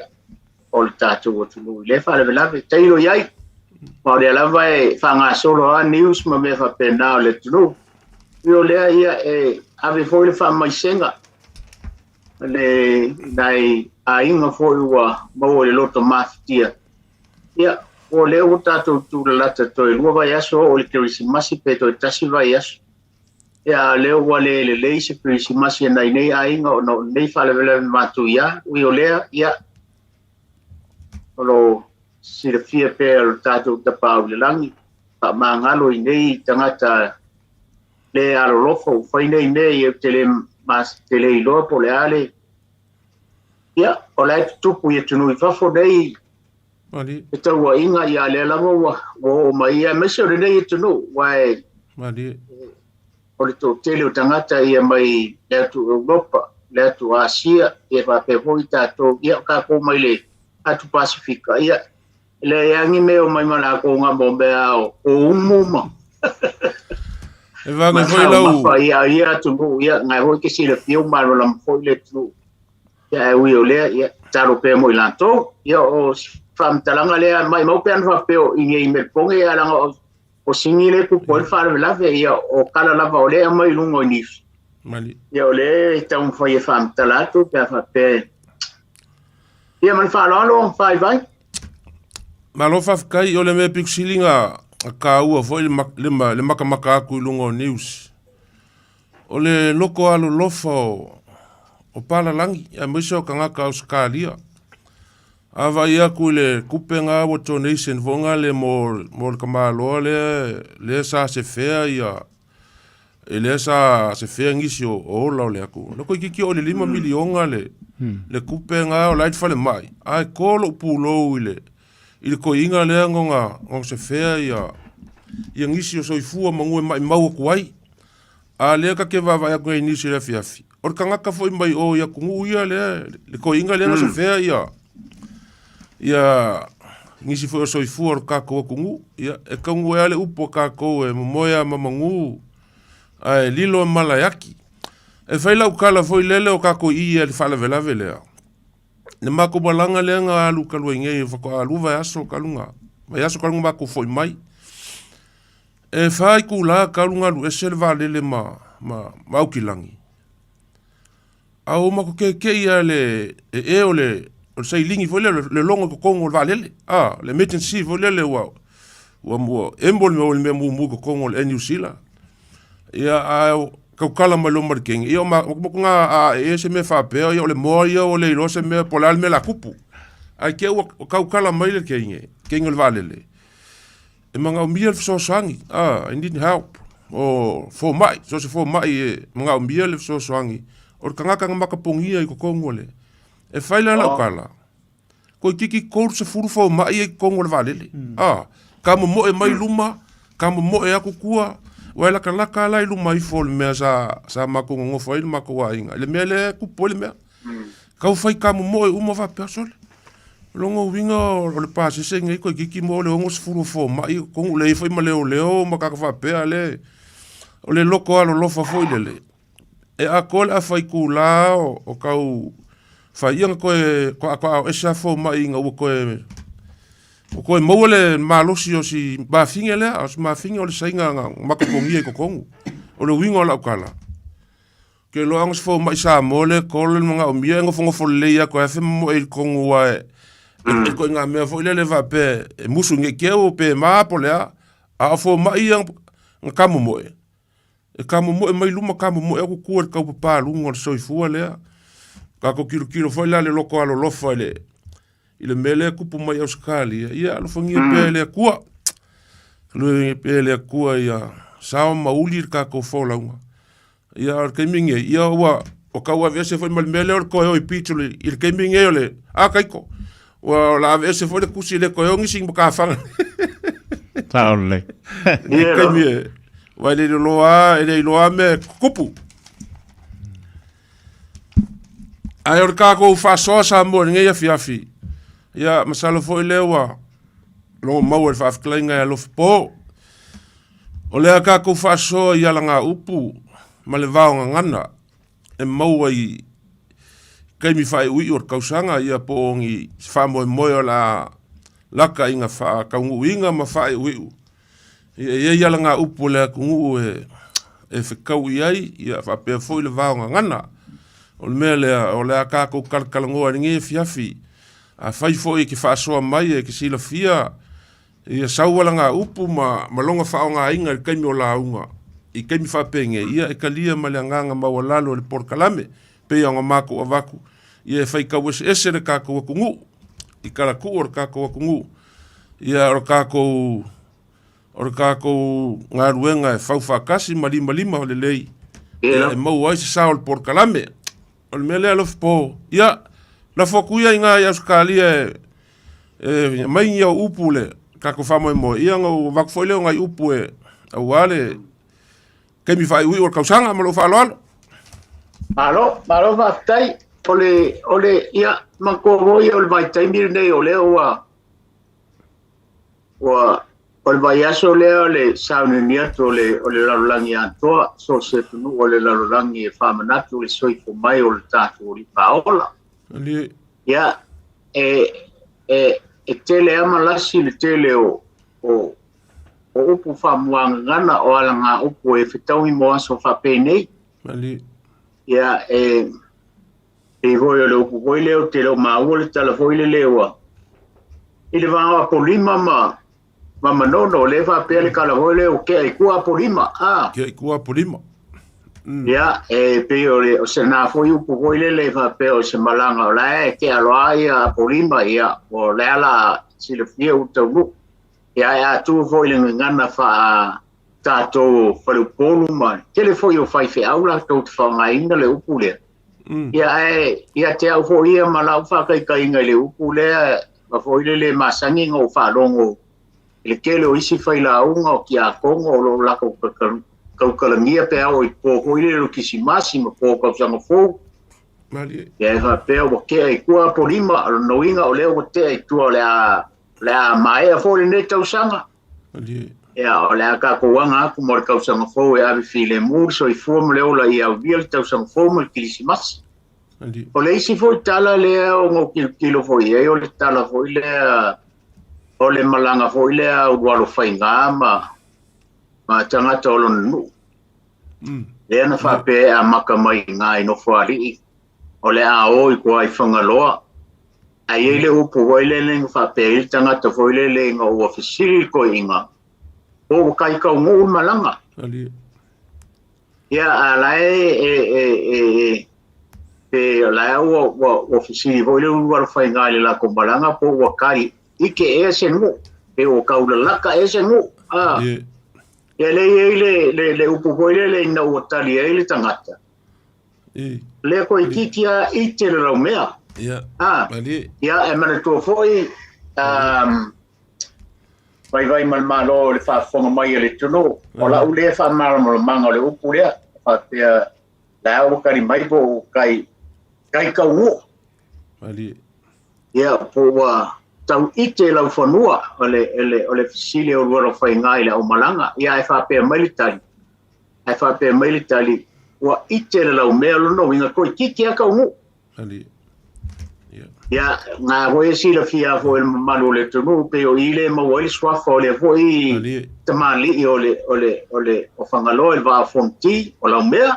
o le tatou atunuu i lea faalavelave. Tailo i ai, ma o lea lava e faagasolo lava news ma mea faapena o le atunuu. Ia o lea, ia, e ave foi le faamaisega le nai aiga foi ua maua i le loto mafatia. Ia, o lea ua tatou tulalata toe 2 vaiaso oo i le Kerisimasi pe toe 1 vaiaso. Ia, a o lea ua le lelei se Kerisimasi a nai nei aiga ona o lenei faalavelave matuia. Ui o lea, ia, o lo o silafia pea e lo tatou Tapaau i le Lagi, faamagalo i nei tagata le alolofa ua fai nei mea, ia ou te le, te le iloa po o le a le. Ia, o la e tutupu i atunuu i fafo nei Malie. Fetrauaiga, ia lea lava ua, ua oo mai ia, aemaise o lenei atunuu, aua e, Malie. o le toatele o tagata ia mai le atu Europa, le atu Asia, ia faapea foi tatou, ia o tatou mai le atu Pasifika, ia e leai lava ni mea o mai ma latou na mo mea o umu ma E vage foi lau taumafa, ia ia atunuu, ia na foi ke silafia ua malamalama foi le atunuu. Ia ae ui o lea, ia tatalo pea mo i latou. Ia o si faamatalaga lea, maimau pe ana faapea o i nei i Melbourne, ia leaga o, o Sini lea e tupu ai le faalavelave, ia o tala lava o lea e aumai i luga o news. Malie. Ia o lea e taumafai e faamatala atu pe a faapea e. Ia ma le faaaloalo, vaivai. Malo faafetai, o le mea pito sili na taua foi le, le, le makamaka atu i luga o news. O le loko alolofa o, o palalagi, aemaise o tagata Ausetalia. A vaai atu i le tupe na ua donation foi na le mo, mo le tamaloa lea, lea sa sefea ia, e lea sa sefea nisi o, o ola o le atu. Le toeitiiti oo i le 5 miliona le, le tupe na o la e i le falemai, ae to lou pulou i le, i le toeaina lea na ona, ona sefea ia, ia nisi o soifua manu e maimau atu ai. A lea ta te vaavaai atu nei i nisi o le afiafi, o le tagata foi mai o i atunuu ia lea, le toeaina lea na sefea ia, ia nisi foi o soifua o le tatou atunuu. Ia, e taunuu ai lava le upu a tatou e momoe lava ma manu ae lilo e mala e aki. E fai lau tala foi lele o tatou i i le faalavelave lea. Le matou malaga lea na alu talu ai nei faatoa 2 vaiaso talu na, vaiaso talu na matou foi mai. E fa itula talu na alu ese le vaalele ma, ma, ma Aukilagi. A ua matou keke'i lava i le ee o le, o le sailini foi lea, le logo i totonu o le vaalele, a, le emergency foi lele ua, ua, ua emo le mea, le mea mumu i totonu o le Air New Zealand. Ia, ae tautala mai loa ma le kegi, ia o ma, na a ee se mea faapea, ia o le moa ia ua le iloa se mea po o le a le mea o le a tupu. Ae te i ua tautala mai le kegi, kegi o le vaalele, e manaomia le fesoasoani, I need help, o fomai, so o se fomai e manaomia le fesoasoani. O le tagata na makapogia i totonu o le e fai la lau tala. Toeitiiti 30 fomai ia i totonu o le vaalele. A, ka momoe mai luma, ka momoe atu tua, ua e latalata la i luma ifo o le mea sa, sa matou nonofo ai le matou aiga, i le mea lea e tupu ai le mea. Tau fai ka momoe uma faapea, sole. O lona uiga o le pasese lenei toeitiiti maua le 60 o fomai i totonu, leai foi ma leoleo ma tagata faapea le, o le loto alolofa foi lele. E atoa le afa itula o tau fai ona toe toatoa ese lava fomai ina ua toe ua toe maua le malosi o si mafine lea, o si mafine o le saina na matapogia i totonu. O le uiga o lau tala, ou te iloa ana se fomai Samoa lea e tolo le manaomia e nofonofo lelei atu ai afe momoe i totonu aua e ituaiga mea foi lele faapea e musu nei te i pe ma po o le a, a o fomai ia na tamomoe. E kamomoe mai luma kamomoe atu tua i le taupapaluga o le soifua lea. Tatou tilotilo foi la i le loto alolofa i le i le mea lea e tupu mai i Ausetalia, ia alofagia pea e le Atua. Alofagia pea e le Atua ia sao ma uli le tatou folauga. Ia a o le taimi lenei, ia ua ua tau aveese foi ma le mea lea o le toe o i pito i le taimi lenei o le a Taito. Ua o le a aveese foi le tusi e le toe o nisi matafaga. Sao lelei. I le taimi e aua e le iloa e le iloa lava mea e tutupu. Ae o le tatou faasoa Samoa i lenei afiafi, ia masalo foi lea ua logo maua i le faafetalaiga e alofa po. O lea tatou faasoa i alagaupu ma le vaogagana e maua i taimi faaiuiu o le tausaga ia po o ni faamoemoe o le a laka ina faataunuuina ma faaiuiu. Ia e i ai alagaupu a le atunuu e fetau i ai ia faapea foi le vaogagana. O le mea lea o le a tatou talatalanoa i lenei afiafi, afai foi e te faasoa mai e te silafia Ia sau alagaupu ma ma lona faaaogaina i le taimi o lauga i taimi faapenei, ia e talia ma le agaga maualalo e le polokalame, pei ona matou avatu, ia e faitau eseese le tatou atunuu i talatuu o le tatou atunuu. Ia o le tatou o le tatou galuega e fau faatasi ma limalima lelei ia e maua ai se sao o le polokalame. O le mea lea alofa po, ia lafo atu ia i ina i Ausetalia e e aumai ni au upu le tatou faamoemoe, ia ona ou avatu foi lea o nai upu e aua le taimi faaiuiu o le tausaga ma lou faaaloalo. Malo, malo faafetai. O le, o le, ia, manatua foi o le vaitaimi lenei o lea ua, ua, o le vaiaso lea o le sauniuni atu o le, o le lalolagi atoa, so o se atunuu o le lalolagi e faamanatu le soifua mai o le tatou Alii Faaola. Ia, e, e, e tele lava malasi le tele o, o, o upu faamuagagana o alagaupu e fetaui mo aso faapenei. Ia, e, pei foi o le upu foi lea ou te le o maua le tala foi lele ua i le va o Apolima ma ma Manono, o lea e faapea le tala foi lea o tea i tua Apolima, a. Tea i tua Apolima. Ia, e pei o le o se na foi upu foi lele e faapea o se malaga o la e tea loa ia Apolima, ia, o lea la silafia ua taunuu. Ia, ae a tuu foi i le gagana faa tatou faleupolu ma tele foi o faifeau latou te faaaogaina le upu lea. Ia, ae ia te au foi ia ma lau faataitaiga i le upu lea, ma foi lele masani na ou faalogo i le tele o isi failauga o tiakono o lo o latou tautalagia pe a oo i po foi lele o le Kisimasi ma po o tausaga fou. Ia e faapea ua tea i tua Apolima, o lona uiga o lea ua tea i tua o le a, o le a maea foi lenei tausaga. Ia, o le a tatou aga atu mo le tausaga fou e ave filemu le soifua ma le ola ia aulia le tausaga fou ma le Kirisimasi. O le isi foi tala lea ona ou tilotilo foi i ai, o le tala foi lea o le malaga foi lea a Ulualofaiga ma, ma tagata o lona nuu. Lea na faapea e amata mai i ina i Nofoalii, o le a o i tua i Fagaloa. Ae i ai le upu foi lele na faapea ai le tagata foi lele ina ua fesili le toeaina, po ua kaitaunuu le malaga. Ia, a la e, e, e, e, e, pe o la e ua, ua, ua fesili foi le Ulualofaiga i le latou malaga po ua kai ike ea se nuu, pe ua taulalaka ea se nuu. A, ia lea e i ai le, le, le upu foi lele ina ua tali ai le tagata. Lea toeitiiti lava ite le laumea. A, ia, e manatua foi, vaivai ma le Malo i le faafofoga mai a le atunuu, o lau lea faamalamalamaga o le upu lea, faapea, la ua tali mai po o kai, kai taunuu. Ia, po ua tau ite lau fanua, o le, o le fesili o lua faiga i le aumalaga. Ia, ae faapea mai le tali, ae faapea mai le tali, ua ite le laumea lona uiga, toeitiiti lava taunuu. Ia, na foi e silafia foi le mamalu o le atunuu, pei o i le maua ai le suafa o lea foi tamalii o le, o le, o le, o Fagaloa i le Vaa o Fonoti, o Laumea.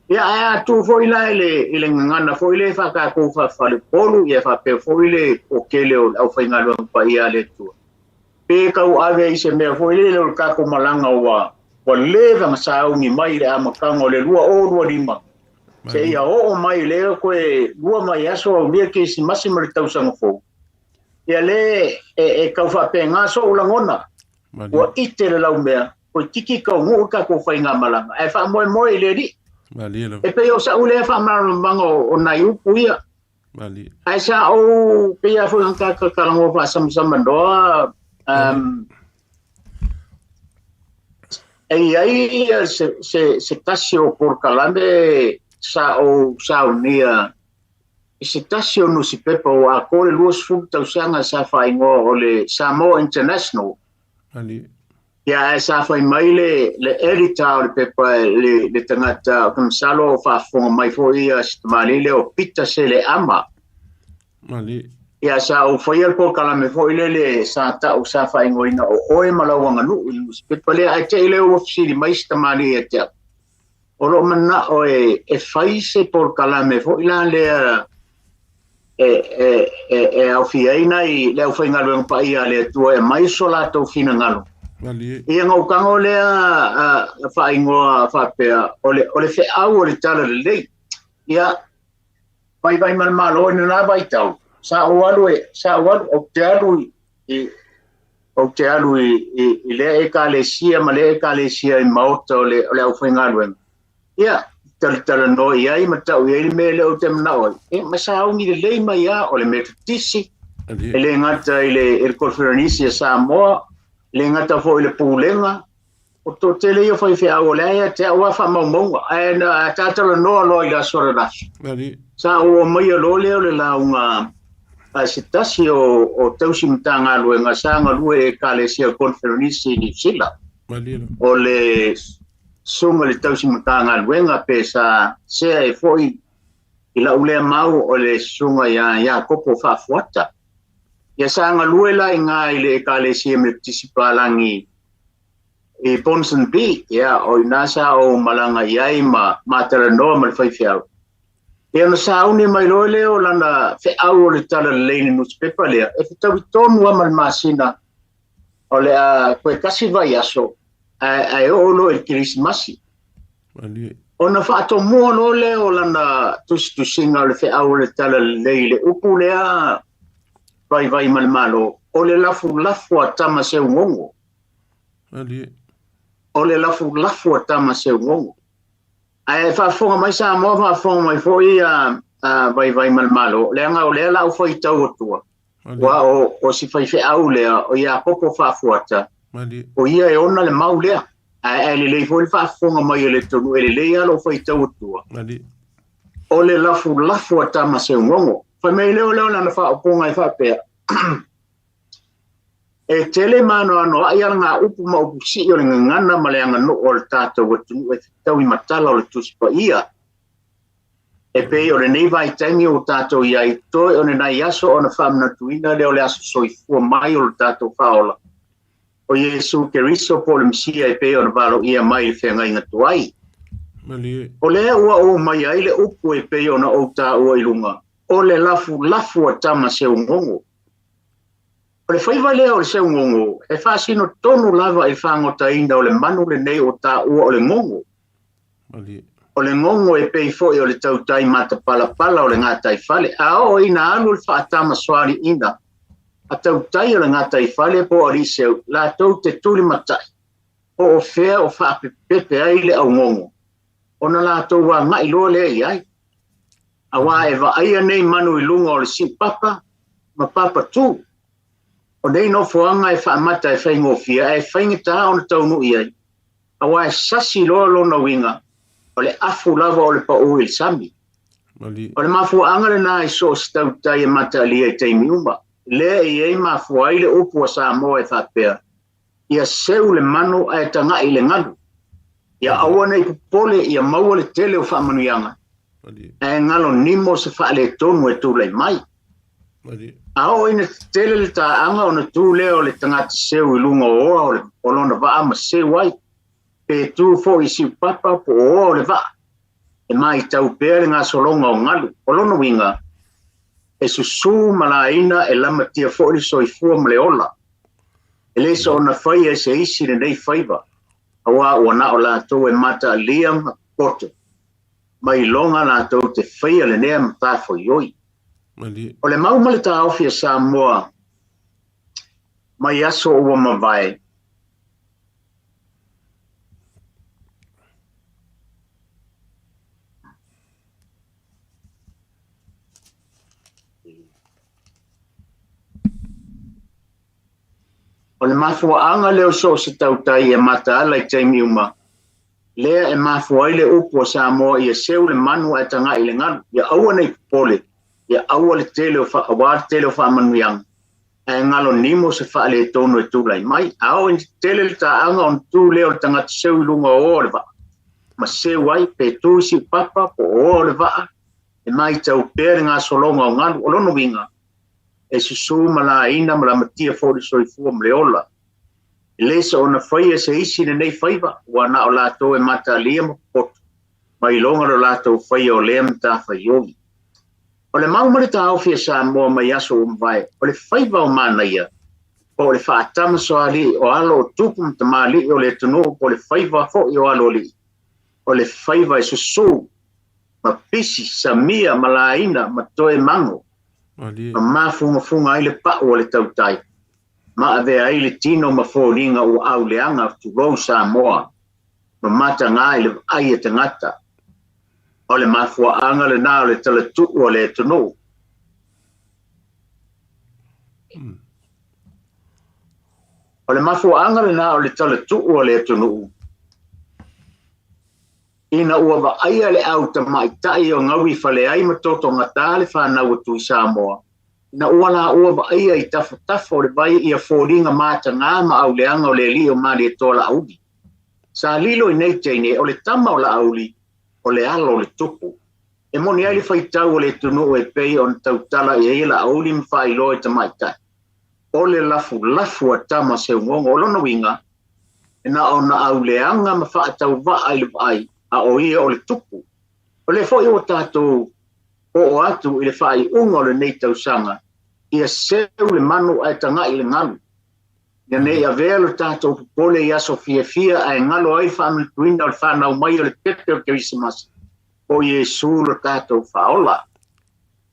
Ia, ae a tu foi la i le, i le gagana foi le faatatou faafaleupolu, ia faapea foi le toatele o le aufaigaluega paia a le Atua. Pe tau ave i se mea foi lele o le tatou malaga ua, ua leva ona sauni mai i le amataga o le 2025, seia oo mai lea toe lua vaiaso aulia Kerisimasi ma le tausaga fou. Ia le e, e tau faapena sou lagona, ua ite le laumea, toeitiiti taunuu le tatou faigamalaga, ae faamoemoe i le Alii. E pei o sa'u lea faamalamalamaga o nai upu ia. Ae sa ou pei lava foi ona tatou talanoa faasamsamanoa, e i ai se, se, se tasi o polokalame sa ou saunia i se tasi o nusipepa ua atoa le 20 tausaga sa faaigoa o le Samoa International. Ia, ae sa fai mai le, le editor o le pepa, le, le tagata, ou te masalo o faafofoga mai foi ia si tamalii lea o Peter Seleama. Ia, sa ou faia le polokalame foi lele sa ta'u sa faaigoaina o Oe ma Lau Aganuu i le nusipepa lea, ae te i lea ua fesili mai si tamalii ia te au, o lo'u mana'o e, e fai se polokalame foi la lea e, e, e, e aofia ai nai le aufaigaluega paia a le Atua e aumai so latou finagalo. Ia na ou tago lea a, faaigoa faapea o le, o le feau o le talalelei. Ia, vaivai ma le Malo i lena vaitau, sa ou alu e, sa ou alu, ou te alu i, ou te alu i, i, i lea ekalesia ma lea ekalesia i maota o le, o le aufaigaluega. Ia, talatalanoa i ai ma tau i ai le mea lea ou te manao ai. E, ma sauni lelei mai lava o le Metotisi, e le gata i le, i le Koneferenisi a Samoa, e le gata foi i le Pulega, o toatele ia o faifeau o lea ia te au lava faamaumauga, ae na talatalanoa loa i le aso ananafi. Sa ou aumaia loa lea o le lauga a se tasi o, o tausi Matagaluega sa galue i Ekalesia Koneferenisi i Niu Sila. O le susuga i le tausi Matagaluega pe sa sea e foi i lau lea mau o le susuga ia Iakopo Faafuata. Ia sa galue la i ngā i le Ekalesia Metotisi Palangi i Ponsonby, ia, o inā sa ou malaga i ai ma matalanoa ma le faifeau. Ia ona sauni mai loa lea o lana feau o le talalelei i le nusipepa lea, e fetaui tonu lava ma le masina o le a toe tasi vaiaso ae, ae oo loa i le Kerisimasi. Ona faatomua loa lea o lana tusitusiga o le feau o le talalelei i le upu lea vaivai ma le Malo, o le lafulafu a tama seugogo. O le lafulafu a tama seugogo. Ae faafofoga mai Samoa, faafofoga mai foi a, a vaivai ma le Malo, leaga o lea la ou faitau atua, ua o, o si faifeau lea, o Iakopo Faafuata, o ia e ona le mau lea. Ae, ae lelei foi le faafofoga mai a le atunuu, e lelei lava lou faitau atua. O le lafulafu a tama seugogo. Fai mai lea o lea o lana faaupuga e faapea, E tele maanoanoaʻi ala ngā upu ma upu sii o le gagana ma le aganuu o le tatou atunuu e fetaui matala o le Tusi Paia. E pei o lenei vaitaimi ua tatou i ai, toe o lenai aso ona faamanatuina lea o le aso soifua mai o le tatou Faaola, o Iesu Keriso po o le Mesia e pei ona valoia mai i le feagaiga tuai. O lea ua ou aumaia ai le upu e pei ona ou taua i luga, o le lafulafu a tama seugogo. O le faiva lea o le seugogo e faasino tonu lava i le fagotaina o le manu lenei ua taua o le gogo. O le gogo e pei foi o le tautai matapalapala o le gataifale, a oo ina alu le faatamasoaliiga a tautai o le gataifale po o alii-seu, latou te tulimatai po o fea o faapepepe ai le augogo. Ona latou agai loa lea i ai. Auā e vaaia nei manu i luga o le siupapa ma papa tū. O nei nofoaga e faamata e faigofie ae faigata ona taunuu i ai, auā e sasi loa lona uiga, o le afu lava o le paū i le sami. O le mafuaaga lenā i so o se tautai e mataalia i taimi uma, lea e i ai mafua ai le upu a Samoa e faapea, Ia seu le manu ae taga'i i le galu. Ia aua ne i popole ia maua le tele o faamanuiaga, ae galo nimo se faaletonu e tulai mai. A oo ina tetele le taaga ona tu lea o le tagata seu i luga o oa o lona vaa ma seu ai, pe tu foi i siupapa po o oa o le vaa, e matau pea le gasologa o galu. O lona uiga, e susū ma laina e lamatia foi le soifua ma le ola. E le soona faia e se isi lenei faiva, auā ua na o latou e mataalia ma poto, ma iloga latou te faia lenea matafoioi. O le mau ma le taofi a Samoa mai aso ua mavae, O le mafuaaga lea o so o se tautai e mataala i taimi uma, lea e mafua ai le upu a Samoa ia seu le manu ae taga'i i le galu, ia aua ne i popole, ia aua le tele o auā le tele o faamanuiaga, ae galo nimo se faaletonu e tulai mai. A oo ina tetele le taaga ona tu lea o le tagata seu i luga o oa o le vaa, ma seu ai, pe tu i siupapa po o oa o le vaa, e matau pea le gasologa o galu. O lona uiga, e susū ma laina ma lamatia foi le soifua ma le ola. E le soona faia e se isi lenei faiva, ua na o latou e mataalia ma popoto, ma iloga lo latou faia o lea matafaioi. O le mau ma le taofi a Samoa mai aso ua mavae, o le faiva o manaia, po o le faatamasoalii o alo o tupu ma tamalii o le atunuu po o le faiva foi o aloalii, o le faiva e susū ma pisi, samia ma laina ma toe mago, ma mafugafuga ai le pau o le tautai, ma avea ai le tino ma foliga ua auleaga tulou Samoa, ma matagā i le vaai a tagata. O le mafuaaga lenā o le talatuu o le atunuu. O le mafuaaga lenā o le talatuu o le atunuu. Ina ua vaaia le au tamaitai o gauifale ai ma totogatā le fanau a Tui Samoa, ina ua laua vaaia i tafatafa o le vai ia foliga matagā ma auleaga o le alii o Malietoa Laauli. Sa lilo i nei teine o le tama o Laauli o le alo o le tupu. E moni ai le faitau o le atunuu e pei ona tautala i ai e Laauli ma faailoa i tamaitai. O le lafulafu a tama seugogo o lona uiga, e na ona auleaga ma faatauvaa i le vaai, a o ia o le tupu. O lea foi ua tatou oo atu i le faaiuga o lenei tausaga, ia seu le manu ae taga'i i le galu. Ina ne i avea lo tatou popole i aso fiafia ae galo ai le faamanatuina o le fanau mai o le pepe o le Kerisimasi, o Iesu lo tatou Faaola.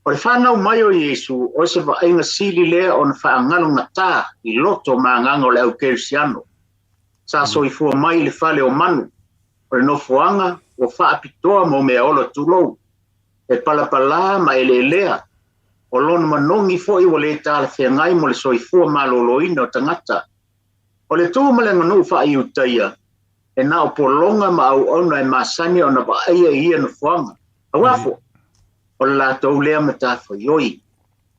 O le fanau mai o Iesu, o se vaaiga sili lea ona faagalogatā i loto ma agaga o le au kerisiano. Sa soifua mai i le fale o manu, o le nofoaga ua faapitoa mo meaola tulou, e palapalā ma eleelea, o lona manogi foi ua le talafeagai mo le soifua malōlōina o tagata. O le tu ma le aganuu faa-Iutaia, e na o pologa ma auauna e masani ona vaaia i ia nofoaga. Auā foi, o le latou lea matafaioi,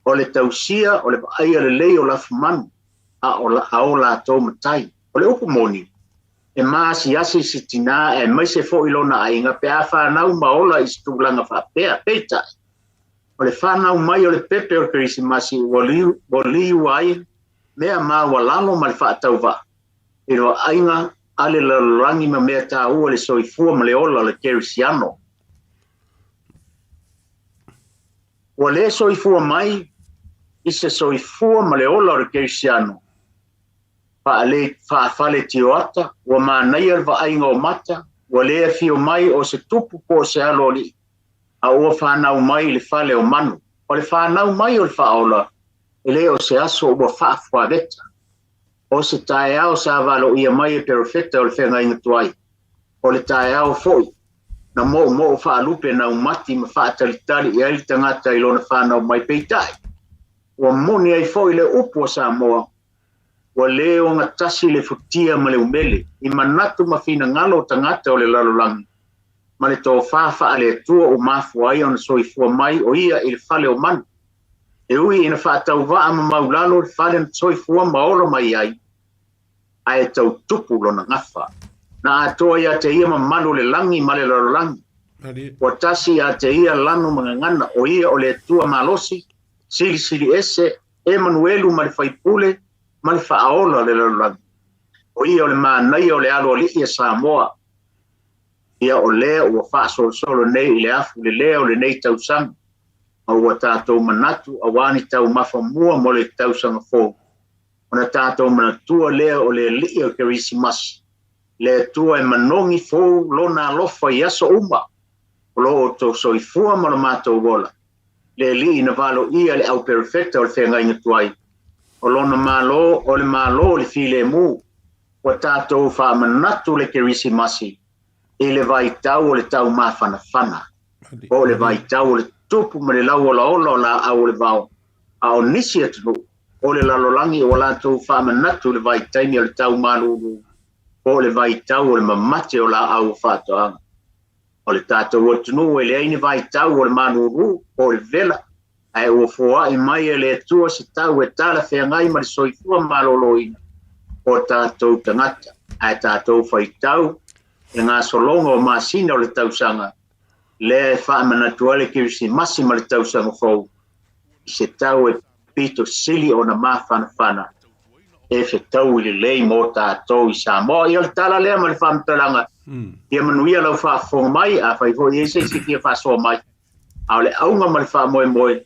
o le tausia o le vaaia lelei o lafumanu a o latou matai. O le upu moni, e maasiasi se tinā aemaise foi lona aiga pe a fanau ma ola i se tulaga faapea. Peitai, o le fanau mai o le pepe o le Kerisimasi ua liua ai mea maualalo ma le faatauvaa i le vaaiga a le lalolagi ma mea taua i le soifua ma le ola o le kerisiano. Ua le soifua mai i se soifua ma le ola o le kerisiano faafale-tioata, ua manaia le vaaiga o mata, ua le afio mai o se tupu po o se aloalii, a ua fanau mai i le fale o manu. O le fanau mai o le Faaola, e le o se aso ua faafuaveta. O se taeao sa valoia mai e perofeta o le feagaiga tuai. O le taeao foi Na moomoo faalupe naumati ma faatalitali i ai le tagata i lona fanau mai. Peitai, ua moni ai foi le upu a Samoa, ua lē ogatasi le futia ma le umele i manatu ma finagalo o tagata o le lalolagi ma le tofā faale-Atua ua mafua ai ona soifua mai o ia i le fale o manu. E ui ina faatauvaa ma maulalo le fale na soifua ma ola mai ai, ae tautupu lona gafa. Na atoa ia te ia mamalu o le lagi ma le lalolagi. Ua tasi ia te ia lanu ma gagana, o ia o le Atua malosi, Silisili Ese, Emanuelu ma le Faipule ma le Faaola o le lalolagi. O ia o le manaia o le aloalii a Samoa. Ia o lea ua faasolosolo nei i le afu lelea o lenei tausaga, ma ua tatou manatu auā ni taumafa mua mo le tausaga fou, ona tatou manatua lea o le Alii o Kerisimasi, le Atua e manogi fou Lona alofa i aso uma o lo outou soifua ma lo matou ola, le Alii na valoia le au perofeta o le feagaiga tuai, o Lona Malo o le Malo o le filemu, ua tatou faamanatu le Kerisimasi i le vaitau o le taumafanafana, po o le vaitau o le tupu ma le lauolaola o laau o le vao, a o nisi atunuu o le lalolagi ua latou faamanatu le vaitaimi o le taumalūlū po o le vaitau o le mamate o laau o faatoaga. O le tatou atunuu e leai ni vaitau o le malūlū po o le vela, ae ua foai mai e le Atua se tau e talafeagai ma le soifua malōlōina o tatou tagata, ae tatou faitau i le gasologa o masina o le tausaga lea e faamanatu ai le Kerisimasi ma le tausaga fou i se tau e pito sili ona mafanafana e fetaui lelei mo tatou i Samoa. Ia o le tala lea ma le faamatalaga. Ia manuia lau faafofoga mai, afai foi e i ai se isi fia faasoa mai. A o le auga ma le faamoemoe,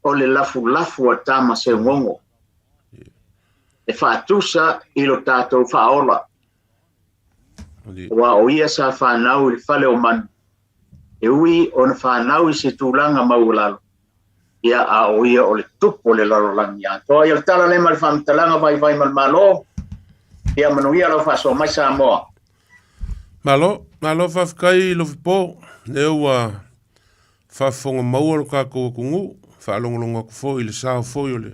o le lafulafu a Tama Seugogo e faatusa i lo tatou faaola. Aua o ia sa fanau i le fale o manu, e ui ona fanau i se tulaga maualalo, ia a o ia o le tupu o le lalolagi atoa. Ia o le tala lea ma le faamatalaga vaivai ma le Malo, ia manuia lau faasoa mai Samoa. Malo, malo faafetai Lofipo, lea ua faafofoga maua lo tatou atunuu, faalogologo atu foi i le sao foi o le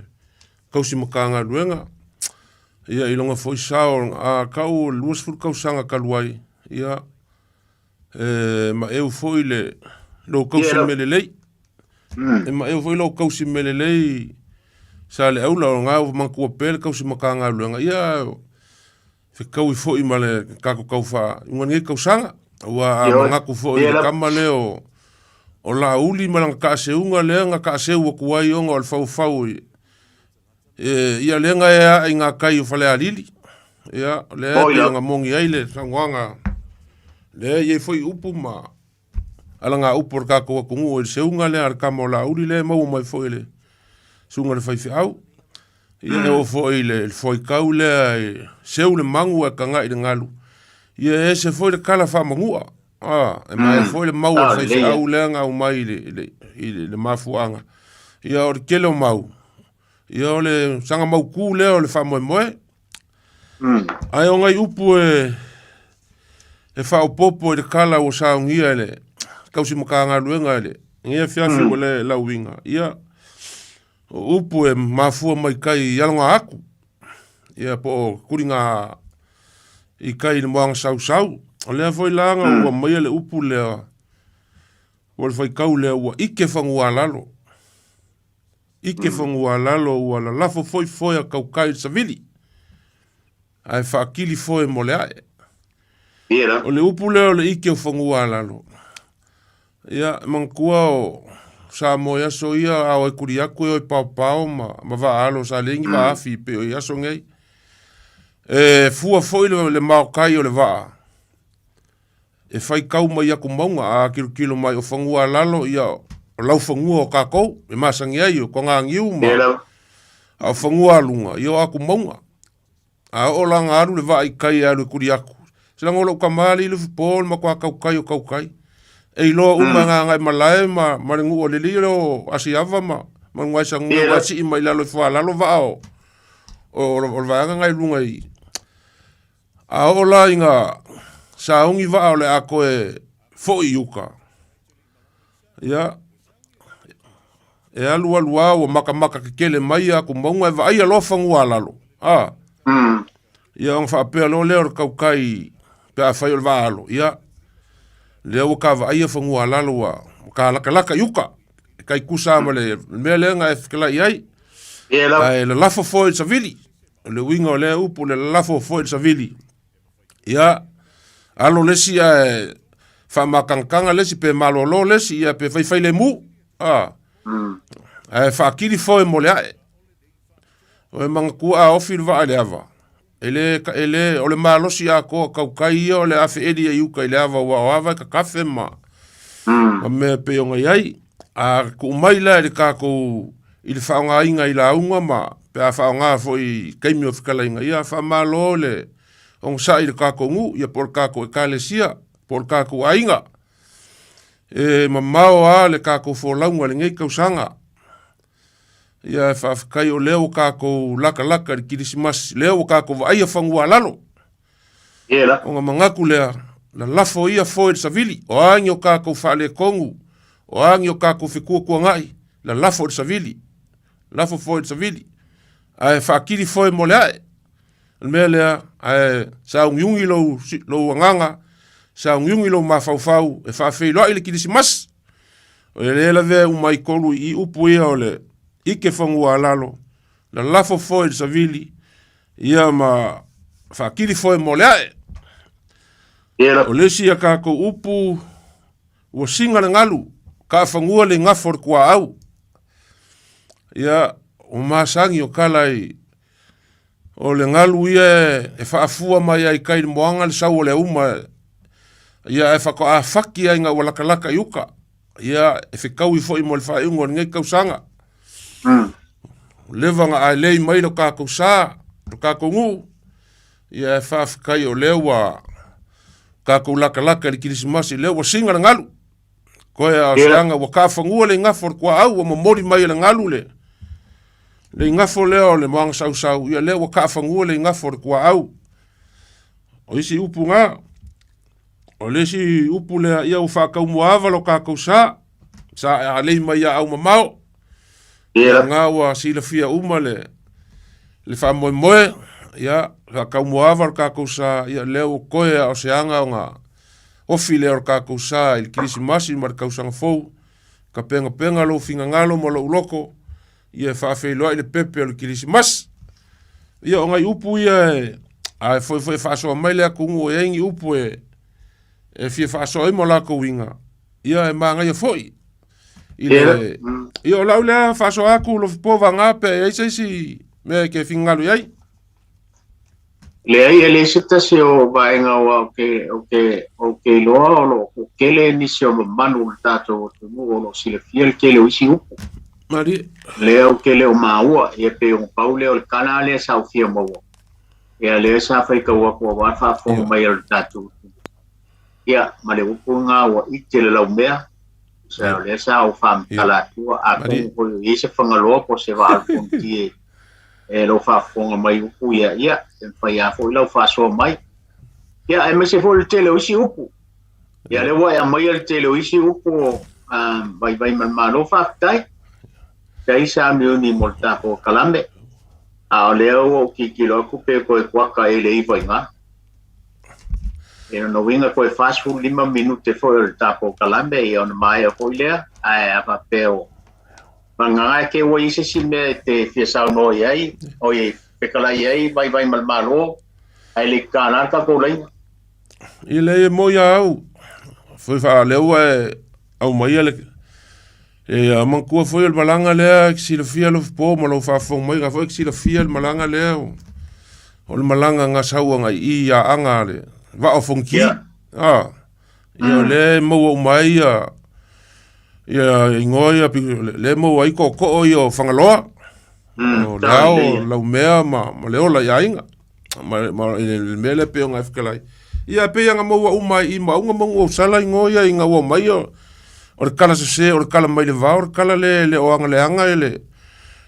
tausi Matagaluega, ia i lona foi sao, a tau o le 20 tausaga talu ai, ia e maeu foi le lou tausi mea lelei. E maeu foi lou tausi mea lelei sa le aula o na ua manatua pea le tausi Matagaluega, ia fetaui foi ma le tatou tau faaiuga lenei tausaga. Aua a manatu foi i le tama lea o Laauli ma lana taaseuga lea na taaseu atu ai ona o le faufau i ia lea na ea ae i ngā kai o Falealili. Ia, lea e pei ona moni ai le saunoaga, lea e i ai foi upu ma ala ngā upu o le tatou atunuu i le seuga lea a le tama o Laauli lea e maua mai foi e le susuga i le faifeau. Ia e oo foi i le foaitau lea e seu le magu ae tagai le galu. Ia e ese foi le kala faamanua. Ah, e maea foi le mau a le faifeau lea na aumai i le, i le, i le, le mafuaaga. Ia o le tele o mau, ia o le saga mautū lea o le faamoemoe. Ae o nai upu e, e faaopoopo i le kala ua saogia e le tausi Matagaluega i lenei afiafi ua le lauiga, ia, o upu e mafua mai kai i aloga atu, ia po o tuliga i kai i le moana sausau. O lea foi la na ua aumaia le upu lea, ua le faitau lea ua ike fanua a lalo. Ike fanua a lalo ua lalafo foi foe a tautai i le savili, ae faakili foe mo le ae. O le upu lea o le ike o fanua a lalo, ia, e manatua o Samoa i aso ia, a o e kuli atu e o e paopao ma, ma vaa-alo sa leai ni vaafi pei o i aso nei. E fua foi le, le maokai o le vaa, e faitau mai aku mauga, a tilotilo mai o fanua a lalo, ia, o laufanua o tatou, e masani ai o togaaniu ma, a o fanua a luga, ia o aku mauga. A oo la na alu le vaa i kai e alu e kuli atu, se leaga o lou tama alii Lufipo o le matua tautai o tautai. E iloa uma e Gagaemalae ma, ma le nuu o le alii lea o Asiava ma, ma Lugaesanuga ua sii mai lalo i Foalalo vaa o, o, o le vaega na i luga i. A oo la ina sauni vaa o le a toe. Fo'i i uka. Ia, e alualu a ua makamaka kekele mai ia aku mauga e vaaia loa fanua a lalo. A. Ia ona faapea loa lea o le kaukai pe afai o le vaa alo, ia, lea ua ka vaaia fanua a lalo ua ka lakalaka i uka. E kai kusa ma le mea lea na e fekelai ai. Ae lalafo foi i le savili. O le uiga o lea upu, le lalafo foi i le savili. Ia, alo le isi ae faamakagakaga le isi pe malolo le isi, ia pe faifailemu. A. Ae faakili foe mo le ae. O e manatua a ofi le vaa i le ava, e le, e le, o le malosi atoa kaukai ia o le a feeli ai i uka i le ava aua o ava e kakafe ma, ma mea e pei ona i ai. A tuu mai la i le tatou, i le faaaogaina i lauga ma pe a faaaoga foi i taimi o fetalaiga, ia faamalo le onosai i le tatou nuu, ia po o le tatou ekalesia, po o le tatou aiga. E mamao lava le tatou folauga i lenei tausaga. Ia e faafetai o lea ua tatou latalata i le Kerisimasi, lea ua tatou vaaia fanua a lalo. Ona manatu lea, lalafo ia foe i le savili, o a ni o tatou faaletonu, o a ni o tatou fetuatuanai, lalafo i le savili, lafo foe i le savili, ae faakili foe mo le ae. O le mea lea, ae sauniuni lou, lou agaga, sauniuni lou mafaufau e faafeiloai le Kerisimasi. O le lavea uma i tolu i upu ia o le ike fanua a lalo, lalafo foe i le savili, ia ma faakili foe mo le ae. O le isi a tatou upu, ua siga le galu, kaafanua le igafo o le tuaau. Ia, o masani o tala i, o le galu ia e faafua mai ai kai le moana le sau o le auma, ia ae faatoa faki ai ina ua latalata i uka. Ia, e fetaui foi mo le faaiuga o lenei tausaga. Leva na aelei mai lo tatou sa, lo tatou nuu, ia e faafetai o lea ua tatou latalata i le Kerisimasi, lea ua siga le galu. Koe a o se aga ua kaafanua le igafo o le tuaau, ua momoli mai e le galu le le igafo lea o le moana sausau, ia lea ua kaafanua le igafo o le tuaau. O isi upu na, o le isi upu lea, ia ua faataumuaava lo tatou sa, sa e alei mai ia au mamao. Ia ngā ua silafia uma le, le faamoemoe, ia, faataumuaava lo tatou sa, ia lea ua toe a o se aga ona ofi lea o le tatou sa i le Kerisimasi ma le tausaga fou, tapenapena lou finagalo ma lou loto, ia e faafeiloai le pepe o le Kerisimasi. Ia o nai upu ia e, ae foi foi e faasoa mai le atunuu e i ai ni upu e, e fia faasoa ai mo latou uiga, ia e manaia foi. I le, ia o lau lea faasoa atu Lofipo Vaga pe i ai se isi mea e te finagalo i ai. Leai, e leai se tasi o vaega aua ou te, ou te, ou te iloa o lo o tele nisi o mamalu o le tatou atunuu o lo o silafia le tele o isi upu. Malie. Lea ou te le o maua, ia pei ona pau lea o le tala lea sa ou fia maua. Ia lea sa faitau atu aua le faafofoga mai a le tatou atunuu. Ia, ma le upu lena ua ite le laumea, sa o lea sa ou faamatala atua, atonu foi o i ai se Fagaloa po o se vaa o le Fonoti e e lou faafofoga mai upu ia, ia, e mafai lava foi lau faasoa mai. Ia, aemaise foi le tele o isi upu. Ia, lea ua e aumaia le tele o isi upu o Vaivai ma le Malo, faafetai. Faafetai Samiuni mo le tatou kalame. A o lea ua ou tilotilo atu pe toe kuata i le 9 i ina. E lona uiga toe 45 minute foi o le tatou kalame ia ona maea foi lea, ae a faapea o vagana e te ua i ai se isi mea e te fia saunoa i ai, oi e fetalai i ai Vaivai ma le Malo, ae le i tatala le tatou laina. I le e moi a au, foi faaleo ua e aumaia le e a manatua foi o le malaga lea e silafia Lofipo ma lou faafofoga mai, na foi e silafia le malaga lea o le malaga na sau agai i i Aana le Vaa o Fonoti. A, ia o lea e maua uma ai ia ia igoa ia lea e maua ai tootoo ia o Fagaloa. O le ao, Laumea ma ma le ola i aiga. Ma ma i le mea lea pei ona e fetalai. Ia pei ona maua uma ai i Maauga ma Nuuausala igoa ia ina ua omai o o le tala sese o le tala mai le vao o le tala le le o agaleaga i le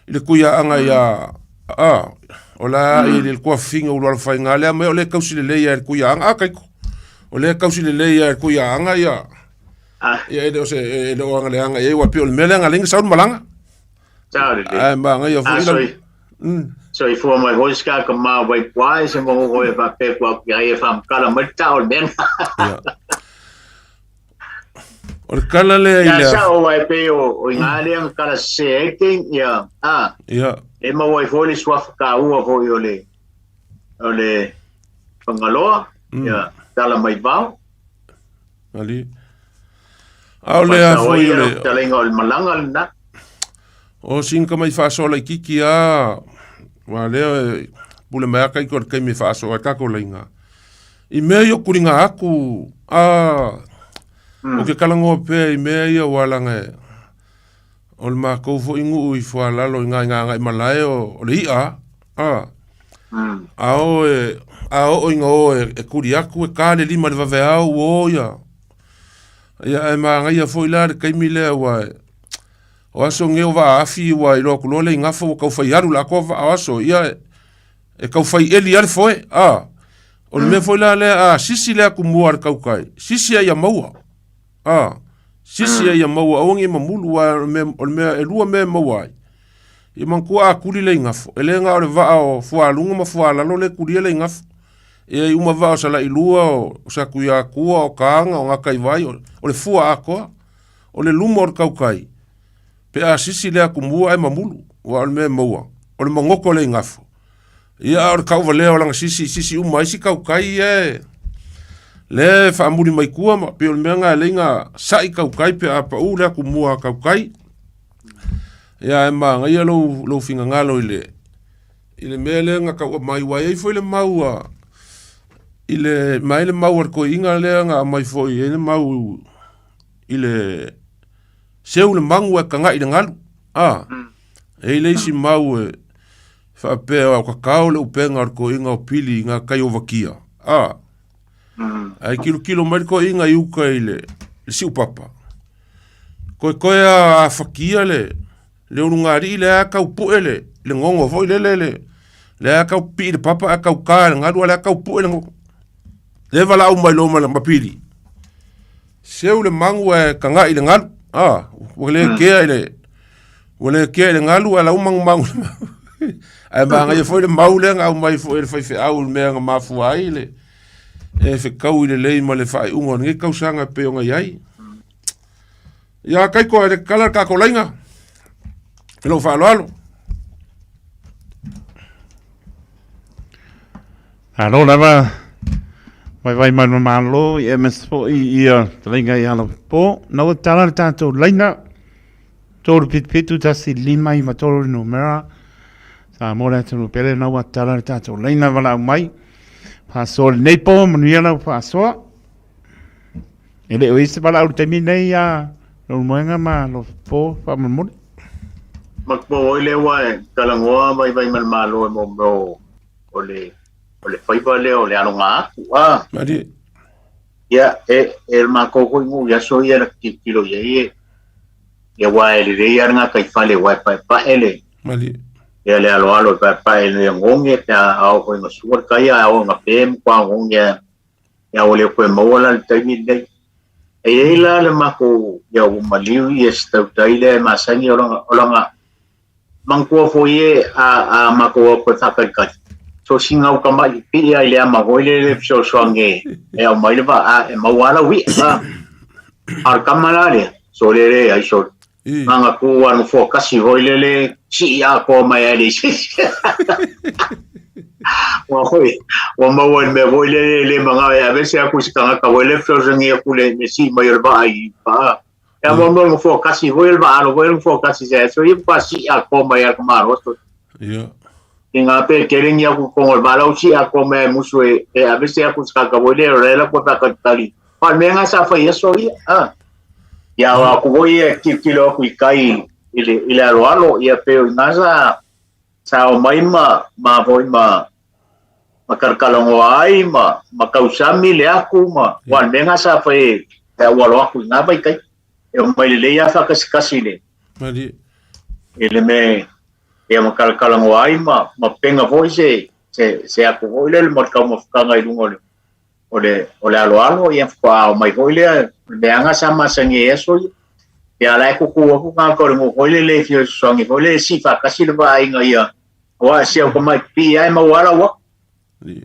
i le kuiaaga ia a o la i le tuafafine o Ulualofaiga lea mai o lea e tausi lelei lava e le kuiaaga a taiko o lea e tausi lelei lava e le kuiaaga ia. Ia e le o se e le o agaleaga i ai ua pei o le mea lea na ala ai ona sau le malaga. Sao lelei. Ae magaia Ah, foi lau soi. Soifua mai foi se kaka ma wai puai se mo hoi e faapea ku aku ia e whamkala mai le tao le mea. Ia. O le kala lea i Ia le sa o wai pe o o i ngā lea nga kala se ai te ia a Ia. e maua ai foi le suafa kāua foi o le o le Fagaloa ia tala mai vao. Ali. A o le a foi o le Talenga o le malaga lena. O sin ka mai faasoa laititi a wa lea e pule mai aka i ko le kaimi e faasoa ai kako lainga. I mea ia o kulinga aku a o ke kalangoa pea i mea ia ua langa e o le makou foi nuu i fualalo i nga i nga agai malae o le i'a a a o e a oo ina o e kuli aku e ka le lima i le vaveao ua o ia ia ae magaia foi la le taimi lea ua o aso nei o vaa afi ua iloa atu loa le igafa ua taufai alu le atoa vaa o aso ia e taufai eli lava le foe a o le mea foi la lea a sisi le atumua a le tautai sisi a ia maua a sisi a ia maua aua ne i mamulu aua o le mea e lua mea e maua ai ia manatua a tuli le igafo e le na o le vaa o fualuga ma fualalo lea e tulia le igafo ia e uma vaa o Salailua o Satuiatua o Taga o Gataivai o le fua atoa o le luma o le tautai pe a sisi le atumua ae mamulu aua o le mea e maua o le magoto o le igafo ia a o le tauvalea o lana sisi i sisi uma ai isi tautai ia e lea e faamuli mai tua ma pei o le mea lena e alai ona sa'i tautai pe a pa'u le atumua a tautai ia ae manaia lou lou finagalo i le i le mea lea na tau aumai aua e i ai foi le mau a i le mai le mau a le toeaina lea na aumai foi e i ai le mau i le seu le magu ae taga'i i le galu a e i ai le isi mau e faapea o tatao le upega o le toeaina o Pili i ngā kai o Vakia a ae kilokilo mai le toeaina i uka i le siupapa koekoe a afakia le le ulugalii lea a tau pue le le gogo foi lele le lea a tau pipii i le papa ae tau ta i le galu a o lea a tau pue le gogo lea e valaau mai loa ma Pili seu le magu ae taga'i i le galu a ua le kea i le ua le kea i le galu ae lau magumagu ae magaia foi le mau lea na aumai foi e le faifeau i le mea na mafua ai le e fetau i lelei ma le faaiuga o lenei tausaga e pei ona i ai. Ia Kaiko e le kala le tatou laina i lou faaaloalo. Malo lava vaivai mai le Malo i aemaise foi ia fetalaiga i Alopo. Na ua tala le tatou laina 377 1 5 9 3 le numera. Samoa le atunuu pele na ua tala le tatou laina valaau mai. Faasoa lenei po, manuia lau faasoa. E le o i ai se valaau i le taimi nei ia Leulumoega ma Alopo faamolemole. Matua oi lea ua e talanoa vaivai ma le Malo e mo mea o le o le faiva lea o le aloga atu a. Malie. Ia e e le matou foi nuu i aso ia na tilotilo i ai e ia aua e lelei lava le gataifale aua e paepae le Malie. Ia le aloalo e paepae le oneone pe a oo foi ina sua le tai a oo ina pe matua oneone lava Ia ua le toe maua la le taimi lenei. E i ai la le matou, ia ua maliu ia si tautai lea e masani o lana, o lana manatua foi e a, a matou o atu e faatalitali. So sina uta mai pipii a i le ama foi lele e fesoasoani e, e aumai le vaa, a e maua lava lau i'a. A, a o le tama la lea, so lele ai so nana tu a nofoa kasi foi lele sii atoa mai ai le isi. Ua foi, ua maua i le mea foi lele e le manao e aveese atu i se tagata foi lele fesoasoani atu le, le sii mai o le vaa i paa. Ia mo mo nofoa kasi foi le vaa alo foi le nofoa kasi se so ia pa sii atoa mai ai le tamaloa. Ia. I ngā pe tele ni aku kongo le vaa lau sii atoa mai ai musu e, e aveese atu i se tagata foi lele o le la kua faatalitali. Pa le mea nga sa fai aso ia. Ah. Ia o aku foi e tilotilo aku i kai i le, i le aloalo, ia pe o i ngā sa, sa o mai ma, ma foi ma, ma kalakalanoa ai ma, ma kausami le aku ma, wa le mea ngā sa fai e au alo aku i ngā vai kai. E o mai lelei a whakasikasi le. Mali. I le me, ia ma kalakalanoa ai ma, ma penga foi se, se, se aku foi le le ma le kaumafakanga i lunga o le. o le o le aloalo ia faatoa ao mai foi lea o le meaga sa masani ai aso ia. Ia la e kuku aku tagata o le nuu foi lele e fia fesoasoani foi lele e sii faatasi le vaaiga ia aua si au tamai pipii lava e maua lava lau ata.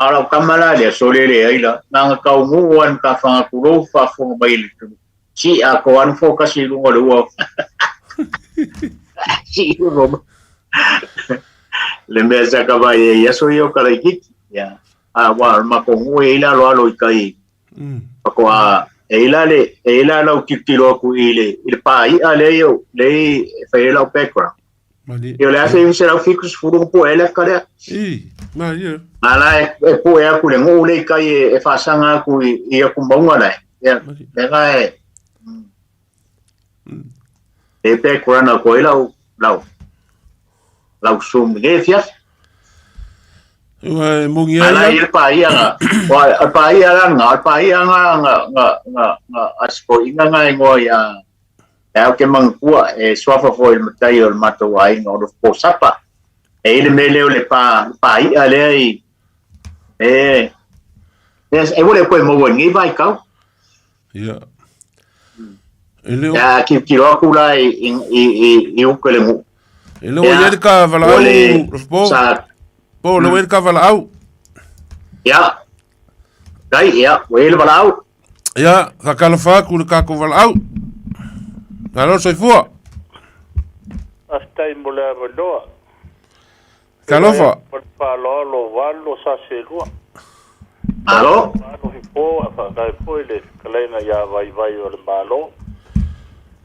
A o lau tama la lea, sole leai la, na ona tau nuu lava i le matafaga tulou faafofoga mai i le sii atoa lava le nofoa tasi i luga o le ua. Sii luga o le mea sa ta vaai ai i aso ia o Kalaititi. Ia, a aua o le matou nuu e i ai le aloalo i tai faatoa e i ai la le e i ai la lau tilotilo atu i le i le pāi'a lea i lea e fai ai lau background. Malie. Ia o le 1970 na pue ai le ata lea. I, malie. A la e, e pue atu le nuu lea i tai e, e faasaga atu i, i atu mauga la e. Ia, lea la e, e background atu ai lau, lau, lau zoom i lenei afiafi. Ua e mongi ai. Ala i le paia nga, o le paia la nga, o le paia nga nga nga nga nga asikoiga nga ingoa ia e au ke manatua e suafa foi le matai o le matou aiga o le Sapa. E i le mea lea o le pa pai'a lea i e e ua le koe maua i lenei vaitau. Ia. E le o... Ia tilotilo atu la i i i i uka i le nuu. E le o i ai le ka valaau, po. Sa Po, le o i ai le ka valaau. Ia. Kai, ia, ua i ai le valaau. Ia, faatalofa atu i le tatou valaau. Malo le soifua. Faafetai mo le avanoa. Talofa. Ma le faaaloalo 8 sa selua. Malo. Malo hipo a faatae foi le fetalaiga ia Vaivai o le Malo.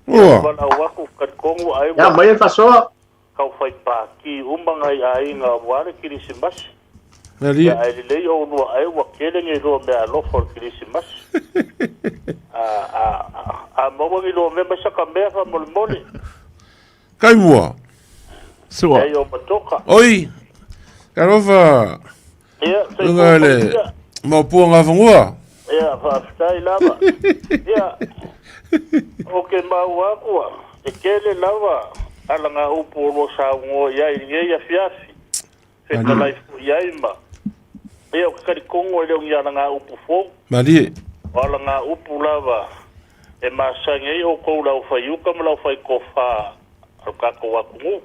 Ua. Valaau aku talitonu ai Ia, ua mai le faasoa. tau fai pākī uma ngai aiga aua le Kirisimasi. Malie. Ia ae lelei oulua ai ua tele ni lua mea alofa o le Kirisimasi. A, a, a, a maua ni lua mea mai saka mea faamolemole. Kai mua. Sua. Ei o matoka. Oi. Talofa. Ia, Luga le maopua ngafangua. Ia, faafetai lava. Ia, o ke maua aku a, e tele lava ala ngā upu o lua saunoa i ai i lenei afiafi. Fetalai foi i ai ma. Ia, o ke talitonga e le o ni ala ngā upu fou. Malie. O ala ngā upu lava e masani ai outou le aufaiuka ma le aufaitofa a lo tatou atunuu.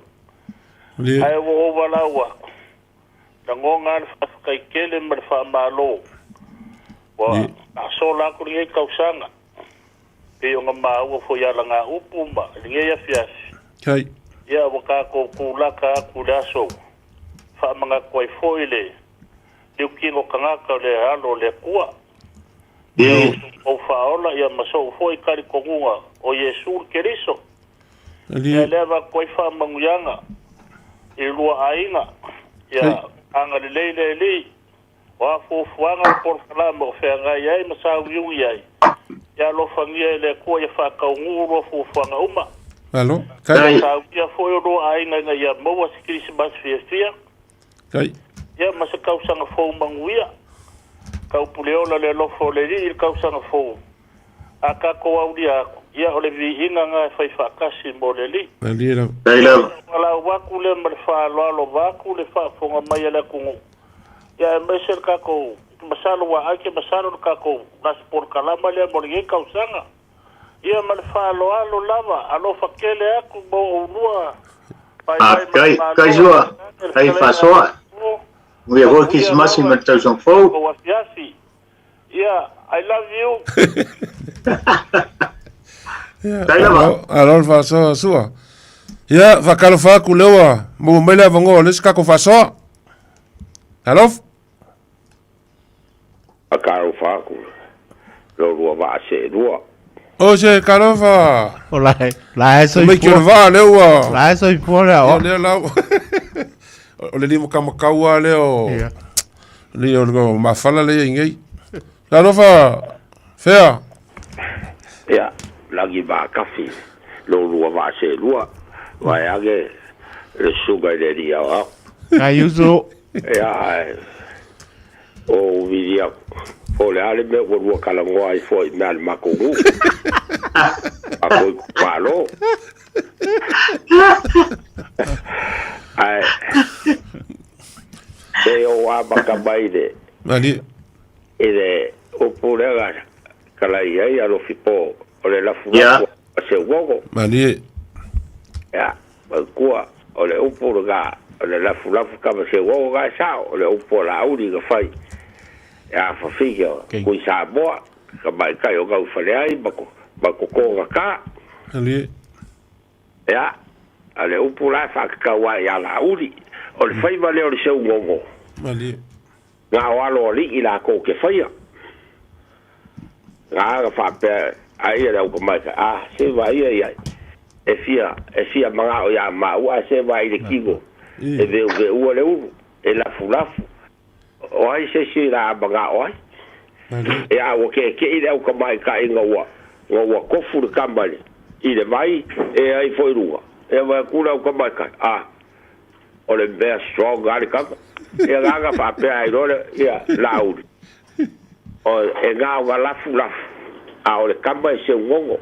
Malie. Ae ua ou valaau aku, lagona lava le faafetai tele ma le faamalo ua faasola aku lenei tausaga, pei ona maua foi i alagaupu ma lenei afiafi. Kai. Ia ua tatou tulaka atu i le aso ua faamanatu ai foi le liutino tagata o le alo o le Atua. Ia ou faaola ia ma sou foi talitonuga o Iesu le Keriso. Ia lea avatu ai faamanuiaga i lua aiga, ia agalelei le Alii, o a fuafuaga o polokalame o feagai ai ma sauiui ai, ia alofagia e le Atua ia faataunuu lua fuafuaga uma. Malo. Kai. Ia sauia foi o lua aiga ina ia maua se Kerisimasi fiafia. Kai. Ia ma se tausaga fou manuia. Taupuleola le alofa o le Alii i le tausaga fou. A tatou aulia atu, ia o le viiga na e fai faatasi mo le Alii. Malie lava. Kai lava. Valaau atu lea ma le faaaloalo vaeatu le faafofoga mai a le atunuu. Ia aemaise le tatou, masalo ua ai ke masalo le tatou lasi polokalama lea mo lenei tausaga. Ia ma le faaaloalo lava, alofa tele atu mo oulua. Vaivai ma le Kai, kai Malo, sua. le Kai fetalaiga a faasoa. Manuia foi Manuia Kerisimasi lava ma le tausaga fou. tou afiafi. Ia, I love you. Kai lava. Alo le faasoa sua. Ia, faatalofa atu lea ua maua mai le avanoa o le isi tatou faasoa. Talofa. Faatalofa atu lo lua vaa seelua. O se talofa. O la e, la e Mai ki o le soifua. vaa lea ua. La e soifua le Ia aoa. lea lau. O le lima kamakau lava lea o. Ia. Le o le mafala lea i nei. Talofa. Fea. Ia, lagi vaakafi lo lua vaa seelua. Vaeage le susuga i le alii aoao. Kai uso. Ia, ae o vilia po o le a le mea ua lua talanoa ai foi i mea a le matou nuu. Matou itumalo. Ae se i ou amata mai i le Malie. i le upu upu lea ga kalai ai alofi po o le lafulafu a seugogo. Malie. Ia, manatua o le upu lena o le lafulafu kama seugogo ga e sao o le upu o Laauli na fai ia fafine o Kui Samoa ka maitai o Gaufaleai ma ma Kokoga ka. Malie. Ia, a le upu la e faatatau ai ia Laauli o le faiva lea o le seugogo. Malie. Na o alo alii lakou ke faia. Na aga faapea ai ia le aukamaikai, A, se vaai ia e fia, e fia manao ia maua, ae se vaai i le tino, e veuveua le ulu, e lafulafu. O ai se isi la manao ai? Ia, ua keekei le aukamaikai ina ua, ina ua tofu le tama i le, i le vai, e ai foi i luga. Ia vaai atu le aukamaikai, A, o le mea strong lava le tama. Ia na aga faapea ai loa le, ia, Laauli. O, e na ona lafulafu, a o le tama e seugogo.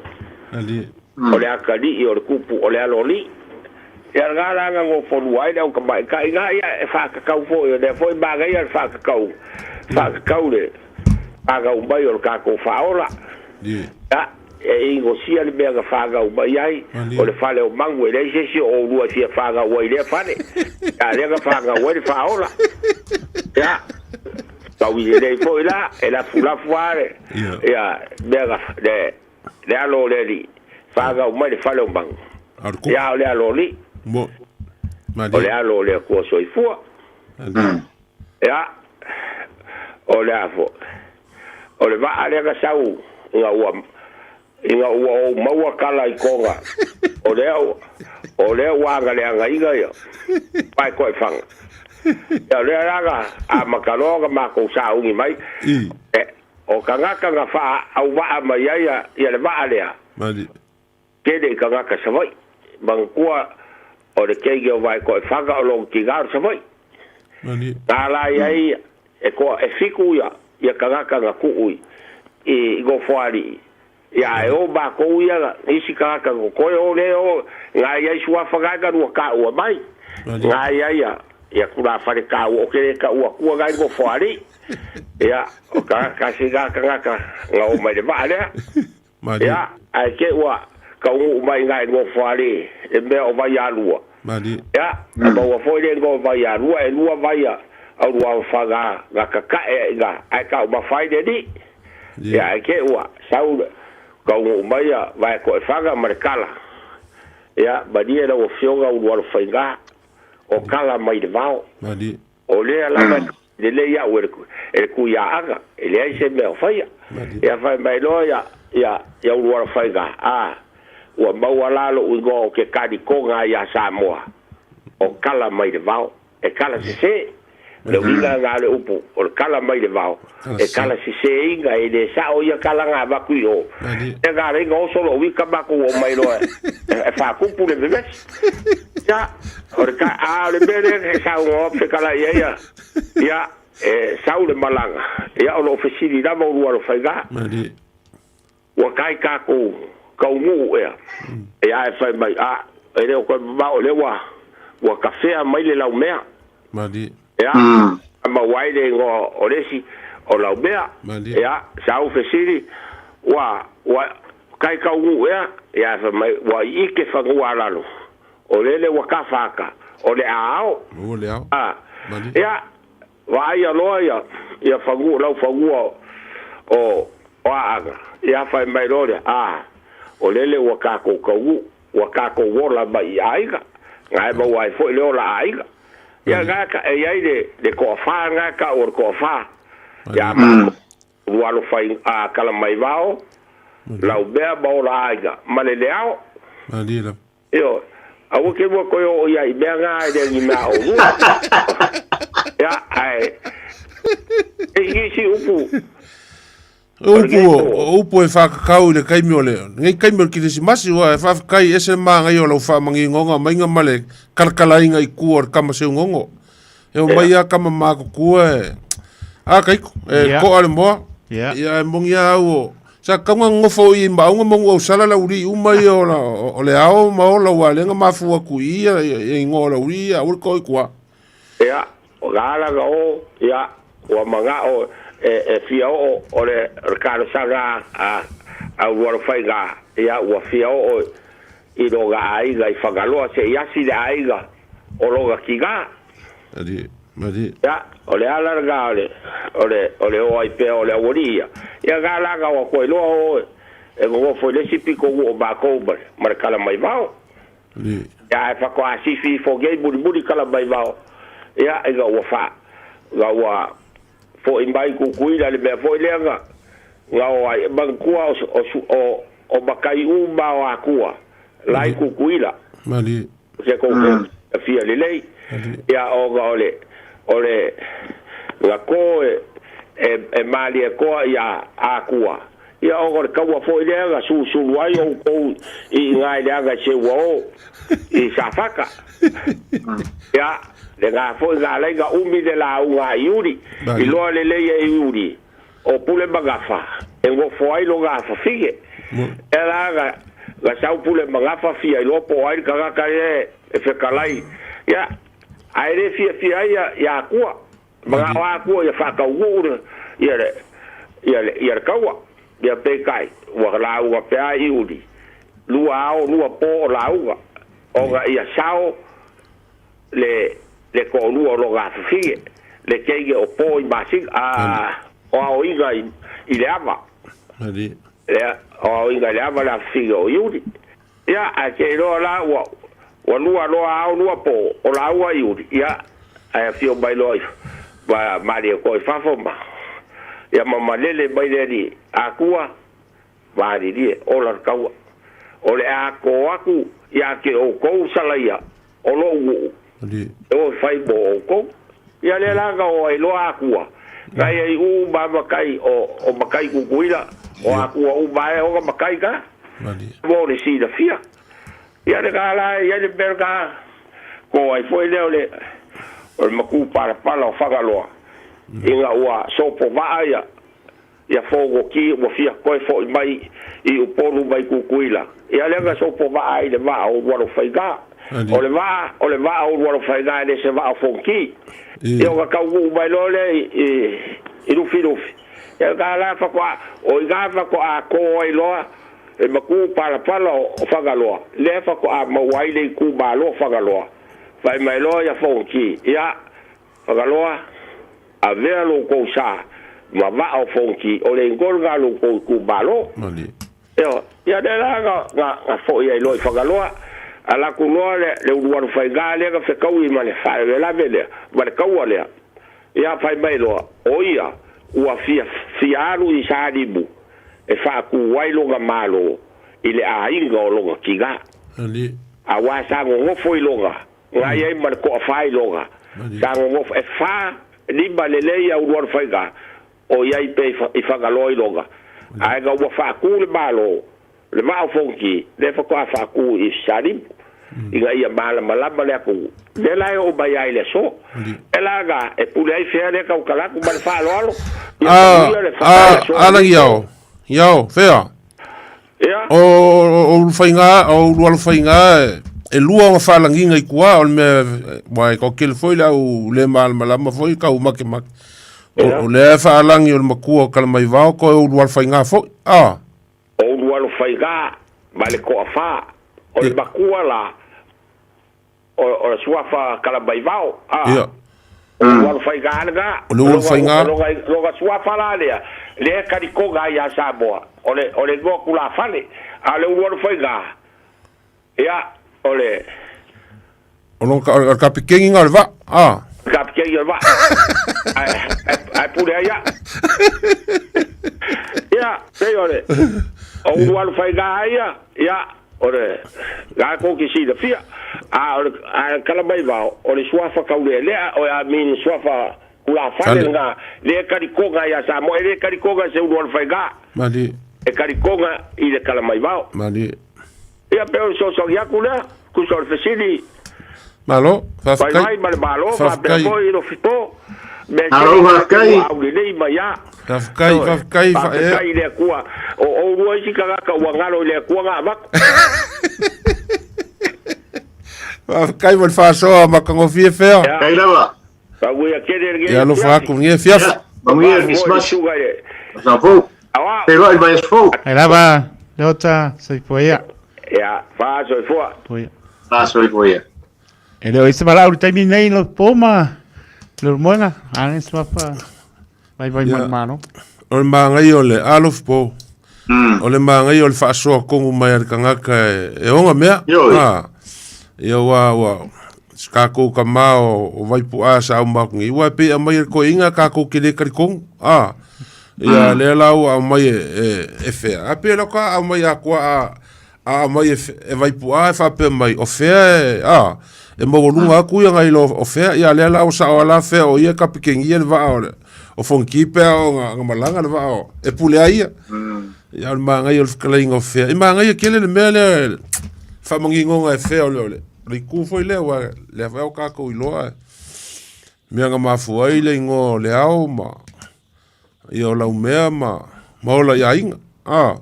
O le atalii, o le tupu, o le aloalii. Ia lena la na nofonua ai le autamaitai na, ia e faatatau foi, o lea foi e manaia le faatatau, faatatau le fanau mai o le tatou faaola. Ia, e inosia le mea na fanau mai ai, o le fale o manu, e leai se isi o oulua e fia fanau ai i lea fale. A lea na fanau ai le faaola. Ia, tau i lelei foi la, e lafulafu lava le, ia, mea na, le, le alo o le alii, fanau mai le fale o manu. Ia, o le alo o alii. O le alo o le Atua Soifua. Ia, o le a foi? O le vaa lea na sau ina ua, ina ua ou maua tala i Toga, o lea, o lea ua agaleagaina ia Paetoefaga. Ia, o lea la na amata loa ona matou sauni mai, e, o tagata na faauvaa mai ai ia le vaa lea, tele i tagata Savaii. Manatua o le teine o Vaetoefaga o lona tina o le Savaii. Na ala ai ai e toa e fitu ia ia tagata na tuu i i Nofoalii. Ia ae o matou ia isi tagata na totoe o lea o na i ai suafa na na lua taua mai. Na i ai ia ia tulafale taua o te le taua atua na i Nofoalii. Ia o tagata tasi na tagata na o mai le vaa lea. Malie. Ia, ae te ua taunuu mai ina e Nofoalii le mea o Vaialua. Malie. Ia, na maua foi le igoa o Vaialua, e lua vai a Uluaofaga na tatae ina ae taumafa ai le alii. Ia, ae te ua sau taunuu mai a Vaetoefaga ma le tala. Ia, malie lau Afioga Ulualofaiga, o tala mai le vao. Malie. O lea lava e lelei au e le Tuiaaga, e leai se mea o faia. Ia fai mai loa ia, ia, ia Ulualofaiga, a, ua maua la lou igoa o ke Kalikoga ia Samoa, o kala mai le vao, e kala sese. Le uiga na o le upu, o le kala mai le vao, e kala seseina, e le sao ia kala na avatu i o. Ia na ala ai na oso lou ika matou oo mai loa e faatupu le vevesi. Ia, o le ka, a o le mea lea e saunoa fetalai ai ia, ia, e sau le malaga, ia o lo o fesili lava Ulualofaiga. Ua kai tatou taunuu ea, ia ae fai mai, a, e le o toe mamao, o lea ua, ua tafea mai le laumea. Ia, maua ai le igoa o le isi o laumea. Ia, sau fesili, ua, ua kai taunuu ea, ia ae fai mai, ua iike fanua a lalo, o lele ua tafa ata, o le a ao. A, ia, Vaaia loa ia ia fanua lau fanua o o Aaga, ia fai mai loa lea, a, o lele ua tatou taunuu, ua tatou ola mai i aiga, na e maua ai foi le ola aiga. Ia na e e i ai le le toafa na e tau o le toafa, ia matou Lualofai a Kalamaivao, Laumea ma ola aiga, ma le Leao. Ioe. Aua ke mua koe oo ia i mea ngā e lea ni mea o lua. Ia, ae, e isi upu. Upu, upu e whakakau i le kaimi o le, nei kaimi o le Kirisimasi, ua e whawhakai ese mā ngai o lau whamangingonga mainga ma le kalakalainga i kua o le kama seungongo. E o mai a kama mā kukua e, a kaiko, e koa le moa. Ia e mongi a au o, sa kaunga ngofo i maunga mongu au sala la uri uma ia o, la, o le ao ma o la ua lenga mafua ku ia ia ingoa o la uri ia uri koi kua. Ia, o la ala ga o, ia, ua manga o, e, e fia oo o le, o le talosaga a, a Ulualofaiga, ia ua fia oo i loga aiga i Fagaloa se i asi le aiga o loga tiga. Malie, malie. Ia, o le ala lena o le, o le, o le o ai pea o le aualii ia. Ia na la na o atu ai loa o e nonofo i le isi pito nuu o matou ma le, ma le Kalamaivao. Malie. Ia ae faatoa sifi ifo nei mulimuli Kalamaivao, ia ina ua fa, ina ua fo'i mai Tutuila i le mea foi lea na, na o ai, manatua o, o, o, o matai uma o Atua la i Tutuila. Malie. Se tou te fia lelei. Ia ona o le, o le, na to e, e, e Malietoa ia Atua. Ia ona o le taua foi lea na susulu ai outou i ina i le aga i Seua o i Safata. Ia, lena foi na alai na umi le lauga a Iuli. Iloa lelei e Iuli, o Pule ma Gafa, e nofo ai lona afafine. Ea la na, na sau Pule ma Gafa fia iloa po o ai le tagata lea e fetalai. Ia, ae le fiafia ai ia, ia Atua. Manao Atua ia faataunuu le, ia le, ia le, ia le taua. Ia peitai, ua lauga pea Iuli, lua ao lua po o lauga, ona ia sao le, le toalua o lona afafine, le teine o po i masina, a, o aoina i, i le ava. Le, o aoina i le ava le afafine o Iuli. Ia, ae te iloa la ua, ua lua loa ao lua po o lauga Iuli, ia, ae afio mai loa i, ma Malietoa i fafo ma, ia ma malele mai le alii Atua, malilie, ola le taua. O le a to atu ia te outou Salaia o lou nuu, e o e fai mo outou. Ia lea la na o ai loa Atua, na ia i uma matai o, o matai Tutuila, o Atua uma e ona matai ka, mo le silafia. Ia le ka la ia le mea ka, ko ai foi lea o le, o le matu palapala o Fagaloa, ina ua sopo vaa ia, ia Fogoki ua fia toe fo'i mai i Upolu mai Tutuila. Ia lea na sopo vaa ai le vaa o Ulualofaiga. O le vaa, o le vaa o Ulualofaiga e le se vaa o Fonoti. Ia ona taunuu mai loa lea i, i, i Lufilufi. Ia na la faatoa, o i ina faatoa to ai loa le matu palapala o, o Fagaloa, lea faatoa maua ai le itumalo o Fagaloa. Fai mai loa ia Fonoti, ia, Fagaloa, avea lo outou sa ma vaa o Fonoti, o le igoa lena o lo outou itumalo. Ioe. Ia lea la na, na, na fo'i ai loa i Fagaloa, alu atu loa le, le Ulualufaiga lea na fetaui ma le faalavelave lea, ma le taua lea. Ia fai mai loa, o ia ua fia, fia alu i Salimu e faatu ai lona Malo i le aiga o lona tina. Auā sa nonofo i lona Na i ai ma le toafa i loga. Sa nonofo e fa lima lelei au Lualofaiga o i ai pea i Fagaloa i loga. Ae na ua faatu le Malo, le Vaa o Fonoti, lea faatoa faatu i Salimu, ina ia malamalama le atunuu. Lea la e oo mai ai i le aso. E la na e pule ai fea lea tautala atu ma le faaaloalo. Ia manuia le A, a, Alagi iao, iao, fea? Ia. O, o, o Ulufaiga, o Ulualofaiga, e lua ona faalagiga i tua, o le mea, ua e toatele foi le au le malamalama foi, tau makemake. O, o lea e faalagi o le matua o Kalamaivao, toe o Ulualofaiga foi. Ah. O Ulualofaiga ma le toafa, o le matua la, o, o le suafa Kalamaivao. Ah. Ia. O le Ulualofaiga lena. O le Ulualofaiga. Lona, lona suafa la lea, lea e talitoga ai ia Samoa, o le, o le igoa tulafale. A o le Ulualofaiga, ia, o le... O lona, o le kapikeni na o le vaa. Ah. Kapikeni o le vaa. Ae, ae, ae pule ai au. Ia, pei o le, o Ulualofaiga ia, ia, O le la kou ke silafia, a o le a Kalamaivao, o le suafa taulealea, o I mean suafa tulafale lena, lea e talitoga ia Samoa, e le talitoga i se Ulualofaiga. Malie. E talitoga i le Kalamaivao. Malie. Ia pe o le fesoasoani atu lea, tusa o le fesili. Malo, faafetai. Vaivai ma le Malo, faapea foi i Lofipo. Mea Malo, faafetai. Ua aulelei mai a. Faafetai, faafetai. Faafetai i le Atua. O oulua isi tagata ua galo i le Atua na avatu. Faafetai mo le faasoa matagofie fea. Faafetai lava. Faauia tele lenei Ia alofa atu lenei afiafi. Manuia le Krisimasi. Tausaga fou. Feiloai i le vaiaso fou. Ai lava Leota, soifua ia. Ia, faasoifua. Ia. Faasoifua ia. E le o i se valaau i le taimi nei lo po ma Leulumoega, a le suafa vaivai Ia. mai le Malo. O le magaia o le alofa po. O le magaia o le faasoa kogu mai a le tagata e oga mea. Ioe. Ah. Ia ua ua si kākou kamā o Vaipu'a sa auma atu nei, ua e pei e aumai e le toeaina kākou te lē talitonu. Ah. Ia lea la ua aumai e fea. Ae pei o lea faatoa aumai atoa a aumai e Vaipu'a e faapea mai, o fea e, a, e maualuga atu ia nai lo o fea, ia lea la ua sao lava la fea o ia e kapikenia le vaa o le o Fonoti pe a oo na malaga le vaa o e pule ai ia. Ia o le manaia o le fetalaiga o fea. E manaia tele le mea lea le faamaninoga e fea o le o le o le itu foi lea aua lea foi a ua tatou iloa mea na mafua ai le igoa o le ao ma ia o Laumea ma ma ola i aiga. A.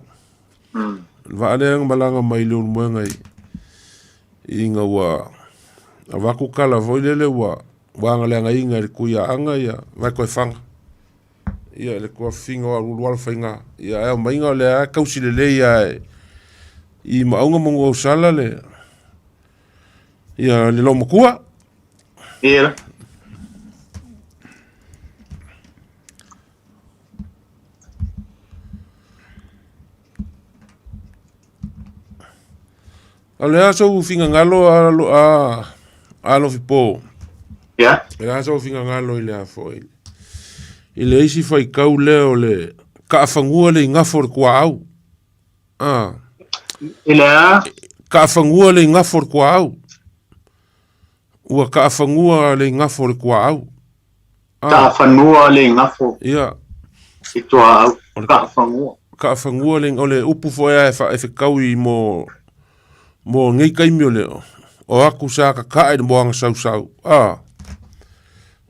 Le vaa lea na malaga mai i Leulumoega i ina ua avatu tala foi lele ua ua agaleagaina e le Tuiaaga ia Vaetoefaga. Ia le tuafafine o Auluulualofaiga. Ia ae aumaiga o lea lava e tausi lelei lava i Maauga ma Nuuausala le ia le loomatua. Ia. O le a sou finagalo a alofi po. Ia. O le a sou finagalo i le a foi. I le isi faitau lea o le kaafanua le igafo o le tuaau. Ah. I le a? Kaafanua le igafo o le tuaau. Ua kaafanua le igafo o le tuaau. Ah. Kaafanua le igafo. Ia. I tuaau. Kaafanua. Kaafanua le, o le upu foi lava e fa, e fetaui mo, mo nei taimi o le, o atu sa kaka'a i le moana sausau. Ah.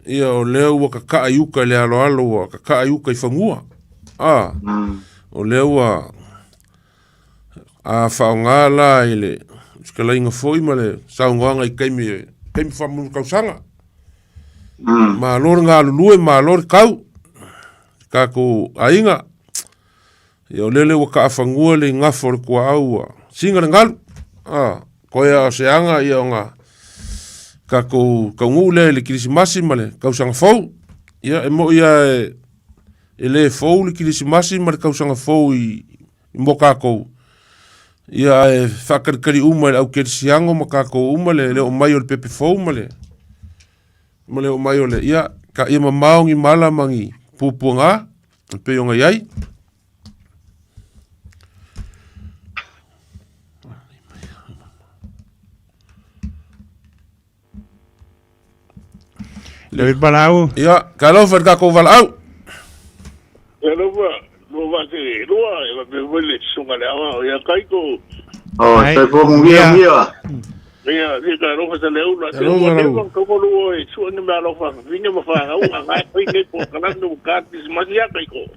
Ia o lea ua kaka'a i uka i le aloalo ua kaka'a i uka i fanua. Ah. O lea ua a faaaoga la i le fetalaiga foi ma le saunoaga i taimi taimi faamulu tausaga. Malo le galulue, malo le tau i tatou aiga. Ia o lele ua kaafanua le igafo o le tuaau ua siga le galu. Ah, toe lava o se aga ia ona tatou taunuu lea i le Kerisimasi ma le tausaga fou. Ia e moi lava e le fou le Kerisimasi ma le tausaga fou i mo tatou. Ia ae faatalitali uma e le au kerisiano ma tatou uma le oo mai o le pepe fou ma le ma le oo mai o le ia ka ia mamao ni mala ma ni puapuaga e pei ona i ai. Le valaau. Ia, talofa i le tatou valaau. Talofa, lua vase lua, e faapea foi le susuga le aoao ia Kaiko. Oh, soifua manuia manuia. Ia, ia talofa sa leula. Se Talofa ua lau. leva toko lua e sua ni mea alofa fafine ma whanau, a ngai fai nei po kalani o ka Krisimasi ia Kaiko.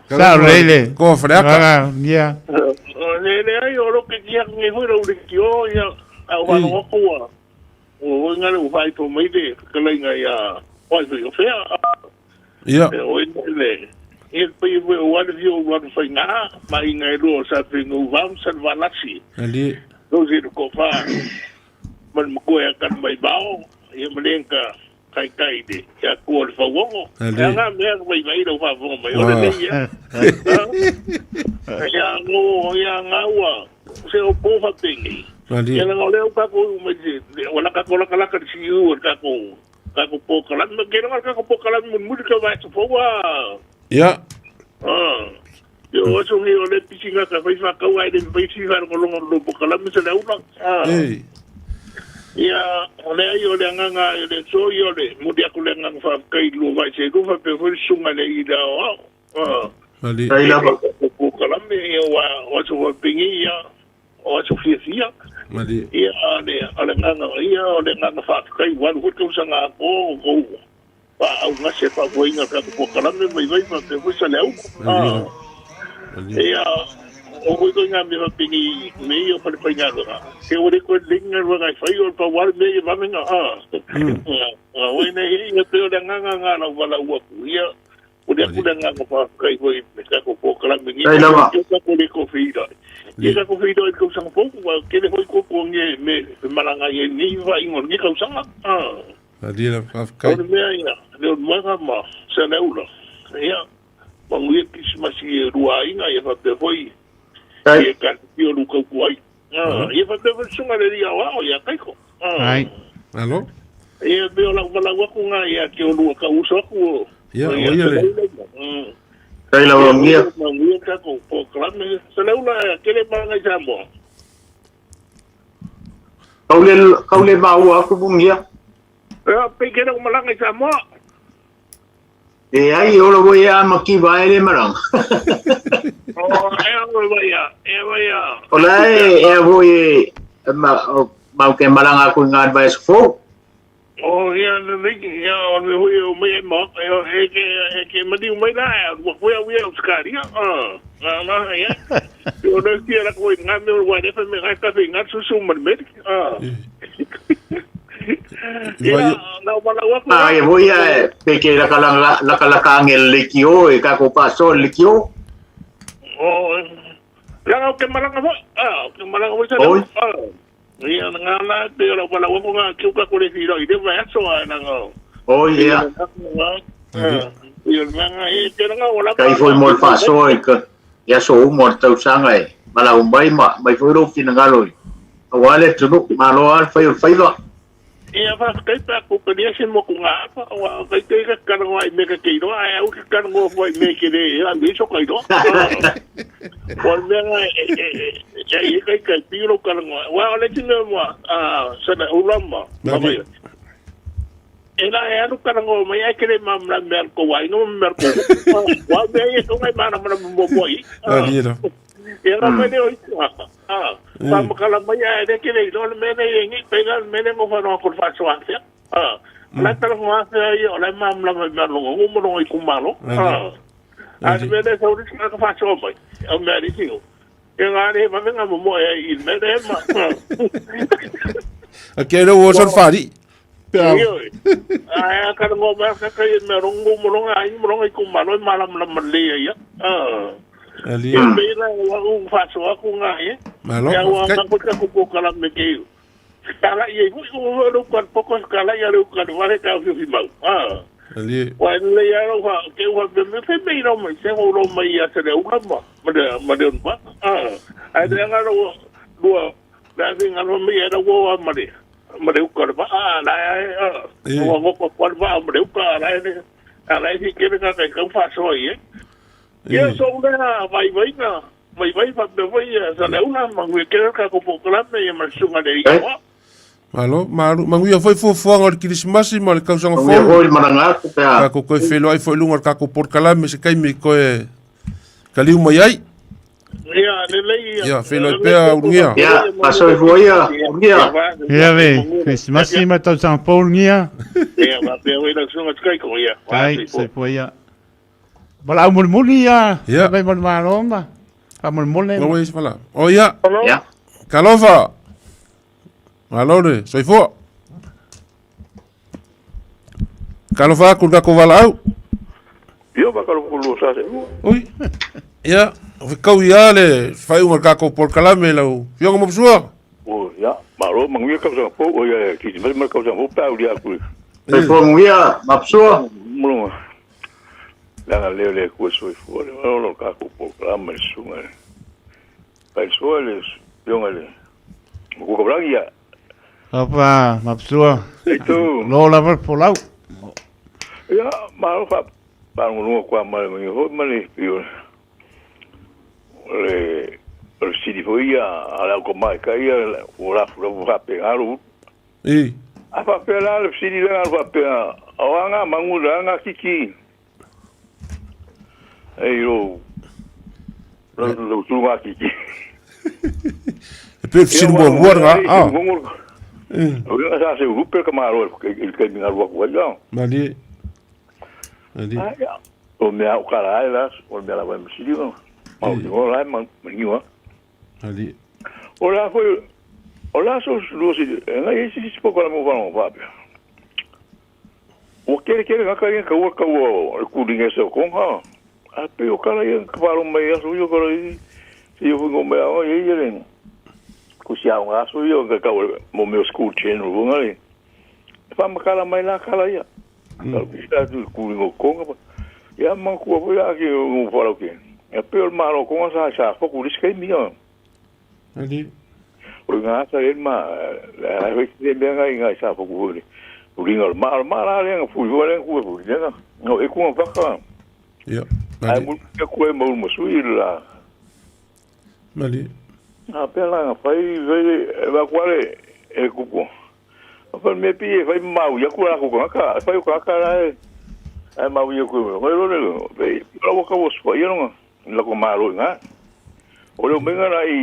Sao lele. Ko Faleata. Ia. O le le ai o lo ke kia ngi hui rau le kio ia au whanau ua. Ua oi ngale ua whaito mai le whakaleinga ia wai hui o whea. Ia. E oi le e pai ue o wale vio o wanu whai ngā, ma i ngai lua o sa whinga u vau sa walasi. Ali. Rau se ko wha, man makoe a kan mai bao, ia malenga kai kai de, ia kua le whauongo. Ali. Ia ngā mea mai mai rau whawongo mai, o le nei ia. Ia ngō, ia ngā ua, se o pō whapengi. Ali. Ia langa o lea o kako mai te, o la kako laka laka te siu o kako, kako pō kalani, ma ke langa kako pō kalani mun muri ka vai fōua. Ia. Ah. Ia o aso ngi o le pisinga ka whai whakau ai le whai si whai rongo lo pō kalani se le ula. Ah. Ei. Ia, o le ai o le anganga, o le so i o le, muri aku le anganga whakakai lua vai se rufa pe fwe sunga le i le ao ao. Ah. Ali. Ai lava. Pō kalani, ia o aso whapingi ia, o aso fia fia. Ali. Ia, le, o le nganga, ia, o le nganga whakakai, walu hoi tausaga a ko, ko, wha au ngase wha voinga ka pō kalani, mai vai wha pe fwe sa le au. Ah. Ali. Ia, o hoi koe ngā mea whapingi me ia whare whai ngā runga. Te ore koe linga runga i whai o pa wale me ia vamenga. Ah. Oi nei, ia te o le nganga ngā rau wala uaku. Ia, O le aku le nganga whakakai hoi me kako pōkalame ngi. Tai lava. Ke kako le ko whira. Ke kako whira i kausanga pōku, wa kere hoi ko ko nge me maranga i ni wa ingo ngi kausanga. Ah. Malie la faafetai. O le mea ia, le o maga ma sanaula. Ia, manguia Krismasi e rua inga ia whapea hoi. Tai. Ia ka pio lu kauku ai. Ah, ia whapea hoi sunga le ria wao ia kaiko. Ah. Ai. Alo. Ia me o lau walau aku ngā ia ke o lua ka uso aku o. Ia, o ia le. Tai lava ngia. Manguia kako pōkalame. Sanaula kere manga i Samoa. Kau le maua aku mungia. Ia, pe kere o malanga i Samoa. E ai ora voi a maki vai le maranga. O, e o vai e vai O la e voi e ma mau ke maranga ku ngā advice fo. O, ia, le ia, o le hui o mai e ma, e ke mani o mai la, e ua koe au ia o skaria. Ah, na, na, ia. O le tia la koe ngā me o wai refa me ngā kafe ngā susu ma le meri. Ah. Ia, na o malau aku. Ah, e voi e pe ke la kala la kala ka le kio e ka ko paso le kio. O, langa o ke malanga foi. Ah, o ke malanga foi sa. Oi. Ah. Ia, ngā la, te o lau aku ngā kiu ka kore whiro i rewa aso a nanga. O ia. Ia, ngā e, te ranga o la. Kai foi mo le faso e ka ia so mo le tausaga e mala umai ma mai foi ro finangalo. Awa le tunu malo al fai o faiva. Ia, whakakai pā ko kania se mo ku ngā apa, wa kai te ka karangoa i me ka keiroa, ai au ka karangoa fo i me ke re, a me so kairoa. O mea ngā, e e kai kai piro karangoa. Wa o le tine mua, sana ulama, Malie. E la e alu karangoa mai ai kere mamla mea ko wai, no mea ko. Wa mea ia tungai mana mana mo mo i. Malie la. Ia la mai leo i Ah, pa makala mai ai le kere i le mele i ngi pe la mele ngo fa no ko fa so afia. Ah, la tala ngo afia i o la mam la mai malo ngo mo no i kumalo. Ah. A mele sa uri ka fa so mai. O me ari tio. E ngā re ma nga mo mo e i mele ma. A ke le o san fari. Pe a. Ai ka ngo ma ka ka i me rongo mo ronga ai mo ronga i kumalo e malam la male ia. Ah. Malie. E pera wa u fa so aku ngā e. Malo. Ia ua Faafetai. ka ka kupu kala me ke. Kala ia hui o lo kan poko kala ia lo kan wale ka fi fi mau. Ah. Malie. Wa le ia ro ha ke wa me fe me ro mai se ro mai ia se le una ma. Ma de ma de ma. Ah. Ai de nga ro ro la fi nga ro me ia ro wa ma de. Ma de ka ba ah la ah. Wa ngo ko ko ba ma de ka la ne. A la fi ke ka ka ka fa so ia. Ia so una vai vai na. Vai vai fa me vai sa le una ma ngue ke ka ko po kala me ma sunga le ia. Malo, malu, manguia foi fuafuaga o le Kirisimasi ma le tausaga Manguia fou. foi le malaga aku pe a. Kako koe wheloai foi lunga o le kako porokalame se kaimi koe kaliu mai ai. Ia le le ia. Ia, wheloai pea urungia. Ia, pasoifua ia, urungia. Ia ve, Krismasi ma tausaga fou urungia. Ia va pe oi la sunga kai ko ia. Tai, soifua ia. Wala au mulimuli ia. Ia. Vai mo le malo ma. Fa mulimuli. Ngo wei wala. O ia. Ia. Kalofa. Malo le, soifua. Kalofa aku le kako wala au. Io ba kalo kulu sa se. Oi. Ia, o kau ia le whaiunga le kako porokalame lau. Fionga mo psua. O ya, malo manguia ka sa po o ya ki me me ka sa po pa uri aku. Soifua mungia, mapsua. Mulunga. La le le ku soifua le malo ka ko po la me sunga. Kai so le fionga le. Ko ka blangi ya. Opa, mapsua. Itu. Lo lava polau. Ya, malo fa pa ngulunga kwa ma le ho ma le pio. Le o sidi fo ia ala ko mai ka ia o la fu la pe alu. I. A fa pe la le sidi le fa pe o anga mangula anga kiki. Ei ro. Lo lo tu ma kiki. E pe sinu mo luar nga. Ah. O ia sa se rupe ka maro il ka mi ngaru ku ia. Mali. Mali. O mea o kala ai la, o mea la wai sidi o. Ma o la ma ni wa. Mali. O la foi o la so lo si ngai si si poko la mo va va. Ua kele kele nga kai ka ua ka ua le kulinga se o konga. A pe o kala ia ka wharo mai aso ia kala i se ia whingo mai awa ia ia le ku si au nga aso ia ka ka mo meo school general wunga le. E wha makala mai la kala ia. Ka ku sa tu kulinga o konga pa. Ia ma kua pui la ki o ngu wharo ki. Ia pe o le malo konga sa sa foku lisi kai mia. Ali. O ngā asa le ma la hoi te mea ngai ngai sa foku hoi. O ringa o ma ma la le nga fui hoi le ku fui le nga. No e ku whaka. Ia. Ai mu ke ku e mau mo sui la. Mali. A pe la nga fai fai e va kuare e kupu. A fa me pi e fai mau ia ku la ku ka fai ka ka la e. Ai mau ia ku. Ngai ro le. Pe la wa ka wo spa ia nga. La ko malo nga. O le menga la i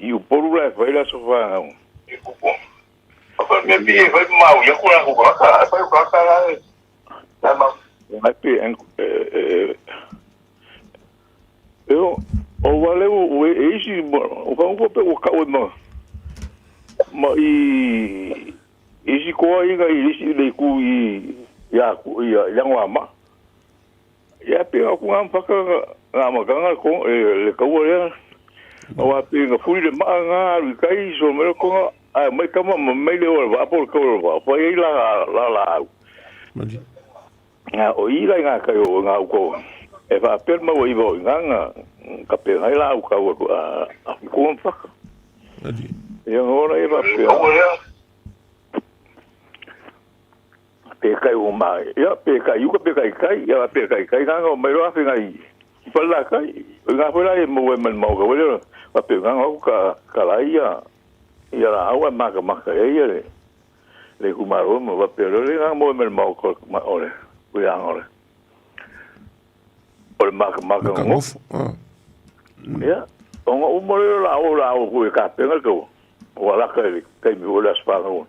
i uporu la e fai la sofa. E kupu. A fa me pi e fai mau ia ku la ku ka fai ka ka la e. Ai mau. Ai pi en e e o wale o e isi o ka ngo pe o ka o ma ma i isi ko ai ga i isi le ku i ya ku ya ya ngwa ma ya pe o ku ngam pa ka nga ma ka nga ko e le ka o ya o wa pe nga fui le ma nga ri kai so me ko nga ai mai ka ma mai le o va po ko va pa i la la la Mali. Nga o i la nga kai o nga ko e fa per ma o i vo nga nga ka pe ngai la u ka o a a ku mfa Ali. ia ora e va pe pe kai o ma ia pe kai u ka pe kai kai ia pe kai kai nga o mai ro afi ngai pa la kai nga fo la e mo e man mo ka wele va pe nga o ka ka la ia ia la awa ma ka ma ka ia le le ku ma ro mo va pe ro le nga mo e man mo ko ma ore ku ia ngore o le ma ka ma ka Ka ngo ngofo. Ah. ia o nga o mo le la o la o ku e ka pe nga ko o ala ka le kai mi o la spa ngo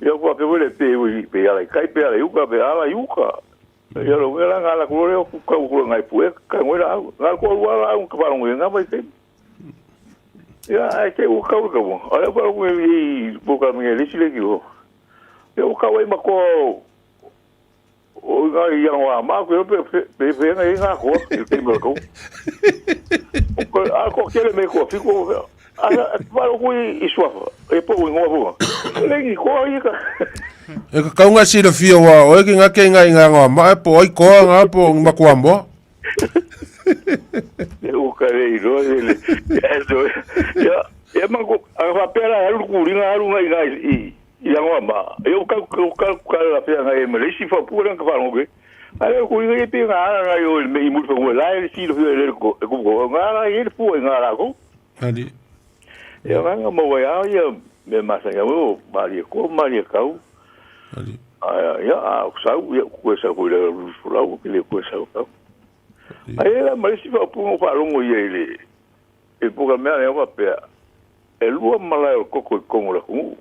ia ku pe wele pe wi pe ala kai pe ala yuka pe ala yuka ia lo ngela nga la ku le ku ka ku ngai pu e ka ngela nga ko wa la ka pa ngo nga mai te ia ai te u ka ka mo ala pa ku i bu ka mi le sile ki o ia u ka wai ma ko o nga ia nga ma ku pe pe pe nga nga ko te mo ko ko a ko kele me ko fi ko a pa ku i swa e po ngo bo le ki ko i ka E ka kaunga si le fia wa o e ki ngā ke ngā i ngā ngā ma e po ai koa ngā po ngā makua moa. E o ka le i roa le ia ia ia ma ko a fa pera haru ku ringa haru ngai ngai i i ngo ma e o ka ka ka ka la fia ngai me le si fa pu ka fa ngo ke a le ku ringa pe nga na yo me i mu fa ngo la e si lo le ko ko ko nga la e pu e nga la ko Ali. ia nga mo wa ya ia me ma sa ia o ma li ko ma li kau Ali. a ia a sa ia ku sa ku le ru la ku le ku sa ku ai la ma si fa pu ngo fa longo ia ile e pu ka mea le wa pe e lua mala o koko i kongo la ku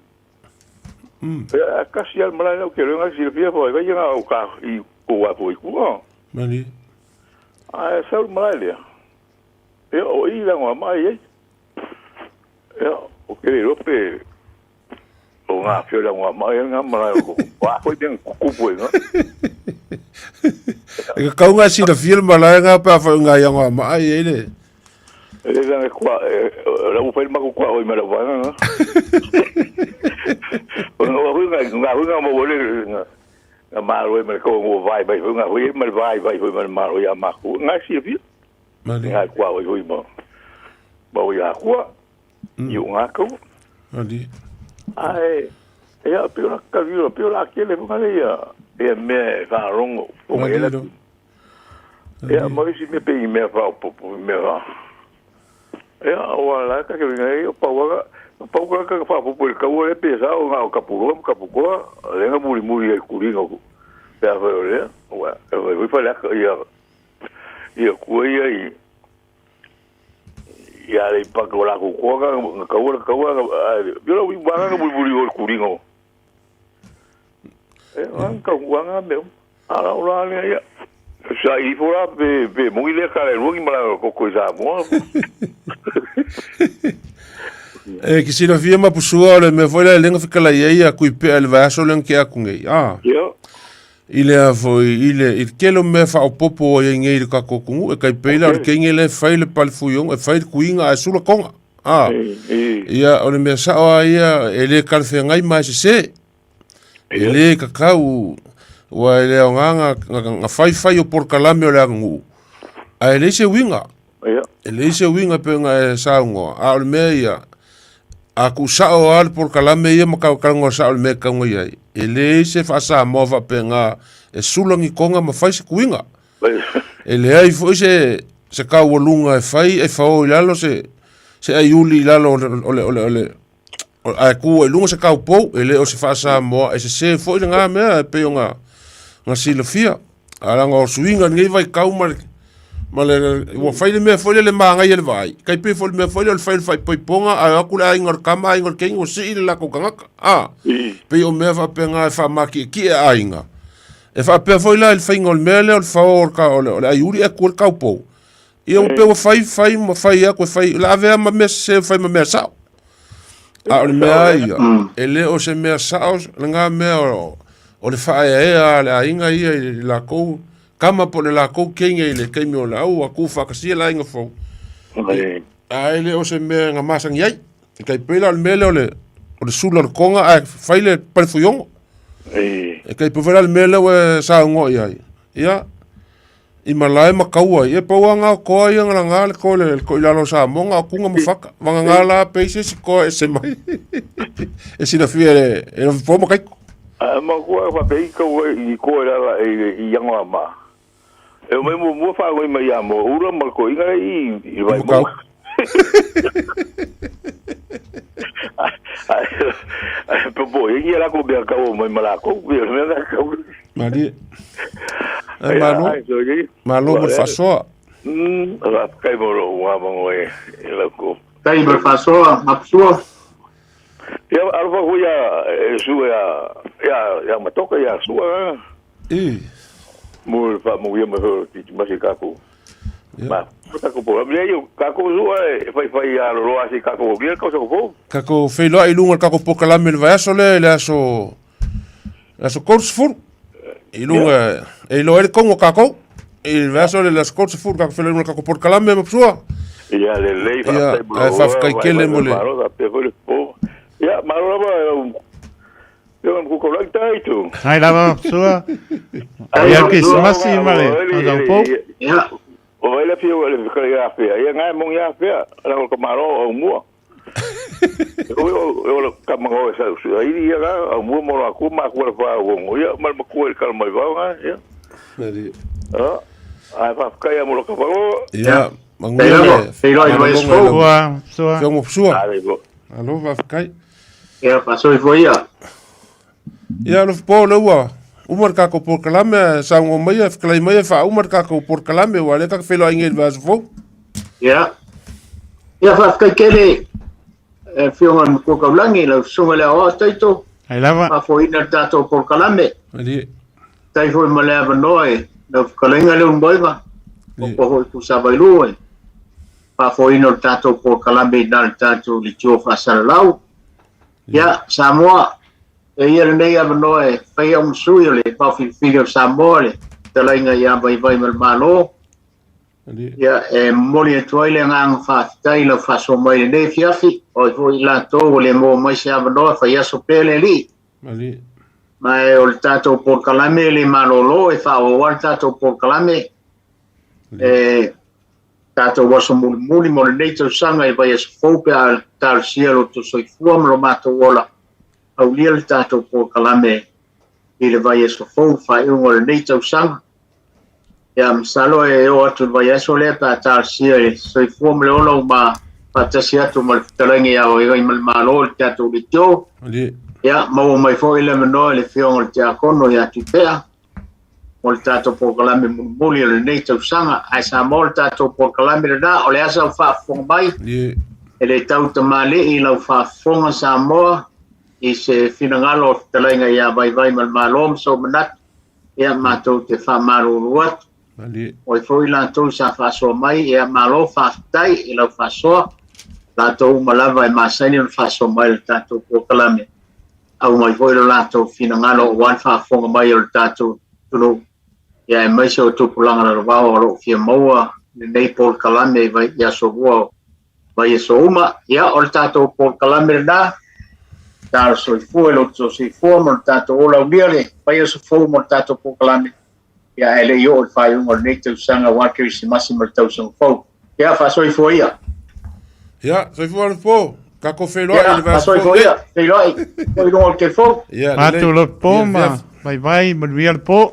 e a kasi al mala o ke lenga si le fia fo e nga o ka i ko wa fo i ku Mali. a e sa mala le e o i la ngo mai e e o ke le pe o ngā whio la ngā mai ngā mala o wa fo i den kupu e nga E ka kaunga si le fia le malae ngā pe a whai ngā ia ngā ma ai e le. E le kua la u fai maku kua oi mala wa nga. O nga hui nga nga hui nga mo le nga nga ma ro me ko ngo vai vai hui nga hui me vai vai hui me ma ro ya ma ku nga si fi Mali. nga kua oi hui mo. Mo ya kua i nga ko Ali. ai e a pe ora ka vi pe ora ke le nga le ya e me fa rongo o Mali me ro. e a mo si me pe i me fa po po me fa e a o la ka ke nga e pa wa pa ka ka fa po po ka o le pe sa o nga ka pu ka pu ko le nga muri muri e ku ringo ku pe a fa le wa e we fa la ka ia ia ku ia i ia le pa ko la ku ko ka ka o ka o yo lo vi wa nga muri muri o ku ringo e nga ka wa nga me ala o la le ia sa i fora pe pe mo ile ka le rugi mala ko ko sa mo E ki si le fia ma pusua o le mea foi la e lenga fikala ia ia kui pe a le vaso le ke aku ngei. Ah. Ia. I le a foi i le i le tele o mea faaopoopo ua i ai nei i le tatou atunuu e tai pei la o le teine lea e fai le palefuiogo e fai le tuiga ae sula toga. A ia o le mea sao lava ia e le talafeagai ma e sese. E le tatau aua e le aoga na fai fai o polokalame o le aganuu ae leai se uiga. E leai se uiga pei ona e saunoa, a o le mea ia, a tuusao lava le polokalame ia ma talanoa sao i le mea e tatau ona i ai, e leai se faa-Samoa faapena e sula ni toga ma fai se tuiga. E leai foi se taualuga e fai e fao i lalo se aiuli i lalo o le ae tu ai i luga se taupou, e le o se faa-Samoa, e sese foi lena mea e pei ona silafia. Ae leaga o suiga i lenei vaitau ma le, ma le, ua fai le mea foi lele manaia i le vaai, tai pei foi o le mea foi lele o le fai o le faaipoipoga ae o atu le aiga o le tama aiga o le teine ua sii le latou tagata. A, pei o mea faapena e faamatietie aiga. E faapea foi la i le faiga o le mea lea o le fao o le, o le aiuli ae tu ai le taupou. Ia ua pei ua fai fai ma fai atu e fai, o le a avea ma mea sese fai ma mea sao. A o le mea lava ia, e le o se mea sao lena mea o le faaeaea a le aiga ia i le latou tama po o le latou teine i le taimi o le au ua tuufaatasia le aiga fou. Ae le o se mea na masani ai. E tai pei la o le mea lea o le sula o le toga ae fai le palefuiogo. E tai pei foi la o le mea lea ua e saunoa i ai. Ia, i malae ma kaua ai. E pau lava na o toa ia na laga le toa le toilalo o Samoa na o Tuna ma Faka. Vagana la pei se isi toa ese mai e silafia e e Lofipo ma Kaiko. A ma kua faapea i kau i koe lala i iangoa ma. E o mai muamua whāngoi mai ia mo ura ma ko inga i vai mo. Ai po i la ko bea kau mai malako bea me na kau. Malie. Ai malo. Malo mo le faasoa. Kai mo lo wa mo e la ko. Kai mo le faasoa mapsua. Ia alofa ko ia e su ia ia ia matoka ia sua. E. Mo le fa mo ia mo ti ma se kako. Ma ta ko po le yo kako sua e fai fai ia lo lo asi kako ko ko so ko. Kako feiloai i luga o le kako polokalame i le vaiaso lea i le aso le aso 30 i luga e iloa ai le kongo o kakou i le vaiaso lea i le aso 30 kako feiloai i luga o le kako polokalame ma Psua. Ia lelei Ia, faafetai mo ae faafetai tele mo le Ia malo lava Ia ma kuka lai tai tu. Hai lava Psua. Ia Krisimasi ma le tausaga fou. Ia. O vai le fia le fia ia fia. Ia ngai mong ia fia. La ko malo au mua. O o o ka mango e sa su ai ia ga au mua mo la ku ma ku le fa o ngo ia ma ma ku e kal mai va nga ia. Nari. Ah. Ai fa kai mo lo ka fa. Ia, mangu le. Sei loi vai spo. Sua, sua. Fia mo sua. Alo fa kai. Ia, faasoifua ia. Ia, Alofa le ua uma le tatou polokalame, saunoa mai, fetalai mai, faauma le tatou polokalame, aua o lea tatou te feiloai nei i le vaiaso fou. Ia, ia faafetai tele e Afioga i le Matua Taulagi, lau Susuga i le Aoao Taito, Ai lava. faafoeina le tatou polokalame. Malie. Tai foi ma le avanoa e lau fetalaiga Leulumoega, o koa foi Tuisavailuu e faafoeina o le tatou polokalame i na le tatou leitio faasalalau. Ia, Samoa, e ia lenei avanoa e fai au ma sui o le Vaofilifili o Samoa, le fetalaiga ia Vaivai ma le Malo. Ia, e momoli atu ai le agaga faafetai i lau faasoa mai i lenei afiafi, o ai foi i latou ua le maua mai se avanoa, fai aso pea le Alii. Ma e o le tatou polokalame e le malolo, e faaauau lava le tatou polokalame. E tatou aso mulimuli mo lenei tausaga i vaiaso fou pe a talosia lo outou soifua ma lo matou ola, aulia le tatou polokalame i le vaiaso fou, faaiuga o lenei tausaga. Ia, masalo e oo atu i le vaiaso lea pe a talosia le soifua ma le ola ua ma faatasi atu ma le fetalaiga ia Vaivai ma le Malo i le tatou leitio. Ia, maua mai foi le avanoa i le Afioga i le Tiakono ia Tupea mo le tatou polokalame mulimuli o lenei tausaga. Ae Samoa le tatou polokalame lena, o le asa o faafofoga mai, e le tau tamalii lau faafofoga Samoa i se finagalo o fetalaiga ia Vaivai ma le Malo ma sou manatu, ia matou te faamalulu atu. O ai foi latou sa faasoa mai, ia malo faafetai i lau faasoa, latou uma lava e masani ona faasoa mai i le tatou polokalame, aumai foi lo latou finagalo aua le faafofoga mai o le tatou atunuu, ia aemaise o tupulaga lalovao o lo o fia maua lenei polokalame i aso lua o vaiaso uma. Ia, o le tatou polokalame lena, talo soifua i lo outou soifua ma lo tatou ola aulia le vaiaso fou mo le tatou polokalame, ia ae le i oo i le faaiuga o lenei tausaga aua le Kerisimasi ma le tausaga fou. Ia, faasoifua ia. Ia, soifua le po. Tatou feiloai i le vaiaso fou. Faasoifua ia, feiloai. Foi i luga o le telefoni. Ia, lelei. Matou le po ma vaivai manuia le po.